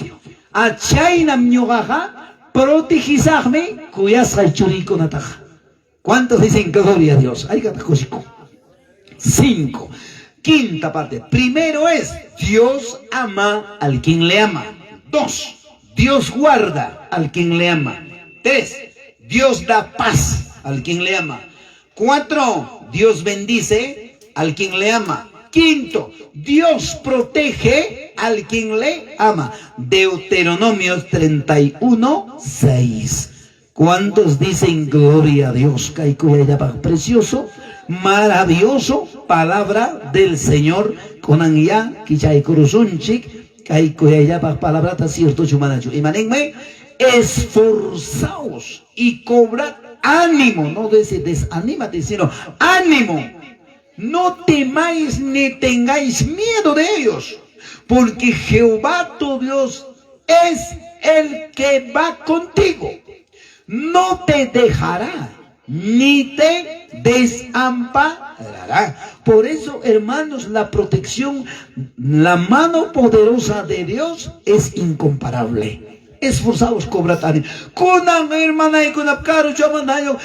Achaynam ñuqaqa protegisaqmi kuyasqay churiykunataqa. ¿Cuántos dicen gloria a Dios? Aykataq kusikun. 5. Quinta parte. Primero es, Dios ama al quien le ama. 2. Dios guarda al quien le ama. 3. Dios da paz al quien le ama. 4. Dios bendice al quien le ama. Quinto, Dios protege al quien le ama. Deuteronomios 31, 6. ¿Cuántos dicen gloria a Dios? Precioso, maravilloso palabra del Señor. Kunan ya, kichaykurusunchik, kaykuyayllapaq palabrata cierto manachu. Imaninmi, esforzaos y cobrad ánimo. No dice desanímate, sino ánimo. No temáis ni tengáis miedo de ellos, porque Jehová tu Dios es el que va contigo. No te dejará ni te desamparará. Por eso, hermanos, la protección, la mano poderosa de Dios es incomparable. Esforzaos, cobrad ánimo. Kunan, hermana, y kunap karu chamanayo.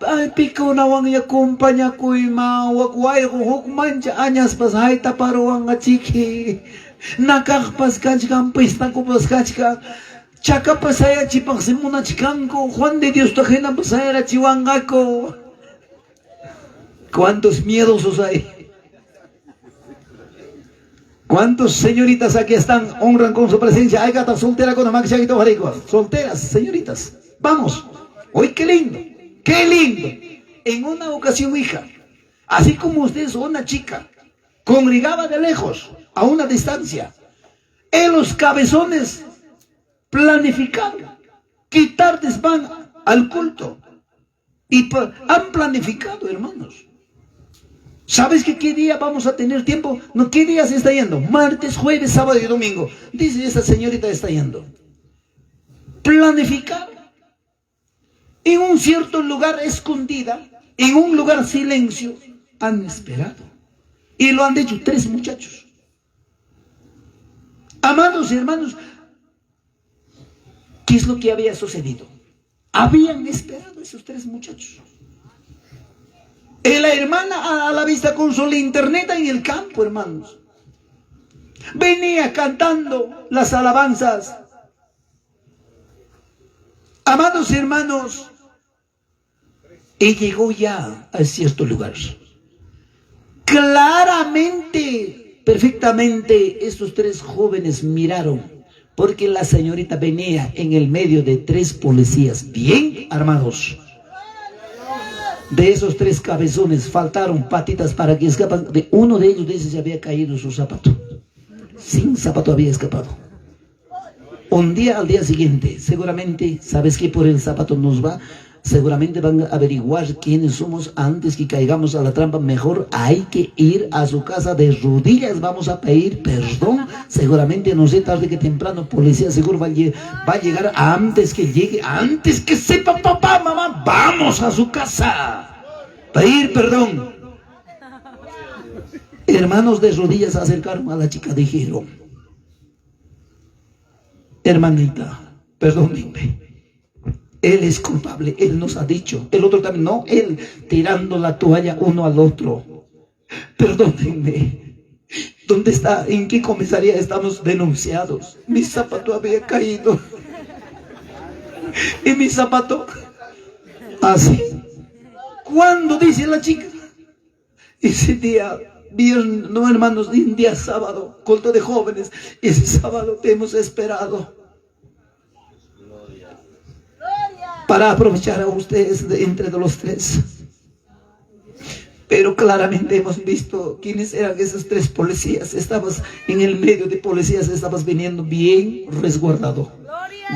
Ay, pikunawan ya kumpañakuyman, wak wayqu huk mancha añaspas haytaparuwanqa chiki. Nakaqpas kachkan, pistakupas kachkan. Chakapas sayachipaqsi munachkanku, Juan de Diosta hinapas sayarachiwanqaku. ¿Cuántos miedosos hay? ¿Cuántos señoritas aquí están? Honran con su presencia. Ay, gata soltera con Solteras, señoritas. Vamos. Hoy qué lindo. Qué lindo. En una ocasión, hija, así como ustedes, una chica, congregaba de lejos, a una distancia, en los cabezones planificaron quitar van al culto. Y han planificado, hermanos. ¿Sabes que qué día vamos a tener tiempo? No, ¿qué día se está yendo? Martes, jueves, sábado y domingo. Dice esa señorita está yendo. Planificar. En un cierto lugar escondida, en un lugar silencio, han esperado. Y lo han dicho 3 muchachos. Amados hermanos, ¿qué es lo que había sucedido? Habían esperado esos 3 muchachos. La hermana a la vista con su linterneta en el campo, hermanos. Venía cantando las alabanzas. Amados hermanos, y llegó ya a cierto lugar. Claramente, perfectamente, estos 3 jóvenes miraron, porque la señorita venía en el medio de 3 policías bien armados. De esos 3 cabezones faltaron patitas para que escapan. De uno de ellos, dice, se había caído su zapato. Sin zapato había escapado. Un día al día siguiente, seguramente, ¿sabes qué? Por el zapato nos va. Seguramente van a averiguar quiénes somos antes que caigamos a la trampa. Mejor hay que ir a su casa de rodillas. Vamos a pedir perdón. Seguramente, no sé, tarde que temprano, policía seguro va a llegar antes que llegue, antes que sepa papá, mamá. Vamos a su casa. Pedir perdón. Hermanos de rodillas se acercaron a la chica, dijeron: hermanita, perdónenme. Él es culpable, él nos ha dicho. El otro también, no, él tirando la toalla uno al otro. Perdónenme. ¿Dónde está? ¿En qué comisaría estamos denunciados? Mi zapato había caído. Y mi zapato, así. ¿Cuándo? Dice la chica. Ese día, viernes, no hermanos, un día sábado, culto de jóvenes. Ese sábado te hemos esperado. Para aprovechar a ustedes de entre de los tres. Pero claramente hemos visto quiénes eran esos tres policías. Estabas en el medio de policías, estabas viniendo bien resguardado.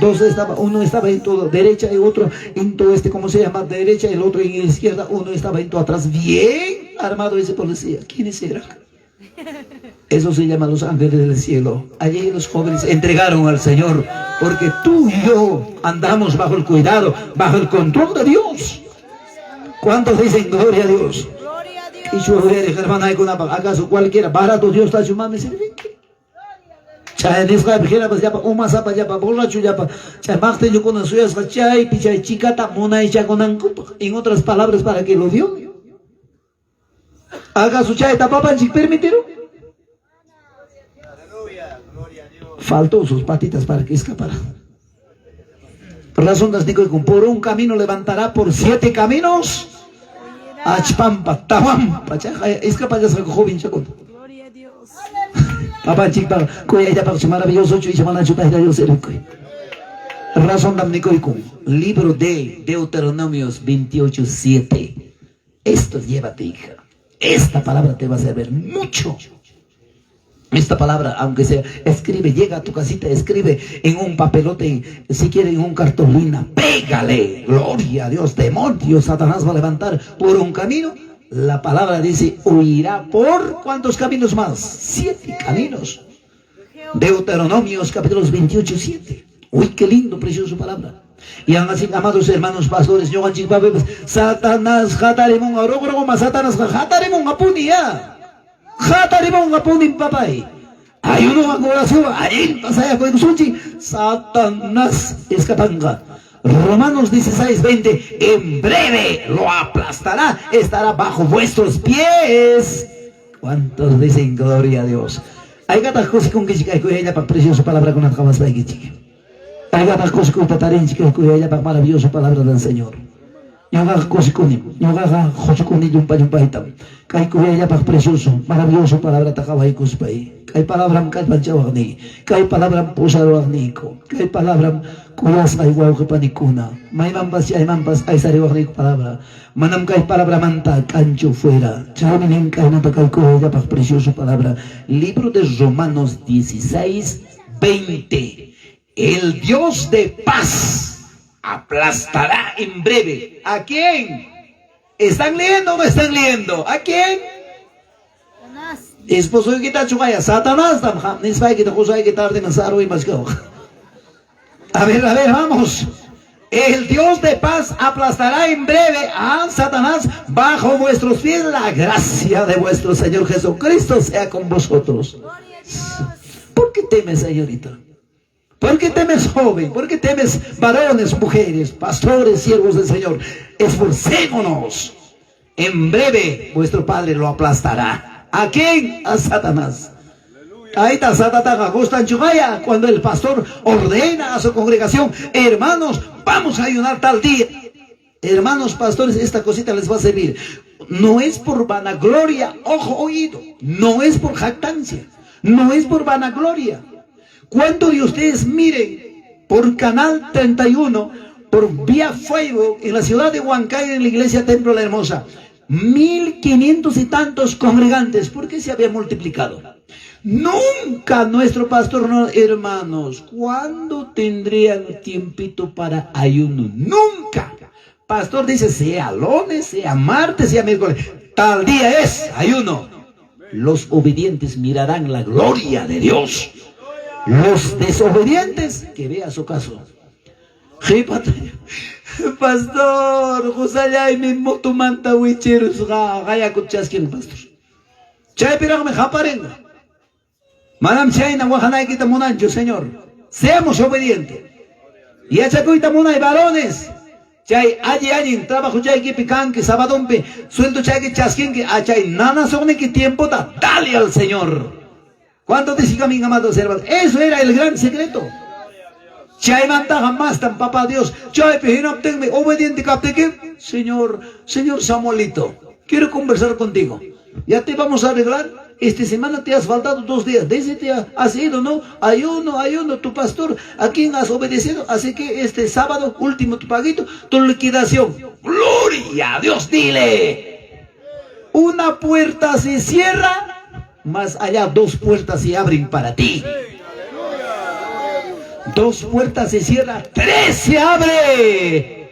Dos estaba, uno estaba en todo derecha y otro en todo este, ¿cómo se llama? Derecha, el otro en izquierda, uno estaba en todo atrás, bien armado ese policía. ¿Quiénes eran? Eso se llama los ángeles del cielo. Allí los jóvenes entregaron al Señor, porque tú y yo andamos bajo el cuidado, bajo el control de Dios. ¿Cuántos dicen gloria a Dios? Y yo hermana, ¿acaso cualquiera barato Dios está mami sirve? Chay nisqapi hinapas llapa umasapa llapa borracho llapa chay maqtillukuna suyasqa chaypi chay chikata munaychakunankupaq. En otras palabras, para que lo vio. ¿Acaso chayta papanchik permitieron? Faltó sus patitas para que escapara. Razón das por un camino levantará, por 7 caminos. Achpampa, tawampa, escapa ya joven chacota.
Gloria a Dios.
Papanchik pa, kuyayllapaq maravilloso chu manachu tayta Dios erikuy. Razón dam nikoykun. Libro de Deuteronomios 28:7. Esto llévate, hija. Esta palabra te va a servir mucho. Esta palabra, aunque sea, escribe, llega a tu casita, escribe en un papelote, si quiere en un cartulina, pégale, gloria a Dios, demonios, Satanás va a levantar por un camino. La palabra dice, huirá por ¿cuántos caminos más? 7 caminos. Deuteronomios capítulos 28:7. Uy, qué lindo, precioso palabra. Y así, amados hermanos pastores, yo Satanás, jatarimon, Satanás, jatarimon, apunia. Jatarimon, apunin, papay. Hay uno corazón, ahí pasaya con sunchi, Satanás escapanga. Romanos 16:20, en breve lo aplastará, estará bajo vuestros pies. ¿Cuántos dicen gloria a Dios? Hay gatas cosas con que chica, ella para preciosa palabra con las para que chica. Hay gatas cosas con tatarín, chica, ella para maravillosa palabra del Señor. Ñoqaqa kusikuni, ñoqaqa quchukuni llumpa llumpaytam. Kay kuyayllapaq precioso, maravilloso palabrata qhawaykuspay. Kay palabram kallpanchawaqniy, kay palabram pusaruwaqniyku, kay palabram kuyasqay wawqipanikuna. Maymanpas chaymanpas aysariwaqniyku palabra. Manam kay palabramanta kanchu fuera. Chaymi nin kaynata kay kuyayllapaq precioso palabra. Libro de Romanos 16:20. El Dios de paz aplastará en breve. ¿A quién? ¿Están leyendo o no están leyendo? ¿A quién?
Satanás.
Esposo kita chugaya, Satanás tam, nispaykita qusayki tarde saruy maskawaq. A ver, vamos. El Dios de paz aplastará en breve a Satanás bajo vuestros pies. La gracia de vuestro Señor Jesucristo sea con vosotros. ¿Por qué temes, señorita? ¿Por qué temes, joven? ¿Por qué temes, varones, mujeres, pastores, siervos del Señor? Esforcémonos. En breve vuestro Padre lo aplastará. ¿A quién? A Satanás. Ahí está Satanás, gustan chugaya. Cuando el pastor ordena a su congregación, hermanos, vamos a ayunar tal día. Hermanos pastores, esta cosita les va a servir. No es por vanagloria, ojo, oído. No es por jactancia. No es por vanagloria. ¿Cuántos de ustedes miren por Canal 31, por vía Facebook, en la ciudad de Huancayo, en la iglesia Templo La Hermosa? 1500 y tantos congregantes. ¿Por qué se había multiplicado? Nunca nuestro pastor, no, hermanos, ¿cuándo tendrían tiempito para ayuno? Nunca. Pastor dice, sea lunes, sea martes, sea miércoles, tal día es ayuno. Los obedientes mirarán la gloria de Dios. Los desobedientes, que vea su caso. Pastor, Josalay mi motumanta wichirus gaya kuchaskin, pastor. Chay piragme japarenga. Manam chayna wajanaykita munanchu, Señor. Seamos obedientes. Yachakuyta munay varones. Chay alli allin trabajo chaykipi kanki sabadompi sueldo chayki chaskinki achay nana sogniki tiempota dale al Señor. ¿Cuánto dice mi amado hermanos? Eso era el gran secreto. Chaymanta jamás tan papá Dios. Chaypi hinaptinmi obediente kaptiki. Señor, Señor Samuelito, quiero conversar contigo. Ya te vamos a arreglar. Esta semana te has faltado 2 días. Desde te has ido, ¿no? Ayuno, ayuno, tu pastor, ¿a quién has obedecido? Así que este sábado, último tu paguito, tu liquidación. ¡Gloria a Dios! Dile. Una puerta se cierra, más allá 2 puertas se abren para ti. 2 puertas se cierran, 3 se abre.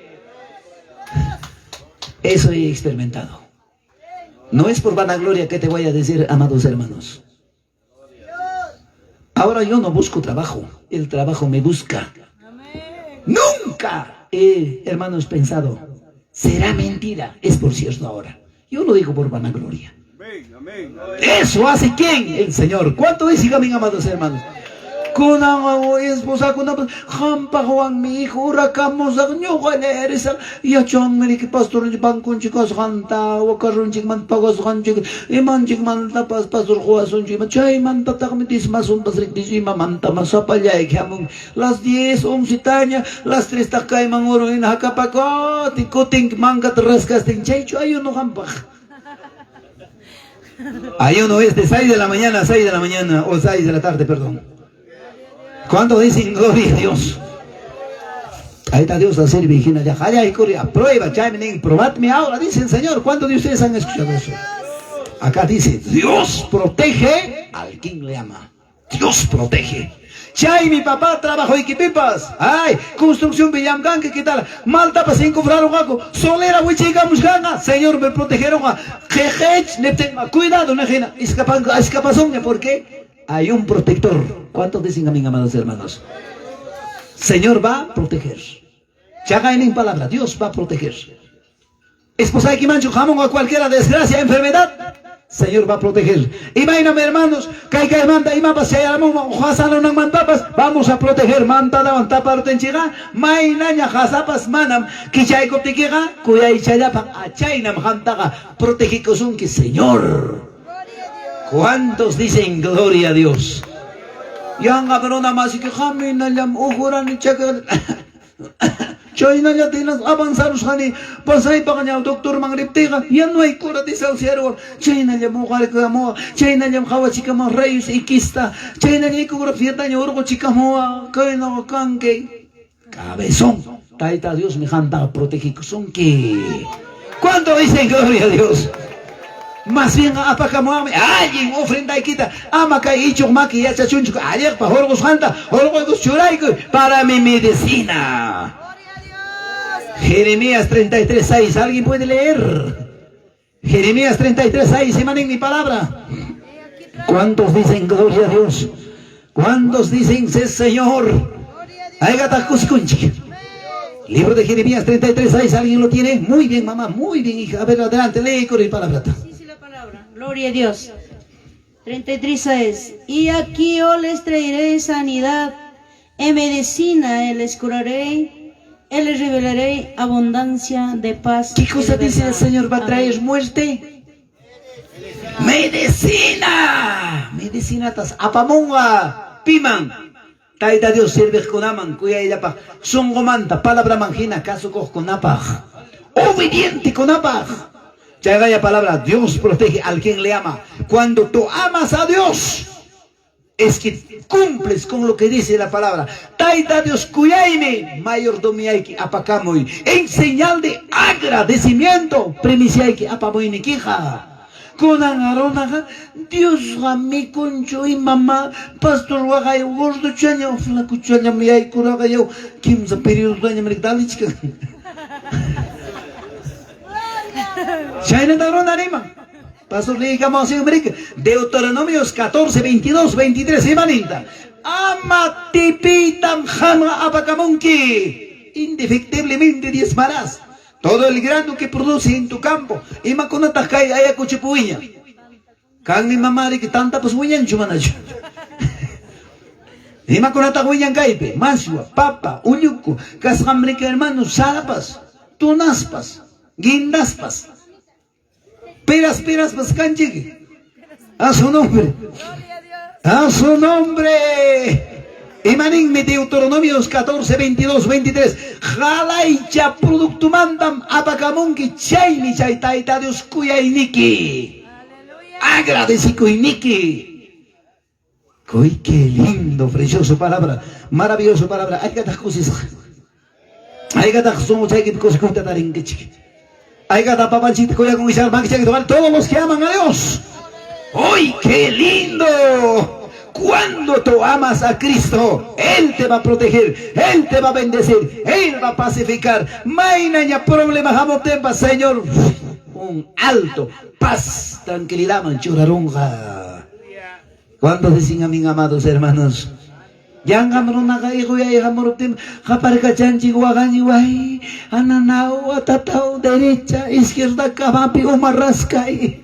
Eso he experimentado. No es por vanagloria que te voy a decir, amados hermanos. Ahora yo no busco trabajo, el trabajo me busca. Nunca he, hermanos, pensado, será mentira. Es por cierto ahora. Yo lo digo por vanagloria. Eso hace ¿quién? El Señor. ¿Cuánto dice, amén, amados hermanos? Kunan esposa kunan hampa Juan mi hijo urakamos ñuqa eres yachanmi pastor banconchik kasqanta wakarunchikmanta pagasqanchik imanchikmantapas pastor quwasunchik chaymantataqmi dismasunpas imamanta masapallayki hamun las 10 11 taña las 3 taq kayman urun hina hakapakutin kutin mankata rascastin chaychu ayuno hampaq. Ayuno es de 6 de la mañana a 6 de la mañana o 6 de la tarde, perdón. ¿Cuánto dicen gloria a Dios? Ahí está Dios a ser virgen allá. Allá y corre, prueba, chaimenen, probadme ahora, dice el Señor. ¿Cuántos de ustedes han escuchado eso? Acá dice, Dios protege al quien le ama. Dios protege. Chay, mi papá trabajó en Quipipas. Ay, construcción Villamganque, ¿qué tal? Malta pa cinco fraron aco. Solera, huichigamos gana. Señor, me protegieron a Jejech, ne tenga cuidado, nejena. Escapazón, ¿por qué? Hay un protector. ¿Cuántos dicen amén, amados hermanos? Señor va a proteger. Chaga en palabra, Dios va a proteger. Esposa de Kimanchu, jamón a cualquiera desgracia, enfermedad. Señor va a proteger. Imagíname, hermanos, que manda y mapas, si hay mantapas, vamos a proteger. Manta daban tapartenchiga, mainaña jazapas manam, kichaykotikiga, kuyaychayapa, achaynam jantaga, protegikosunki, Señor. ¿Cuántos dicen gloria a Dios? Yanga brona más que jaminallam ujurani chaka. Chaynalla tinas avanzarusqani pasaypaqña doctor manriptiqa ya no hay cura desahuciaruwan chaynallam uqarikamuwa chaynallam qhawachikamuwa rayos Xta chaynalla ecografiataña urquchikamuwa kaynaqa kanki cabezón. Tayta Dios mi qantaqa protegikusunki. ¿Cuánto dicen gloria a Dios? Más bien apakamuwanmi allin ofrendaykita ama kay ichuq maki yachachunchuk alliqpa hurqusqanta hurquykus churaykuy para mi medicina. Jeremías 33:6, ¿alguien puede leer? Jeremías 33:6, imanen mi palabra. ¿Cuántos dicen gloria a Dios? ¿Cuántos dicen sí, Señor? Libro de Jeremías 33:6, ¿alguien lo tiene? Muy bien, mamá, muy bien, hija. A ver, adelante, lee con mi palabra.
Sí, sí, la palabra. Gloria a Dios. 33:6. Y aquí yo les traeré sanidad, en medicina les curaré. Él les revelaré abundancia de paz.
¿Qué cosa dice el Señor? ¿Va a traer muerte? ¡Medicina! Medicina tas apamunga, piman. Taita Dios sirve kunaman, kuyayllapaq, sunqumanta, palabra manjina, kasukuq kunapaq, obediente kunapaq. Chayqaya palabra, Dios protege al quien le ama. Cuando tú amas a Dios, es que cumples con lo que dice la palabra. Taita Dios kuyaymi, mayordomiayki apakamuy. En señal de agradecimiento, primiciayki apamuynikiqa. Kunan arunaqa, Diosqa mikunchu y mamá, pastor waqay gordochaña, flacuchañam yaykuraqa yaw, kimsa periodotañam dalichkan. Chaynata runa riman. Pastor leikamos Deuteronomios 14, 22, 23, imaninta. Ama tipitam jama apakamunki. Indefectiblemente diezmarás todo el grano que produce en tu campo. Imakunataq kay ayakuchipuwiña. Kanmi mamari que tantapas wiñanchu manachu. Imakunataq wiñan kaypi. Mashwa, papa, ulluku, kasqamrika hermanos, sarapas, tunaspas, guindaspas. Peras, peras, pascanchique. A su nombre. A su nombre. Imaninmi Deuteronomios 14, 22, 23. Jalaycha productumandam apakamunki chaymi chay tayta Dios kuyayniki. Agradecikuyniki. Uy, qué lindo, precioso palabra, maravilloso palabra. Haykataq kusisqa. Haykataq sunquchaykipi kusikuyta tarinkichik. Haykataq papanchikta kuyakunkichik, makichayki todos los que aman a Dios. ¡Uy, qué lindo! Cuando tú amas a Cristo, Él te va a proteger, Él te va a bendecir, Él va a pacificar. Maynaña problema hamuptinpas, Señor, un alto, paz, tranquilidad man churarunqa. ¿Cuántos dicen amén, amados hermanos? Yanqam runaqa iquyay hamuruptin qaparkachanchik waqanchik way ananaw atataw derecha izquierda camapi uma raskay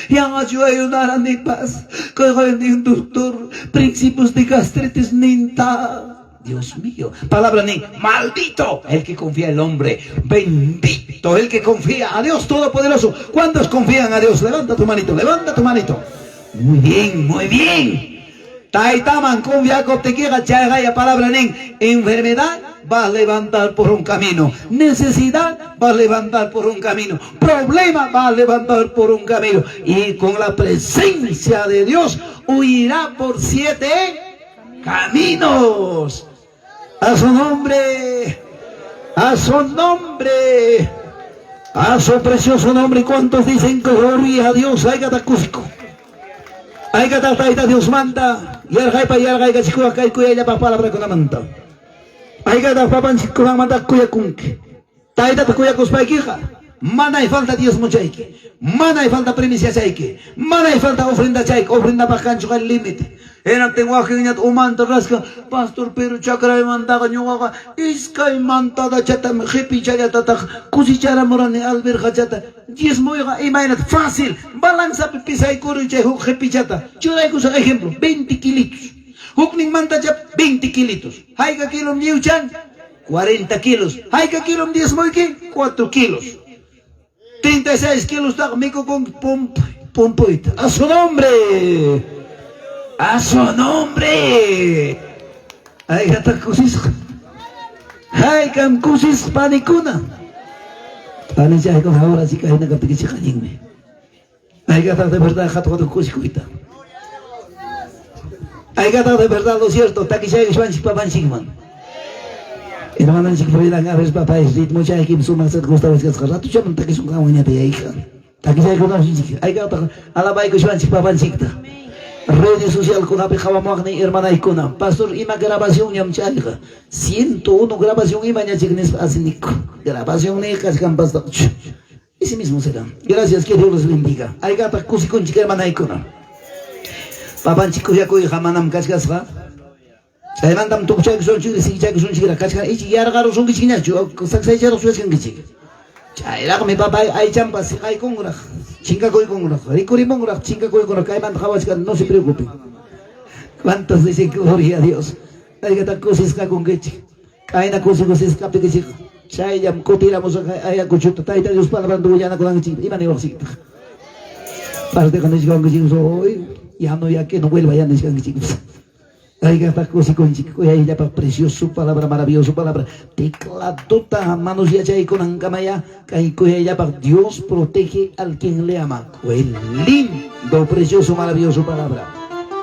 yanqachu ayunaranipas kayqaynin doctor principios de gastritis ninta. Dios mío, palabra nin, maldito el que confía en el hombre, bendito el que confía a Dios Todopoderoso. ¿Cuántos confían a Dios? Levanta tu manito, levanta tu manito. Muy bien, muy bien. Taytaman confiakuptikiqa chayqaya palabra nin, enfermedad va a levantar por un camino, necesidad va a levantar por un camino, problema va a levantar por un camino, y con la presencia de Dios huirá por 7 caminos. A su nombre, a su nombre, a su precioso nombre. ¿Cuántos dicen gloria a Dios? Haykataq kusiko. Haykataq Tayta Dios manta, yarqaypa yarqaykachikuwaq kay kuyayllapaq palabrakunamanta. Haykataq papanchikkunamanta kuyakunki. Taytata kuyakuspaykiqa, manay falta diezmochayki, manay falta primiciachayki, manay falta ofrendachayki, ofrendapaq kanchu qari límite. Hinaptin wakinñata umanta raskan, pastor, pero chakraymantaqa ñuqaqa iskay mantadachatam qipichallatataq kusicharamurani alberjachata. Diezmoyqa imaynata fácil, balanzapi pisaykuruy chay huk qipichata. Churaykusaq ejemplo, 20 kilitos. Huknin mantacha 20 kilitos. Hayka kilom lliwchan? 40 kilos. Hayka kilom diezmoyki? 4 kilos. 36 kilos taq mikukunki pumpuyta. A su nombre. A su nombre. Haykataq kusisqa. Haykam kusisqa panikuna. Panichaykuna ahora sí kayna kaptikichik allinmi. Haykataq de verdad hatu hatu kusikuyta. Haykataq de verdad lo cierto takishaykushpanchik papanchikman. Hermananchik Floidan a ver papá ritmo chaykim sumaq gustawachkasqa ratuchaman takisun qanwanñata yayka. Takishaykunasunchik haykataq alabaykushpanchik papanchikta. Redes socialkunapi qhawamuqni hermanaykuna, pastor ima grabación ñam chayqa 101 grabación ima ñachik nispa asiniku. Grabación ni kachkan pastor. Ese mismo será. Gracias, que Dios los bendiga. Haykataq kusikunchik hermanaykuna. Papanchik kuyakuyqa manam kachkasqa. Chaymantam tukuchaykusunchik, sigichaykusunchik kachkan ichik yarqarusunkichikñachu, saksaycharusuchkankichik. Chayraqmi papay aychanpas siqaykunraq, chinkakuykunraq, rikurimunraq, chinkakuykunraq, kaymanta qhawachkan, no se preocupen. ¿Cuántos dicen gloria a Dios? Haykataq kusisqa kunkichik. Kayna kusi kusisqa kaptikichik. Chayllam kutiramusaq Ayacuchota Tayta Dios palabranta willanakunanchik. Ima niwaqchiktaq? Partiqa nishkankichik, hoy ya no, ya que no vuelva ya nishkankichik. Haykataq kusikunchik, kuyayllapaq precioso palabra, maravilloso palabra. Tecladota manos yachaykunankamaya kay kuyayllapaq Dios protege al quien le ama. Qué lindo, precioso, maravilloso palabra.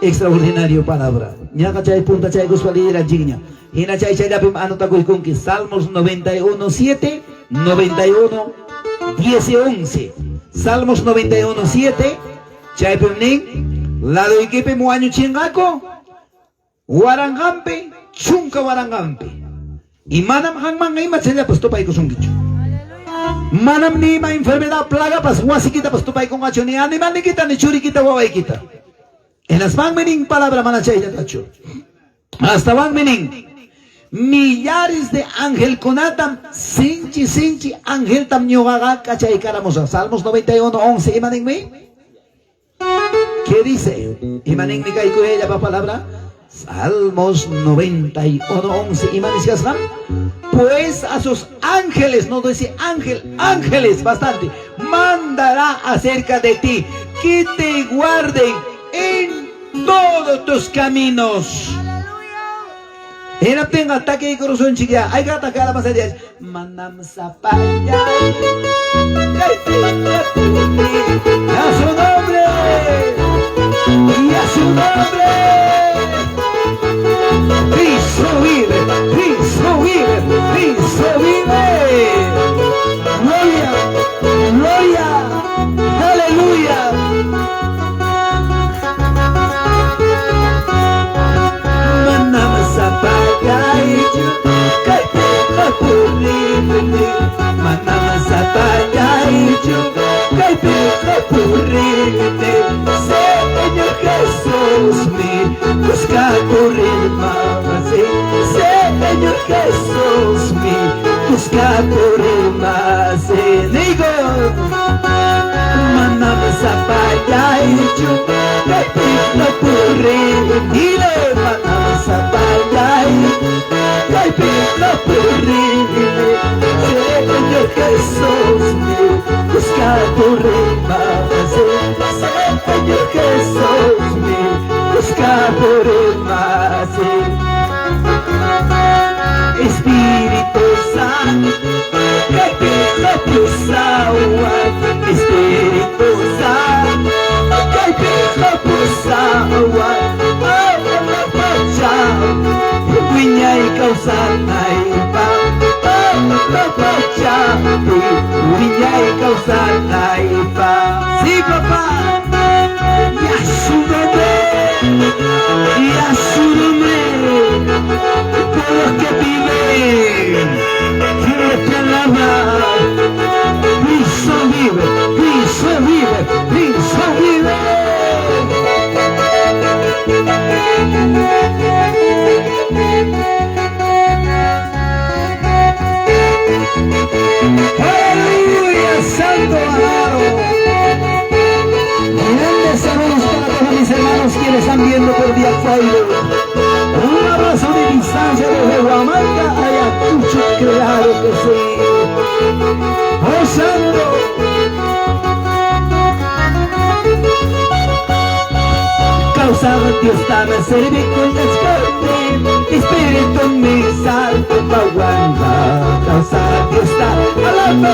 Extraordinario palabra. Ñaqa chay punta chaykuspa liyiranchikña. Hina chay chayllapim anotakuykunki Salmos 91, 7, 91, 10 y 11. Salmos 91, 7, chaypim nin, ladoykipim wañuchinqaku, waranqanpi, chunka waranqanpi. Y manam qanmanqa ima chayllapas tupaykusunkichu. Manam ni ima enfermedad, plagapas, wasikitapas tupaykunqachu, ni animalnikita, ni churikita, wawaykita. Hinaspanmi nin palabra mana chayllatachu. Astawanmi nin, millares de angelkunatam, sinchi, sinchi angeltam ñuqaqa kachaykaramusaq. Salmos 91, 11, ima ninmi? ¿Qué dice? Ima ninmi kay kuyayllapa palabra? Salmos 91, 11, ima nishkasqa? Pues a sus ángeles, no dice ángel, ángeles, bastante, mandará acerca de ti, que te guarden en todos tus caminos. Hinaptinqa takiykurusunchik ya. Aykataq alabanza Dios. Manam sapallay. A su nombre. Y a su nombre. Cristo vive, Cristo vive, Cristo vive. Gloria, gloria, aleluya. Manam sapallaychu kaypiqa purini. Manam sapallaychu kaypiqa purini. Señor Jesús mi busca purimasi. Señor Jesús mi busca purimasi. Digo, manam sapallaychu kaypiqa purini. Dile, manam sapallaychu kaypiqa purini. Señor Jesús mi busca purimasi. Señor Jesús mi busca purimasi. Espíritu Santo, kaypiqa pusawan. Espíritu Santo, kaypiqa pusawan. Pacha, wiñay kawsanaypaq. Pacha, wiñay kawsanaypaq. Sí, papá. Y a su nombre, y a su nombre, todos los que viven, que te alaba. Cristo vive, Cristo vive, Cristo vive. Aleluya, santo alabado. Grandes saludos para todos mis hermanos quienes están viendo por vía Facebook. Un abrazo de distancia desde Huamanga, Ayacucho, claro que sí. ¡Oh, santo! Causa Dios dame servir con Espíritu mi salto paguanga. Causa Dios da alaba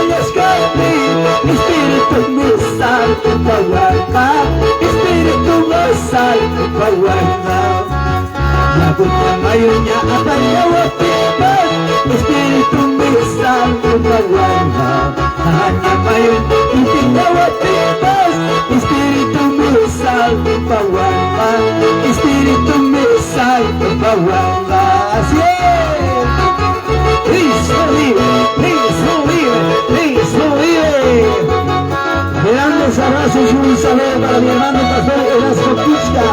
Espíritu mi salto paguanga. Espíritu mi salto paguanga. Ya puta mayunya apanyawa pipas. Espíritu mi salto paguanga. Hanya mayun intindawa pipas. Espíritu mi salto paguanga. Espíritu mi salto paguanga. Así es. Cristo vive, Cristo vive, Cristo vive. Grandes abrazos y un saludo para mi hermano pastor Erasmo Quisca,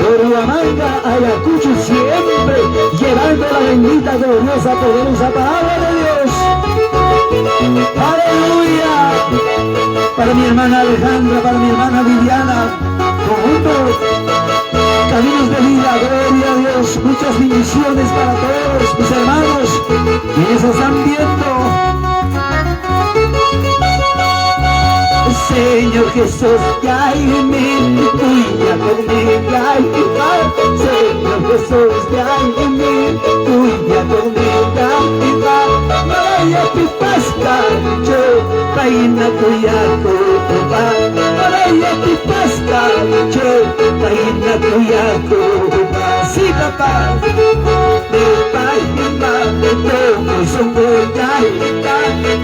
por Huamanga, Ayacucho, siempre llevando la bendita, gloriosa, poderosa palabra de Dios. Aleluya. Para mi hermana Alejandra, para mi hermana Viviana, conjunto Caminos de Vida, gloria a Dios. Muchas bendiciones para todos mis hermanos quienes están viendo. Señor Jesús, ya en mí, tuya conmigo, Señor Jesús, ya en mí, tuya conmigo, Maraya pipasca, yo, paina tuya copa. Maraya pipasca, yo, paina tuya copa. Sí, papá, de paina, de todo somos ya,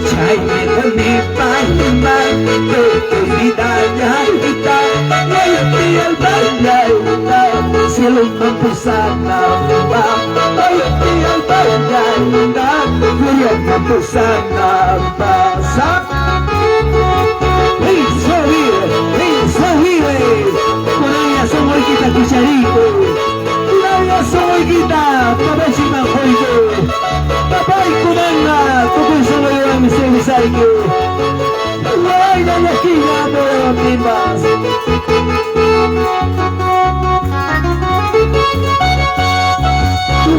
chay me mi paina, vida ya, cielo mampusana, gloria mampusana, pasa. Cristo vive, Cristo vive. Con ella somos quita cucharito. Con ella somos quita, papachima joike. Papá y kumanga, tukuy solo yo mi servisaike. Guayna la esquina, pero pimbas.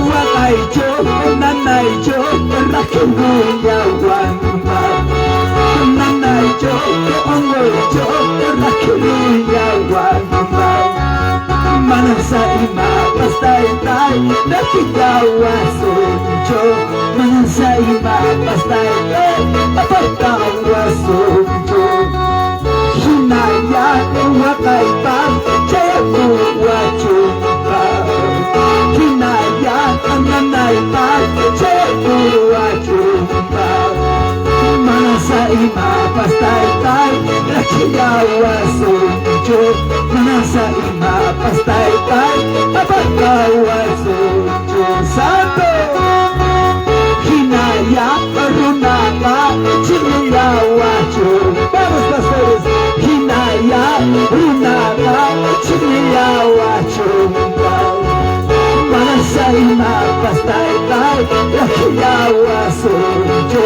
Wakaicho, nanaicho, rakinunya wamba. Nanaicho, ongoicho, rakinunya wamba. Manam Mana sa imapas taytay rakillawasunchu. Mana sa imapas taytay apartawasunchu. Hinalla waqaypaq chayakuwachunpa. Hinalla nanaypaq chayakuwachunpa. Mana sa imapas taytay rakillawasunchu. Mana sa imapas taytay apartawasunchu. Santo! Hinaya runaqa chiqnillawachun. Vamos, pastores. Hinaya runaqa chiqnillawachun. Mana sa imapas taytay rakillawasunchu.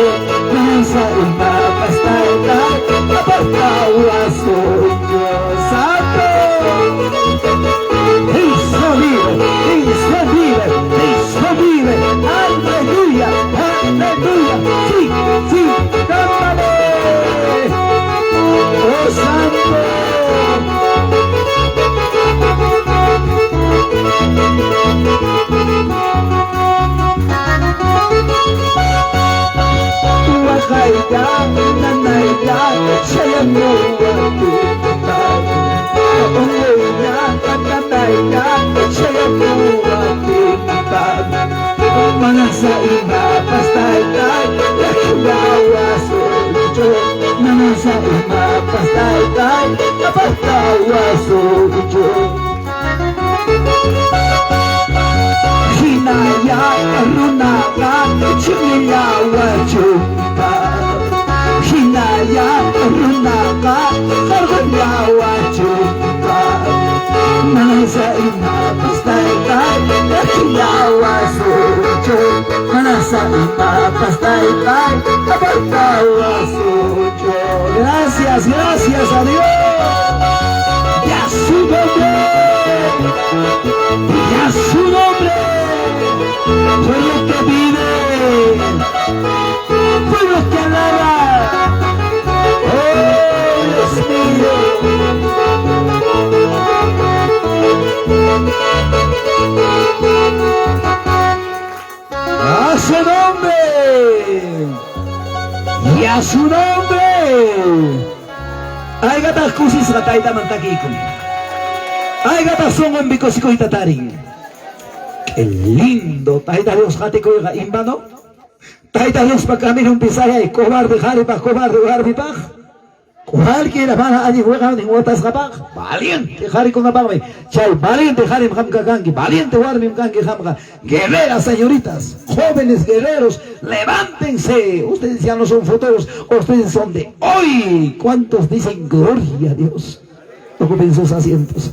Mana sa imapas taytay apartawasunchu. Santo! Cristo vive, Cristo vive, Cristo vive. Aleluya, aleluya. Sí, sí, cántale. Oh Santo. Waqayta, nanayta, chayamuwatuta. Unquyta, nanayta, chayamuwatuta. Mana sa imapas taytay rakillawasunchu. Mana sa imapas taytay apartawasunchu. Hinaya runaqa chiqnillawachunpa. Hinaya runaqa qarqullawachunpa. Mana sa imapas taytay rakillawasunchu. Mana sa imapas taytay apartawasunchu. Gracias, gracias a Dios. Y a su nombre. Y a su nombre. Pueblo que vive. Pueblo que alaba. Oh, Dios mío. A su nombre. Y a su nombre. Aygata kusisqa taytaman takikun. Aygata sunqunpi kusikuyta tarin. Qué lindo, Tayta Dios qatikuyqa invano. Tayta Diospa caminunpi sayay, cobarde qharipaq, cobarde warmipaq. Cualquiera mana allin wiqawnin watasqapaq, valiente qharikunapaqmi. Chay valiente qharim qamqa kanki, valiente warmim kanki qamqa. Guerreras, señoritas, jóvenes guerreros, levántense. Ustedes ya no son futuros, ustedes son de hoy. ¿Cuántos dicen gloria a Dios? Ocupen sus asientos.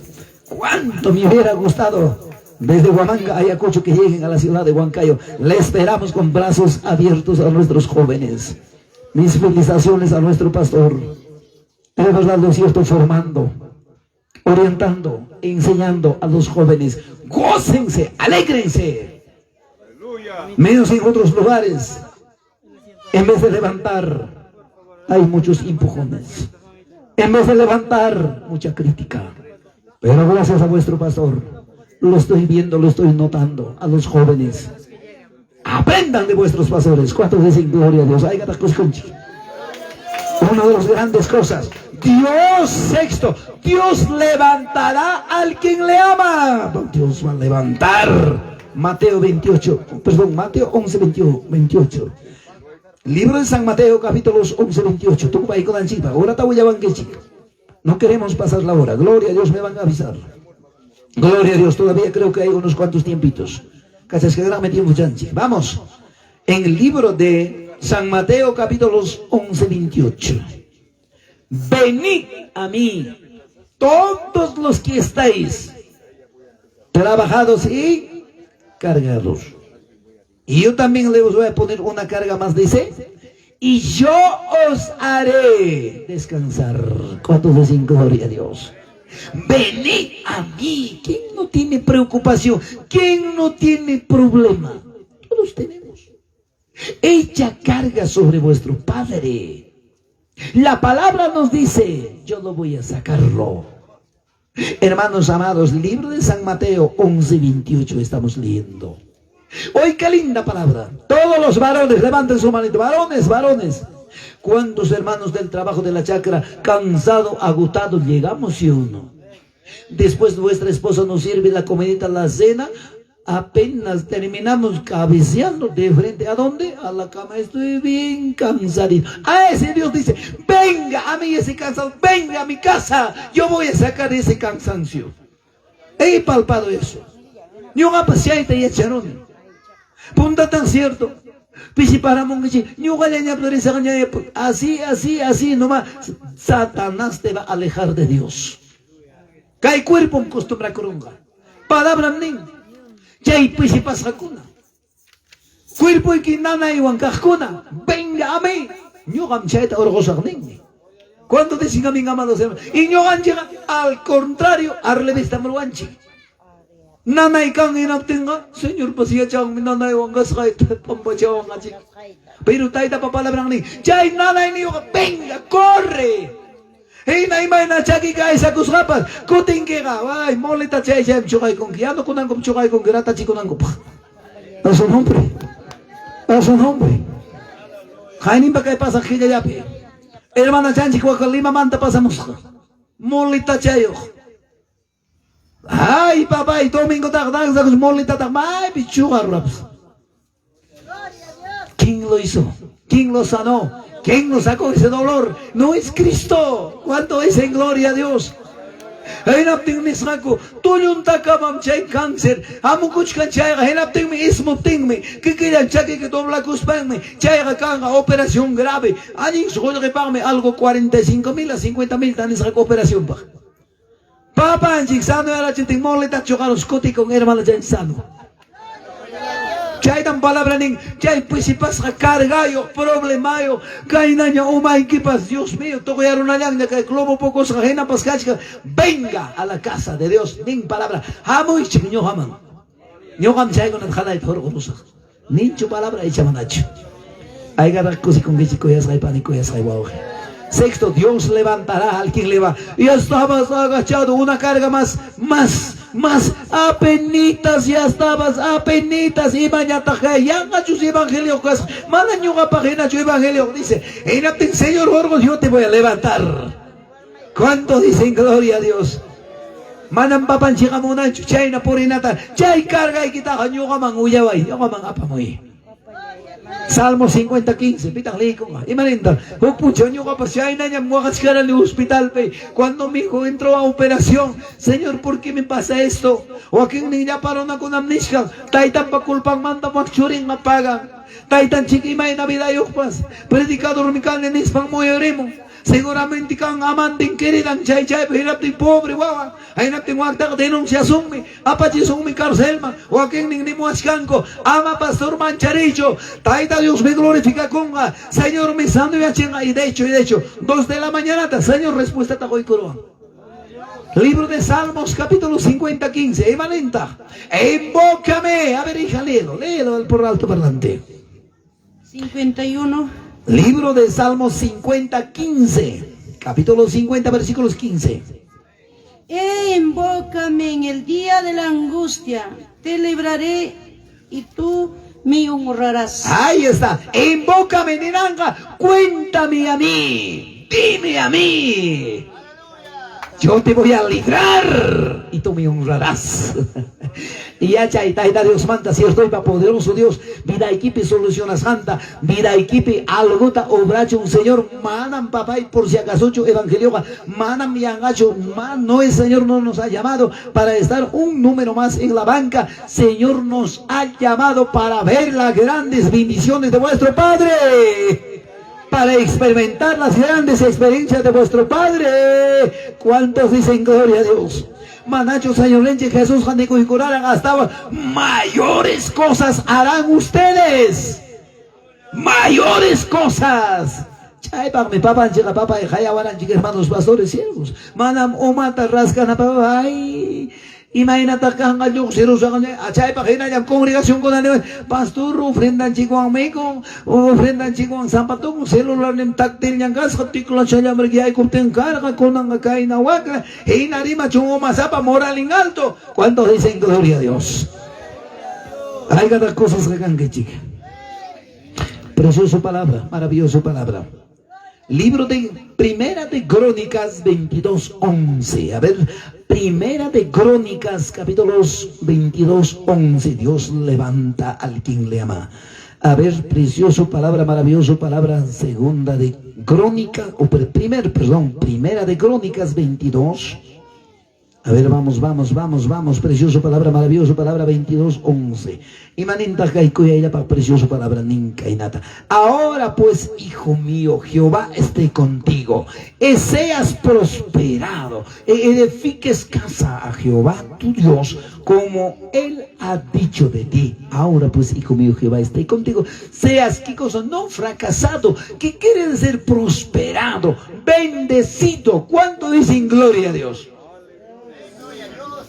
¿Cuánto me hubiera gustado desde Huamanga, Ayacucho, que lleguen a la ciudad de Huancayo? Le esperamos con brazos abiertos a nuestros jóvenes. Mis felicitaciones a nuestro pastor. Es verdad, lo cierto, formando, orientando, enseñando a los jóvenes. Gócense, alégrense. Menos en otros lugares. En vez de levantar, hay muchos empujones. En vez de levantar, mucha crítica. Pero gracias a vuestro pastor, lo estoy viendo, lo estoy notando a los jóvenes. Aprendan de vuestros pastores. ¿Cuántos dicen gloria a Dios? Ay, una de las grandes cosas. Dios, sexto, Dios levantará al quien le ama. Dios va a levantar. Mateo 28, perdón, Mateo 11, 28. Libro de San Mateo, capítulos 11, 28. Ahora no queremos pasar la hora. Gloria a Dios, me van a avisar. Gloria a Dios, todavía creo que hay unos cuantos tiempitos. Vamos. En el libro de San Mateo, capítulos 11, 28. Venid a mí, todos los que estáis trabajados y cargados. Y yo también les voy a poner una carga más, dice. Y yo os haré descansar. ¿Cuántos dicen gloria a Dios? Venid a mí. ¿Quién no tiene preocupación? ¿Quién no tiene problema? Todos tenemos. Echa carga sobre vuestro Padre. La palabra nos dice, yo no voy a sacarlo. Hermanos amados, libro de San Mateo 11:28 estamos leyendo. Hoy qué linda palabra. Todos los varones, levanten su manito. Varones, varones. ¿Cuántos hermanos del trabajo de la chacra, cansado, agotado, llegamos y uno? Después nuestra esposa nos sirve la comidita, la cena. Apenas terminamos cabeceando de frente. ¿A dónde? A la cama. Estoy bien cansadito. A ese Dios dice, venga a mí ese cansado, venga a mi casa. Yo voy a sacar ese cansancio. He palpado eso. Ñuqapas chayta yacharuni. Puntatan cierto. Pisiparamunkichik, ñuqallaña así, así, así, nomás. Satanás te va a alejar de Dios. Kay cuerpo costumbrakurunqa. Palabra nin. Chay pisipasqakuna. Cuerpoyki nanaywan kaqkuna. Venga a mí. Ñuqam chayta hurqusaq ninmi. Cuando dicen amén, amados hermanos. Y ñuqanchikqa al contrario, al ruwanchik. Nanay kan hinaptinqa, Señor yachanmi nanaywan kasqayta pampachawanqachik. Pero taytapa palabran nin, chay nanayniyuqa, venga, corre. Hina imayna chakika aysakusqapas, kutinkiqa, ay, moleta chay chaymi chuqaykunki, yanukunankup chuqaykunki, ratachikunankupaq. A su nombre, a su nombre. Qayninpa kay pasaq killallapi. Hermana chanchik waka Limamanta pasamusqa. Moleta chayuq. Ay, papay, domingo taq danzakus moleta maypi chuqarrapas. ¿Quién lo hizo? ¿Quién lo sanó? ¿Quién lo sacó ese dolor? No es Cristo. ¿Cuánto es en gloria a Dios? Hinaptinmi nisqaku tulluntakamam chay cáncer hamukuchkan chayqa hinaptinmi ismuptinmi kikillan chakiyki doblakuspanmi chayqa kanqa operación grave allin qullqipaqmi algo 45 mil a 50 mil nisqaku operacionpaq. Papanchik sanoyarachiptin moleta chuqarus kutikun hermana chay sano. Chaytan palabra nin, chay pisipasqa cargayo, problemayo, kaynaña umaykipas, Dios mío, tuqyarunallanña kay globo pocosqa hinapas kachkan, venga a la casa de Dios, nin palabra, hamuychik ñuqaman. Ñuqam chaykunata hanayta hurqurusaq. Ninchu palabra icha manachu. Aygaraq kusikunkichik kuyasqay pani kuyasqay wawqi. Sexto, Dios levantará al quien le va. Ya estabas agachado, una carga más, más, más. Apenitas ya estabas, apenitas. Imañataq yanqachus evangelio kas. Mana ñuqapaq hinachu evangelio. Dice, hinaptin Señor Gorgo, yo te voy a levantar. ¿Cuántos dicen gloria a Dios? Manam papanchikqa munanchu chayna purinata. Chay cargaykitaqa ñuqaman uyaway, ñuqaman apamuy. Salmo 50, 15, pitaq liykunqa. Imaninta? Huk punchaw ñuqapas chaynañam waqachkarani hospitalpi. Cuando mi hijo entró a operación, Señor, ¿por qué me pasa esto? Wakinnin llapa runakunam nishkan, taytanpa culpanmanta wak churinqa pagan. Taytanchik imayna vidayuqpas, predicadormi kani nispan muyurimun. Seguramente kan amantin queridan chay chaypi hinaptin pobre wawa. Hinaptin waktaqa denunciasunmi, apachisunmi carcelman. Wakinnin nimuwachkanku, ama pastor manchariychu. Tayta Dios me glorificakunqa. Señor me sanoyachinqa. Y de hecho, 2 de la mañana, Señor respuesta quykuruwan. Libro de Salmos, capítulo 50, 15. Emanenta. Invócame. A ver, hija, léelo, léelo por alto parlante.
51.
Libro de Salmos 50, 15. Capítulo 50, versículos 15.
Invócame en el día de la angustia, te libraré y tú me honrarás.
Ahí está. Invócame, Ninanga. Cuéntame a mí. Dime a mí. Yo te voy a librar y tú me honrarás. Y ya chay tayta Dios manta, cierto y poderoso Dios, vidaykipi solucionasqanta, vidaykipi alguta obrachun Señor, manam papay por si acaso evangelio, manam yangacho, man, no es Señor, no nos ha llamado para estar un número más en la banca. Señor nos ha llamado para ver las grandes bendiciones de vuestro Padre, para experimentar las grandes experiencias de vuestro Padre. ¿Cuántos dicen gloria a Dios? Manacho Señor Lenche Jesús hasta mayores cosas harán ustedes. Mayores cosas. Chaypaqmi papanchikqa papay hayawaranchik hermanos pastores siervos. Manam umata rascana papay. Imaynataq kanqa lluqsirusaq chaypaq hinallam congregacionkuna niwan pastor ofrendanchikwanmi ofrendanchikwan zapatukun celularnim táctilñan kasqa teclachallam riki yaykuptin karqa kunanqa kayna wakra hina rimachun umasapa moral en alto. ¿Cuántos dicen gloria a Dios? Haykataq kusisqa kankichik. Precioso palabra, maravilloso palabra. Libro de Primera de Crónicas 22, 11. A ver, Primera de Crónicas, capítulos 22, 11. Dios levanta al quien le ama. A ver, precioso palabra, maravilloso palabra, segunda de Crónica, o primer, perdón, Primera de Crónicas 22. A ver, vamos, vamos, vamos, vamos. Precioso palabra, maravilloso palabra, 22, 11. Imanintaq kay kuyayllapaq precioso palabra nin kaynata. Ahora pues, hijo mío, Jehová esté contigo. E seas prosperado, e edifiques casa a Jehová tu Dios, como él ha dicho de ti. Ahora pues, hijo mío, Jehová esté contigo. Seas, ¿qué cosa? No fracasado. ¿Qué quiere decir prosperado? Bendecido. ¿Cuánto dicen gloria a Dios?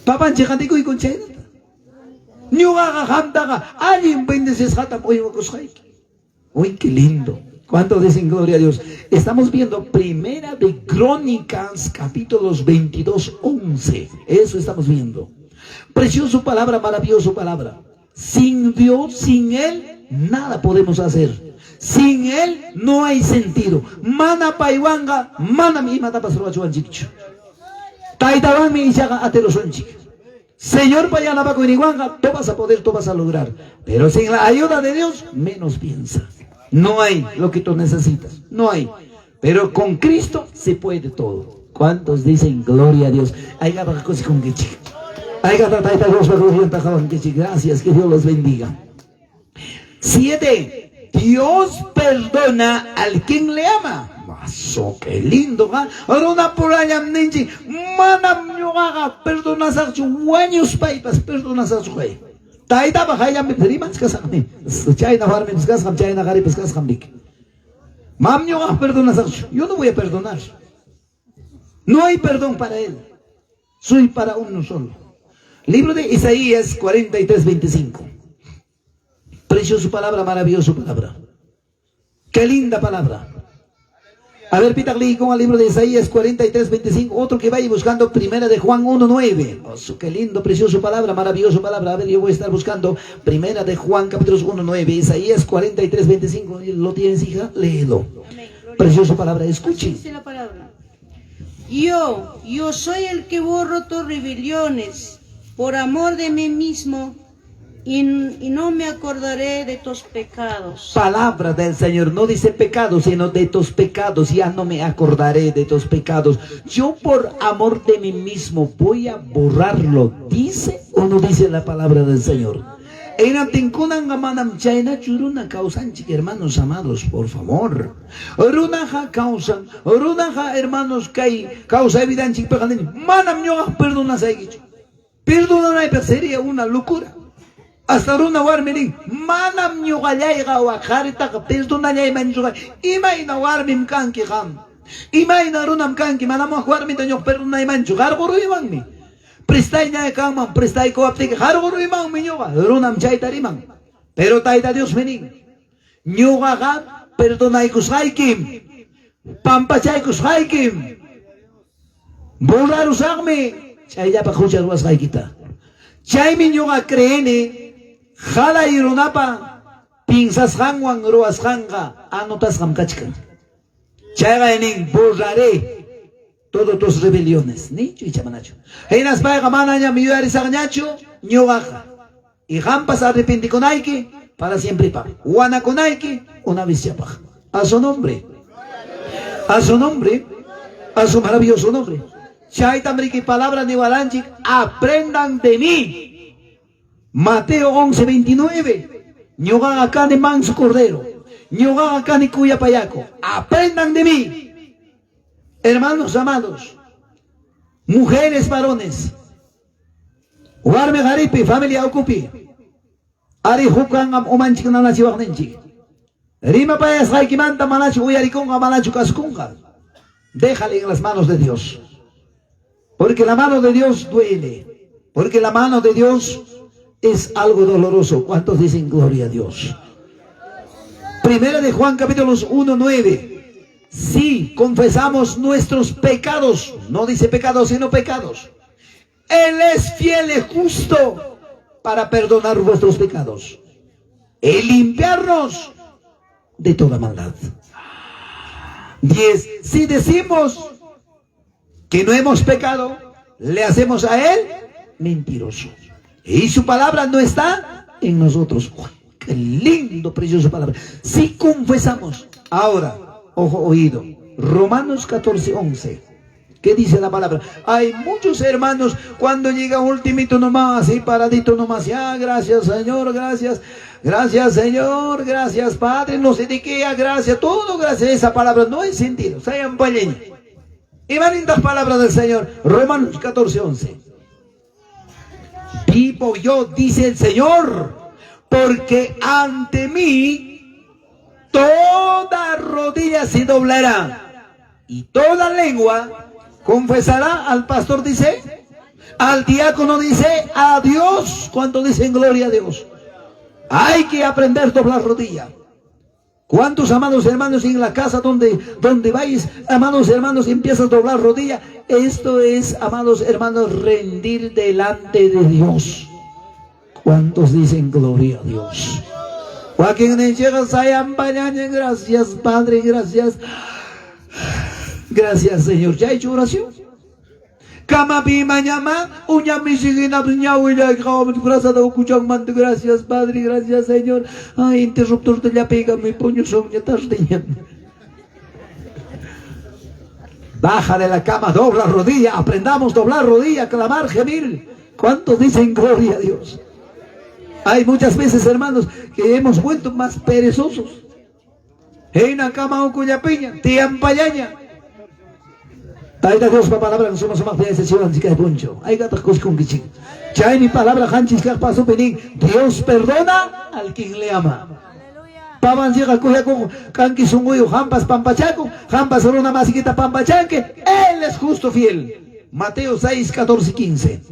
Papanchik qatikuykun chaynata. Ñuqaqa qamtaqa allin bendecisqatam uywakusqayki. Uy, qué lindo. ¿Cuántos dicen gloria a Dios? Estamos viendo Primera de Crónicas, capítulos 22, 11. Eso estamos viendo. Precioso palabra, maravilloso palabra. Sin Dios, sin Él, nada podemos hacer. Sin Él no hay sentido. Mana paywanqa, manam imatapas ruwachuwanchikchu. Taytawanmi ichaqa atirusunchik. Señor yanapakuyninwanqa, tú vas a poder, tú vas a lograr. Pero sin la ayuda de Dios, menos piensa. No hay lo que tú necesitas. No hay. Pero con Cristo se puede todo. ¿Cuántos dicen gloria a Dios? Gracias, que Dios los bendiga. 7. Dios perdona al quien le ama. Maso, qué lindo, ¿ah? Runa purallam ninchik, manam ñuqaqa perdonasaqchu, wañuspaypas perdonasaqchu kay. Taytapa qayllanpi rimanchkasaqmi. Chayna warmipas kasqam, chayna qharipas kasqam dik. Mam ñuqaq perdonasaqchu. Yo no voy a perdonar. No hay perdón para él. Soy para uno solo. Libro de Isaías 43, 25. Preciosa palabra, maravillosa palabra. Qué linda palabra. A ver, pitaq con el libro de Isaías 43, 25. Otro que vaya buscando Primera de Juan 1, 9. Oh, qué lindo, precioso palabra, maravillosa palabra. A ver, yo voy a estar buscando Primera de Juan, capítulos 1, 9. Isaías 43, 25. ¿Lo tienes, hija? Léelo. Preciosa palabra, escuchen.
Dice la palabra. Yo soy el que borro tus rebeliones por amor de mí mismo y no me acordaré de tus pecados.
Palabra del Señor, no dice pecados, sino de tus pecados. Ya no me acordaré de tus pecados. Yo por amor de mí mismo voy a borrarlo. ¿Dice o no dice la palabra del Señor? Hinaptinkunanqa manam chaynachu runa kawsanchik, hermanos amados, por favor. Runaqa kawsan, runaqa, hermanos, kay kawsay vidanchikpiqa nin, manam ñuqa perdonasaykichu. Perdonanaypaq sería una locura. Hasta runa warmi nin, manam ñuqallayqa wak qharitaqa perdonallaymanchu. Imayna warmim kanki qam. Imayna runam kanki, manam wak warmita ñuqa perdonaymanchu, qarquruymanmi. Prestayña kanman, prestaykuwaptiki qarquruymanmi ñuqa, runam chayta riman. Pero Tayta Dios mi nin, ñuqaqa perdonaykusqaykim, pampachaykusqaykim, borrarusaqmi chayllapaq hucha ruwasqaykita. Chaymi ñuqa creeni, qalay runapa pinsasqanwan ruwasqanqa anotasqam kachkan. Chayqa nin, borraré todas tus rebeliones. Nichu icha manachu. Hinaspayqa manañam yuyarisaqñachu ñuqaqa. Y qampas arrepentikunayki para siempre pa. Wanakunayki una vez yapaq. A su nombre. A su nombre. A su maravilloso nombre. Chaytam riki palabra niwalanchik, aprendan de mí. Mateo 11, 29. Ñuqaqa kani manso cordero. Ñuqaqa kani kuyapayakuq. Aprendan de mí. Hermanos amados, mujeres, varones, warmi qharipi, familia ukupi, ari hukkanqam umanchik nanachiwaqninchik. Rimapayasqaykimanta manachu uyarikunqa, manachu kasukunqa. Déjale en las manos de Dios. Porque la mano de Dios duele. Porque la mano de Dios es algo doloroso. ¿Cuántos dicen gloria a Dios? Primera de Juan capítulos 1, 9. Si confesamos nuestros pecados, no dice pecados, sino pecados. Él es fiel y justo para perdonar vuestros pecados y limpiarnos de toda maldad. 10. Si decimos que no hemos pecado, le hacemos a él mentiroso. Y su palabra no está en nosotros. Uy, qué lindo, precioso palabra. Si confesamos, ahora, ojo, oído, Romanos 14, 11. ¿Qué dice la palabra? Hay muchos hermanos cuando llega ultimito nomás y paradito nomás. Ya, gracias Señor, gracias. Gracias Señor, gracias Padre, no sé de qué, gracias, todo gracias. Esa palabra no es sentido. Sean Y van lindas palabras del Señor. Romanos 14, 11. Vivo yo, dice el Señor, porque ante mí toda rodilla se doblará y toda lengua confesará. Al pastor dice, al diácono dice, a Dios, cuando dicen gloria a Dios. Hay que aprender a doblar rodilla. ¿Cuántos amados hermanos en la casa donde vais, amados hermanos, empiezas a doblar rodilla? Esto es, amados hermanos, rendir delante de Dios. ¿Cuántos dicen gloria a Dios? Joaquín gracias Padre, gracias. Gracias Señor. ¿Ya he hecho oración? Kama mañama, uña mi gracias Padre, gracias Señor. Ay, interruptor de la pega, mi puño son tarde. Baja de la cama, dobla rodilla, aprendamos a doblar rodilla, clamar, gemir. ¿Cuántos dicen gloria a Dios? Hay muchas veces, hermanos, que hemos vuelto más perezosos. En la cama piña, tiampayaña. Tayta Diospa palabra suma suma de puncho. Hay gatas con Chay mi palabra hanchis paso penin. Dios perdona al quien le ama. Paman llega kuya kanki sunguyo hampas pampachaco, hampas runa masiquita pampachanque. Él es justo fiel. Mateo 6, 14, 15.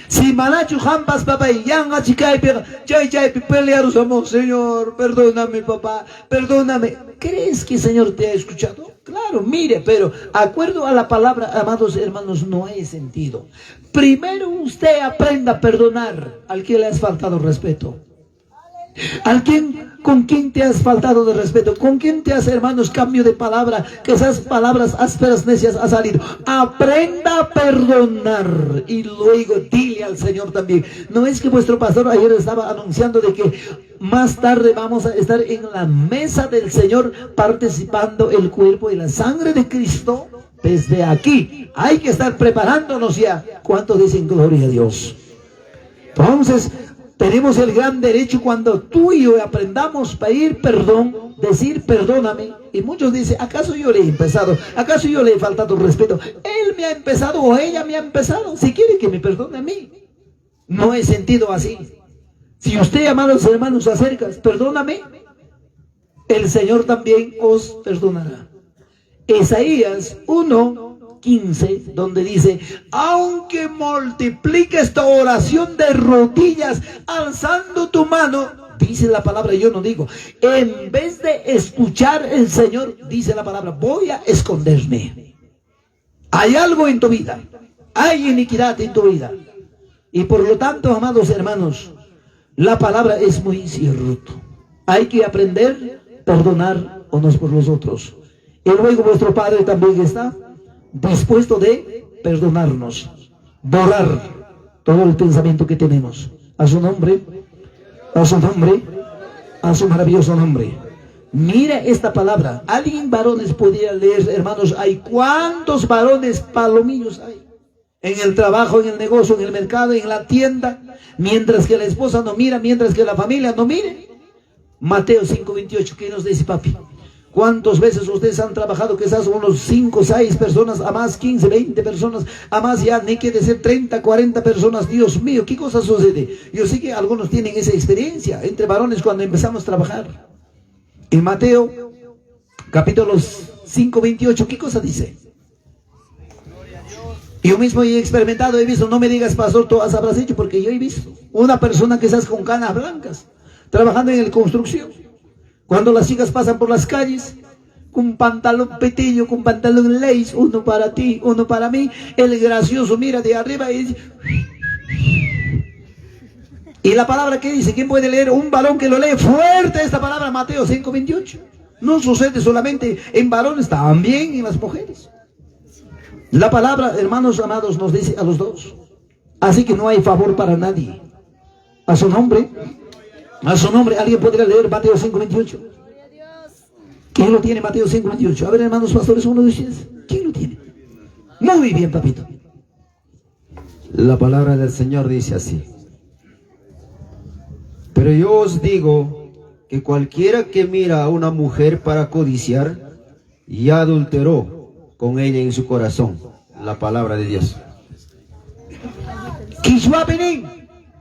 Si manachu hampas papá yanga chikaypi chay chaypi pelearusamos, Señor, perdóname papá, perdóname. ¿Crees que el Señor te ha escuchado? Claro, mire, pero acuerdo a la palabra, amados hermanos, no hay sentido. Primero usted aprenda a perdonar al que le has faltado respeto. Al quien, con quien te has faltado de respeto, con quien te has, hermanos, cambio de palabra, que esas palabras ásperas, necias ha salido. Aprenda a perdonar y luego dile al Señor también. No es que vuestro pastor ayer estaba anunciando de que más tarde vamos a estar en la mesa del Señor participando el cuerpo y la sangre de Cristo. Desde aquí hay que estar preparándonos ya. ¿Cuántos dicen gloria a Dios? Entonces, tenemos el gran derecho cuando tú y yo aprendamos a pedir perdón, decir perdóname. Y muchos dicen, ¿acaso yo le he empezado? ¿Acaso yo le he faltado respeto? Él me ha empezado o ella me ha empezado. Si quiere que me perdone a mí. No he sentido así. Si usted, amados hermanos, se acerca, perdóname, el Señor también os perdonará. Isaías 1:15, donde dice, aunque multipliques tu oración de rodillas, alzando tu mano, dice la palabra, yo no digo, en vez de escuchar el Señor, dice la palabra, voy a esconderme. Hay algo en tu vida, hay iniquidad en tu vida. Y por lo tanto, amados hermanos, la palabra es muy cierto. Hay que aprender a perdonar unos por los otros. Y luego vuestro Padre también está dispuesto de perdonarnos, borrar todo el pensamiento que tenemos. A su nombre, a su nombre, a su maravilloso nombre. Mira esta palabra. Alguien varones podría leer, hermanos, hay cuántos varones palomillos hay. En el trabajo, en el negocio, en el mercado, en la tienda. Mientras que la esposa no mira, mientras que la familia no mire. Mateo 5:28, ¿qué nos dice papi? ¿Cuántas veces ustedes han trabajado? Quizás unos 5, 6 personas, a más 15, 20 personas, a más ya, ni que decir 30, 40 personas. Dios mío, ¿qué cosa sucede? Yo sé que algunos tienen esa experiencia entre varones cuando empezamos a trabajar. En Mateo, capítulo 5, 28, ¿qué cosa dice? Yo mismo he experimentado, he visto, no me digas, pastor, tú habrás hecho, porque yo he visto una persona quizás con canas blancas, trabajando en la construcción. Cuando las chicas pasan por las calles, con pantalón petillo, con pantalón lace, uno para ti, uno para mí, el gracioso mira de arriba y dice... Y la palabra que dice, ¿quién puede leer? Un varón que lo lee fuerte esta palabra, Mateo 5:28. No sucede solamente en varones, también en las mujeres. La palabra, hermanos amados, nos dice a los dos. Así que no hay favor para nadie. A su nombre, alguien podría leer Mateo 5:28. ¿Quién lo tiene, Mateo 5:28? A ver, hermanos pastores, uno de ustedes. ¿Quién lo tiene? Muy bien, papito.
La palabra del Señor dice así. Pero yo os digo que cualquiera que mira a una mujer para codiciar, ya adulteró con ella en su corazón. La palabra de Dios.
Quishwapinin,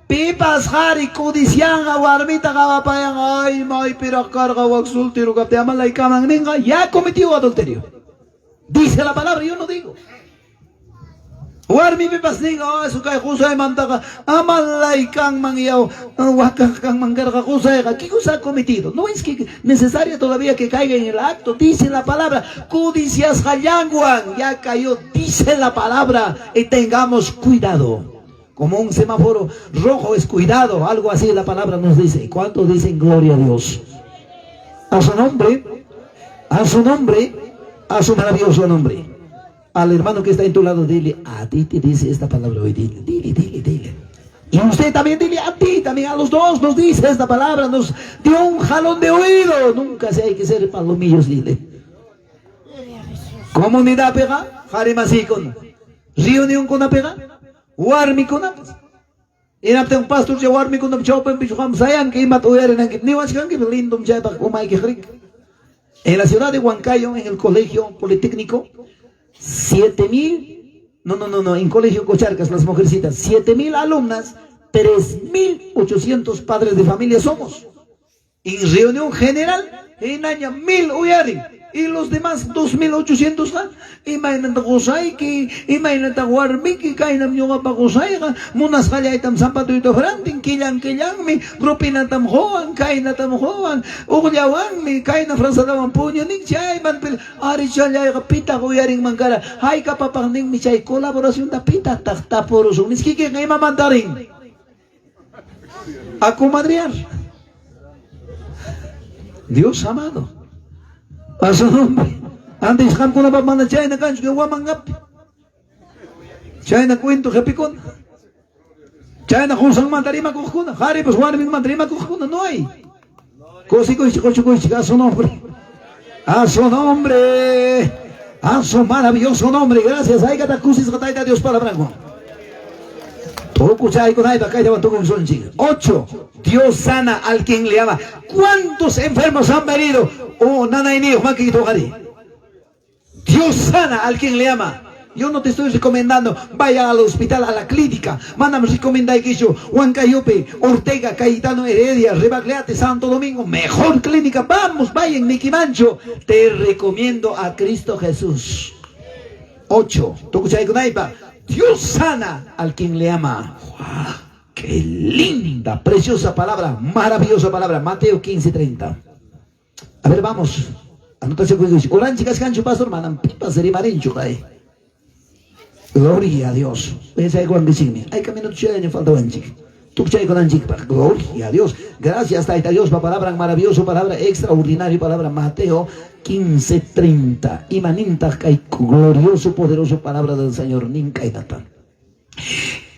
pipas qhari codicianqa warmita qawapayan, ay maypiraq karqa wak soltero kaptiy amalay kaman ninqa, ya cometió adulterio. Dice la palabra, yo no digo. Warmi pipas ninqa, ay sukay qusaymantaqa amalay kanman yaw wakaq kanman karqa qusayqa, ¿qué cosa ha cometido? No es que necesario todavía que caiga en el acto, dice la palabra, codiciasqallanwan, ya cayó, dice la palabra, y tengamos cuidado. Como un semáforo rojo es cuidado, algo así la palabra nos dice. ¿Cuántos dicen gloria a Dios? A su nombre, a su nombre, a su maravilloso nombre. Al hermano que está en tu lado, dile, a ti te dice esta palabra hoy, dile, dile, dile, dile. Y usted también dile, a ti también, a los dos nos dice esta palabra, nos dio un jalón de oído. Nunca se hay que ser palomillos, dile. Comunidad pega, qharimasikuna. Reunión con pega, warmikunapas. Hinaptin pastor chay warmikunap chawpinpichu qam sayanki imata uyarinanki niwachkanki lindum chaypaq umayki rik. En la ciudad de Huancayo, en el colegio politécnico, 7,000, no, en colegio Cocharcas, las mujercitas, 7,000 alumnas, 3,800 padres de familia somos. En reunión general, en año 1,000 uyarin. Y los demás 2,800 imaynata qusayki, imaynata warmiki, kaynam ñuqapa qusayqa, munasqallaytam zapatuyta rantin, killan killanmi, propinatam quwan, kaynatam quwan, uqllawanmi, kayna frazatawan puñunin, chayman ari challayqa pitaq uyarinman kara, haykapapaqninmi chay colaboracionta pitataq tapurusun, niskikiqa imamantarin? A comadrear. Dios amado. A su nombre. Antes qamkunapa mana chayna kanchu kay Huamangapi. Chayna cuento qhipikuna. Chayna qusanmanta rimakuqkuna, qharipas warminmanta rimakuqkuna, no hay. Kusikuychik, quchukuychik, a su nombre. A su nombre. A su maravilloso nombre. Gracias. Haykata kusisqa Tayta Dios palabranwan. 8. Dios sana al quien le ama. ¿Cuántos enfermos han venido? Oh, nanayniyuq makiyta uqariy. Dios sana al quien le ama. Yo no te estoy recomendando, vaya al hospital, a la clínica. Manam recomendaykichu, Huancayope, Ortega, Cayetano Heredia, Rebagliati, Santo Domingo, mejor clínica. Vamos, vayan, Niquimancho. Te recomiendo a Cristo Jesús. 8. Dios sana al quien le ama. ¡Wow! ¡Qué linda, preciosa palabra, maravillosa palabra! Mateo 15:30. A ver, vamos. Anotación. Oranchi kaskanchu, pastor, manam pipas rimarinchu kay. Gloria a Dios. Hay camino falta Gloria a Dios. Gracias, Tayta Dios, pa palabra maravillosa, palabra extraordinaria, palabra Mateo 15:30. Imanintaq kay glorioso, poderoso palabra del Señor. Ninkaynata.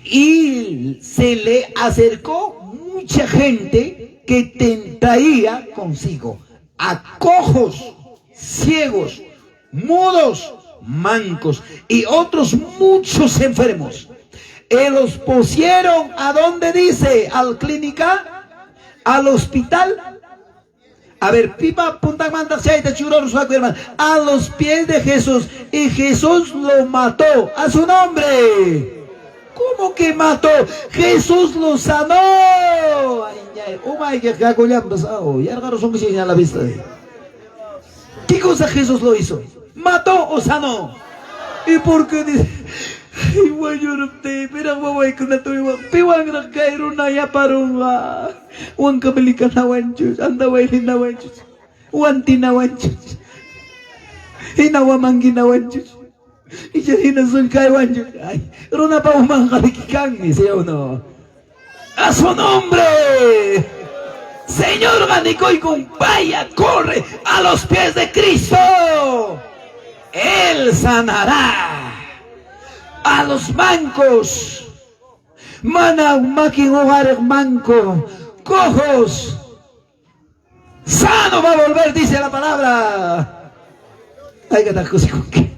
Y se le acercó mucha gente que traía consigo a cojos, ciegos, mudos, mancos y otros muchos enfermos. Y los pusieron a donde dice, al clínica, al hospital. A ver, pipa punta manda a los pies de Jesús. Y Jesús lo mató. A su nombre. ¿Cómo que mató? Jesús lo sanó. ¿Qué cosa Jesús lo hizo? ¿Mató o sanó? ¿Y por qué dice? Ay, wañuruptiy, piraq wawaykunata uywaq, piwanraq kay runa yaparunqa. Huancavelica-nawanchus, Andahuaylinawanchus, Huantinawanchus, hina Huamanguinawanchus, icha hina Sullkaywanchus. Ay, runapa umanqa kanmi, ¿sí o no? A su nombre. Señor con vaya, corre a los pies de Cristo. Él sanará a los mancos. Mana makin uqariq manco, cojos. Sano va a volver, dice la palabra. Haykataq kusikunki.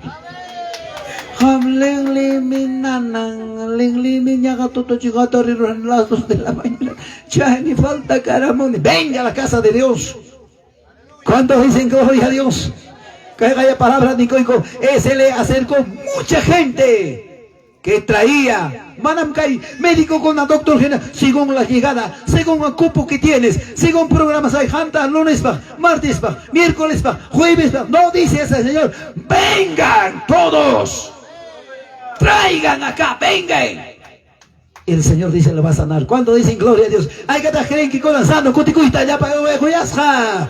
Qam linliymi nanan, linliymi ñaqa tutuchiqata riruran las 2 de la mañana. Chaymi falta karamuni. Venga a la casa de Dios. ¿Cuántos dicen gloria a Dios? Kayqa palabra nikoyko, se le acercó mucha gente que traía. Manam kay médico con la doctor según la llegada, según el cupo que tienes, según programas hay, janta, lunes pa, martes pa, miércoles pa, jueves pa. No dice ese Señor, vengan todos, traigan acá, vengan. El Señor dice, lo va a sanar. ¿Cuándo dicen gloria a Dios? Hay que creen que con sano, kutikuyta llapa kuyasqa.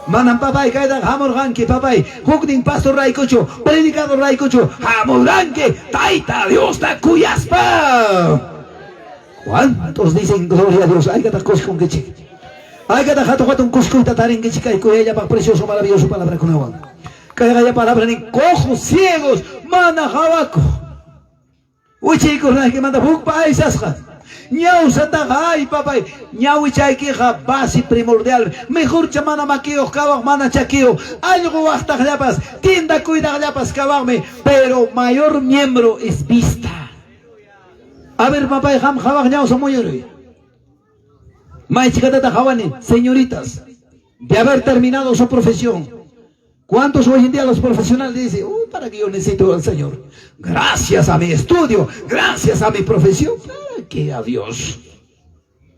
Manam papay kaytan hamurqanki papay huknin pastor raykuchu predicador raykuchu hamurqanki Tayta Diosta kuyaspa. ¿Cuántos dicen gloria a Dios? Haykataq kusikunkichik. Haykataq hatun hatun kusikuyta tarinkichik kay kuyayllapaq precioso maravilloso palabrakunawan. Kayqa palabra nin cojos ciegos mana hawakuq. Wichiykurnaykimanta hukpa aysasqa. Ñawsataqa ay papay, ñawichaykiqa base primordial. Mejorcha mana makiyuq kawaq, mana chakiyuq. Allqu waqtaqllapas, tienda cuidaqllapas kawaqmi, pero mayor miembro es vista. A ver, papay, qam qhawaq ñawsa muyuruy. Maychikatataq qhawani, señoritas, de haber terminado su profesión. ¿Cuántos hoy en día los profesionales dicen, uy, para qué yo necesito al Señor? Gracias a mi estudio, gracias a mi profesión, ¿para qué a Dios?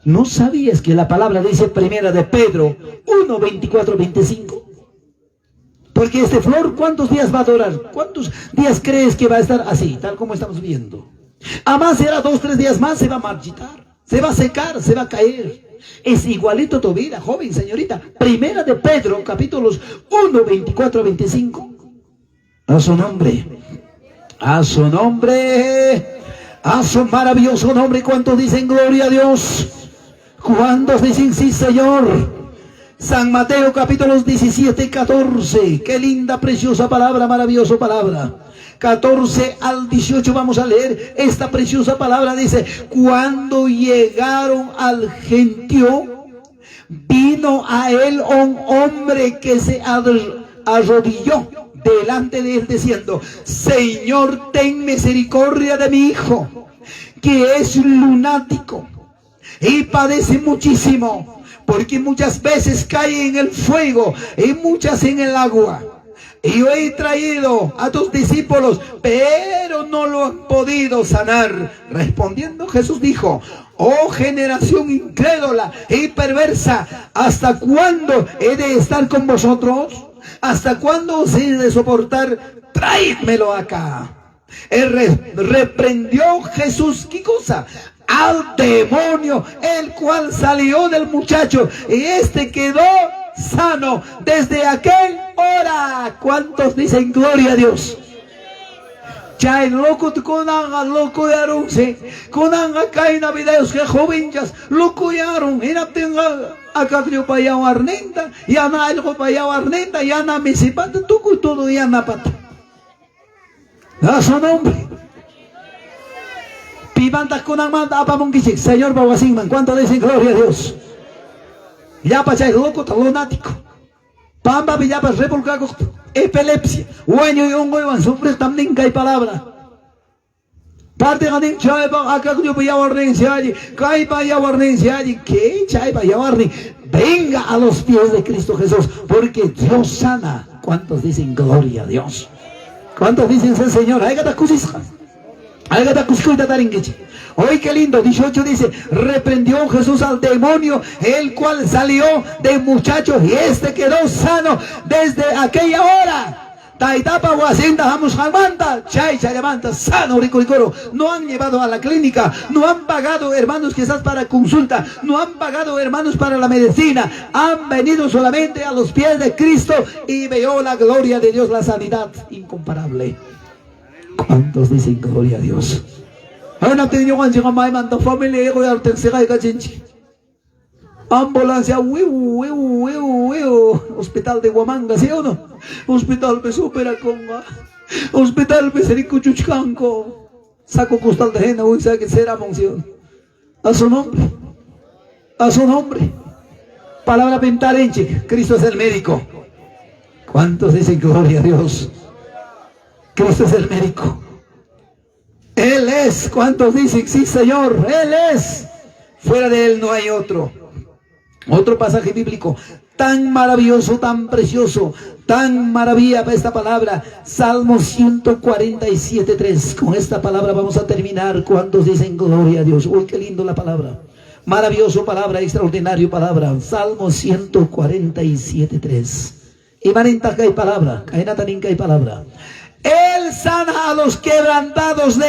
¿No sabías que la palabra dice primera de Pedro 1, 24, 25? Porque este flor, ¿cuántos días va a durar? ¿Cuántos días crees que va a estar así, tal como estamos viendo? Además será 2, 3 días más, se va a marchitar, se va a secar, se va a caer. Es igualito tu vida, joven, señorita. Primera de Pedro, capítulos 1, 24, 25. A su nombre, a su nombre, a su maravilloso nombre. ¿Cuántos dicen gloria a Dios? ¿Cuántos dicen sí, Señor? San Mateo, capítulos 17, 14. Qué linda, preciosa palabra, maravillosa palabra. 14 al 18 vamos a leer esta preciosa palabra. Dice, cuando llegaron al gentío, vino a él un hombre que se arrodilló delante de él diciendo, Señor, ten misericordia de mi hijo, que es lunático y padece muchísimo, porque muchas veces cae en el fuego y muchas en el agua. Y yo he traído a tus discípulos, pero no lo han podido sanar. Respondiendo Jesús dijo, oh generación incrédula y perversa, ¿hasta cuándo he de estar con vosotros? ¿Hasta cuándo os he de soportar? Traídmelo acá. Él reprendió Jesús, ¿qué cosa? Al demonio, el cual salió del muchacho, y este quedó sano desde aquel hora. ¿Cuántos dicen gloria a Dios? Chay loco kunanqa locoyarunsi, kunanqa kayna videos que jovenchas locoyarun, hinaptinqa akakllupa yawarninta, yana allqupa yawarninta, yana misipata, tukuy todo yanapata. A su nombre. Pimantaq kunanmanta apamunkichik, Señorpa wasinman. ¿Cuánto dicen gloria a Dios? Llapa chay locota, lunático. Pampa llapa revolcakuq epilepsia, wañuy unquywan sufriqtam nin kay palabra. Partiqa nin chaypa akakllupa yawarninsi alli, kaypa yawarninsi alli, ¿qué chaypa yawarnin? Venga a los pies de Cristo Jesús, porque Dios sana. ¿Cuántos dicen gloria a Dios? ¿Cuántos dicen sí, Señor? Haykataq kusisqa. Haykataq kusikuyta tarinkichik. Hoy qué lindo, 18 dice, reprendió Jesús al demonio, el cual salió del muchacho y este quedó sano desde aquella hora. Taytapa wasinta hamusqanmanta chay challamanta sano rikurikuru. No han llevado a la clínica, no han pagado, hermanos, quizás para consulta, no han pagado, hermanos, para la medicina. Han venido solamente a los pies de Cristo y veo la gloria de Dios, la sanidad incomparable. ¿Cuántos dicen gloria a Dios? Familia Ambulancia, wiu, wiu, wiu, wiu. Hospital de Huamanga, ¿sí o no? Hospital me supera con Hospital me Chuchcanco. Saco costal de jena, uy, sabe que será monción. A su nombre. A su nombre. Palabra pintarenche. Cristo es el médico. ¿Cuántos dicen gloria a Dios? Cristo es el médico. Él es. ¿Cuántos dicen? Sí, Señor. Él es. Fuera de Él no hay otro. Otro pasaje bíblico tan maravilloso, tan precioso, tan maravilla para esta palabra. Salmo 147.3. Con esta palabra vamos a terminar. ¿Cuántos dicen gloria a Dios? Uy, qué lindo la palabra. Maravilloso palabra, extraordinario palabra. Salmo 147.3. Y hay palabra. hay palabra. Él sana a los quebrantados de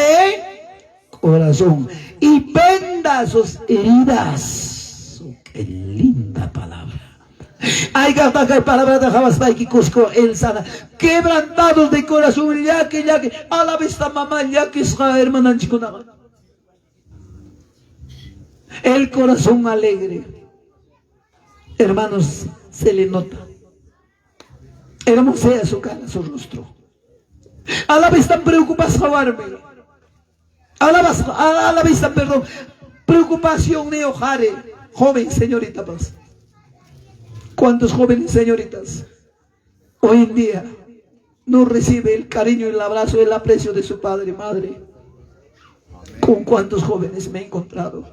corazón y venda sus heridas. Qué linda palabra. Ay, hay palabra de Jabaspayki Cusco, él sana. Quebrantados de corazón, ya que, a la vez mamá, ya que es hermana. El corazón alegre. Hermanos, se le nota. Hermosea su cara, su rostro. A la vez están preocupados, A la vez están, perdón, preocupación neojare. Joven, señorita, paz. ¿Cuántos jóvenes señoritas hoy en día no recibe el cariño, el abrazo, el aprecio de su padre y madre? ¿Con cuántos jóvenes me he encontrado?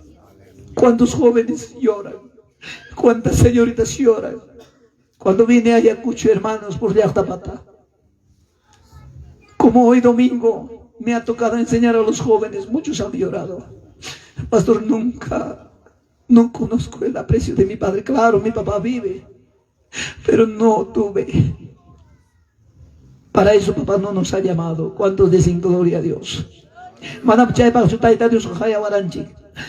¿Cuántos jóvenes lloran? ¿Cuántas señoritas lloran? Cuando vine a Ayacucho, hermanos, por Llaqtapata, como hoy domingo me ha tocado enseñar a los jóvenes, muchos han llorado. Pastor, nunca, no conozco el aprecio de mi padre. Claro, mi papá vive, pero no tuve. Para eso papá no nos ha llamado. ¿Cuántos dicen gloria a Dios? Manam chaypaq su tayta Dios waranchik.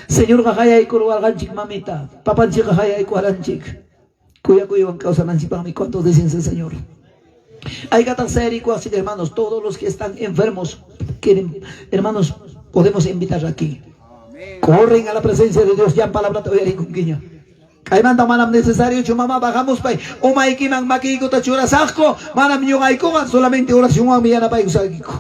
Señor hayaykurwarqanchik mamita. Papanchik hayaykuwaranchik. Kuyakuywan kawsananchikpaqmi. ¿Cuántos dicen sí, Señor? Hay que hermanos, todos los que están enfermos, quieren, hermanos, podemos invitar aquí. Corren a la presencia de Dios, ya en palabra te voy a ir con guiño. Kaymanta manam necesario chu mamá bajamos pay umaykiman makiykuta churasaqku manam ñuqaykuqa solamente oracionwanmi yanapaykusaykiku.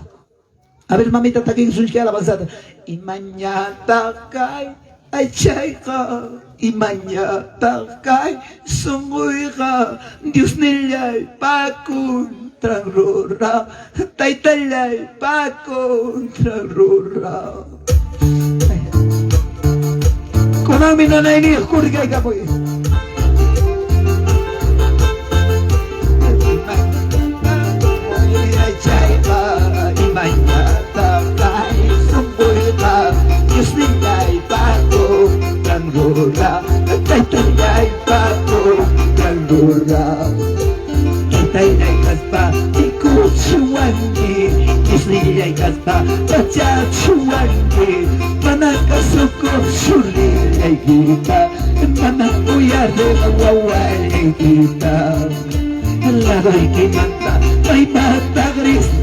A ver mamita takisunchik alabanzata. Imañataq kay aychayqa imañataq kay sunquyqa Diosnillay pakuntran rura taytallay pakuntran rura. Kunanmi nanayniyuq kurrikaykapuy.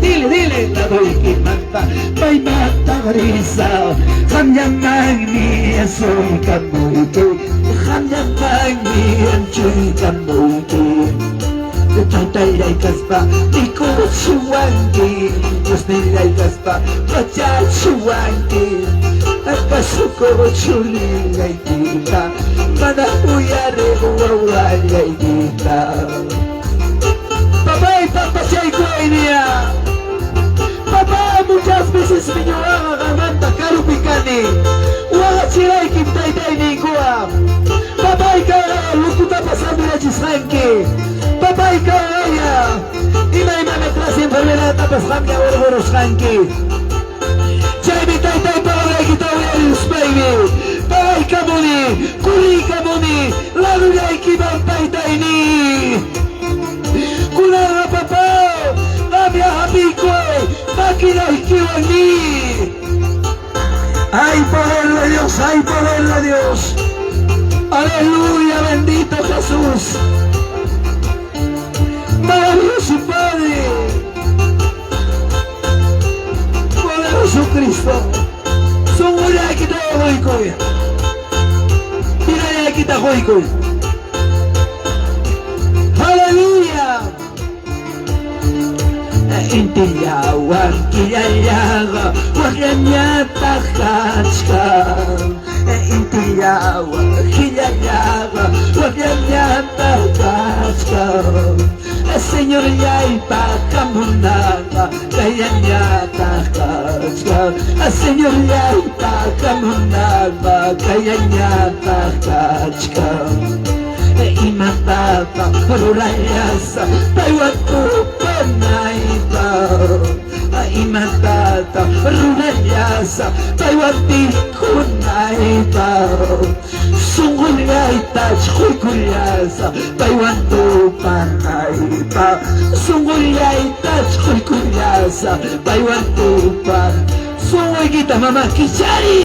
Dile, dile, la doy manta, paymata grisa, qamllamanmi asuykamuyki, qamllamanmi anchuykamuyki. Taytallay kaspa mikuchiwanki, Diosnillay kaspa pachachiwanki, akasukuq churillaykita, mana uyariq wawallaykita. Papay, papachaykuayniya. Papá, muchas veces mi ñuqaqa qanmanta karupi kani. Waqachiraykim taytayniykuwan. Papayqa lukutapas samirachisqanki. Papayqa aya imaymana clase enfermedadtapas qamlla urqurusqanki. Chaymi taytay palabraykita uyarispaymi paykamuni, kuriykamuni, ladullaykiman taytayni. Kunanqa papá, qamlla Makillaykiwan niy. Hay poder de Dios, hay poder de Dios. Aleluya, bendito Jesús. Maravilloso Padre. Poderoso Cristo. Sunqullaykita quykuy. Pirayaykita quykuy. Aleluya. Intillawan killallaqa waqllañataq kachkan. Intillawan killallaqa waqllañataq kachkan. Señorllaypa hamunanqa kayllañataq kachkan. Señorllaypa hamunanqa kayllañataq kachkan. Imatata rurayasa paywan tupanaypaq. Imatata rurayasa paywan tinkunaypaq. Sunqullayta quykullasa paywan tupanaypaq. Sunqullayta quykullasa paywan tupan. Sunquykita mama kichari.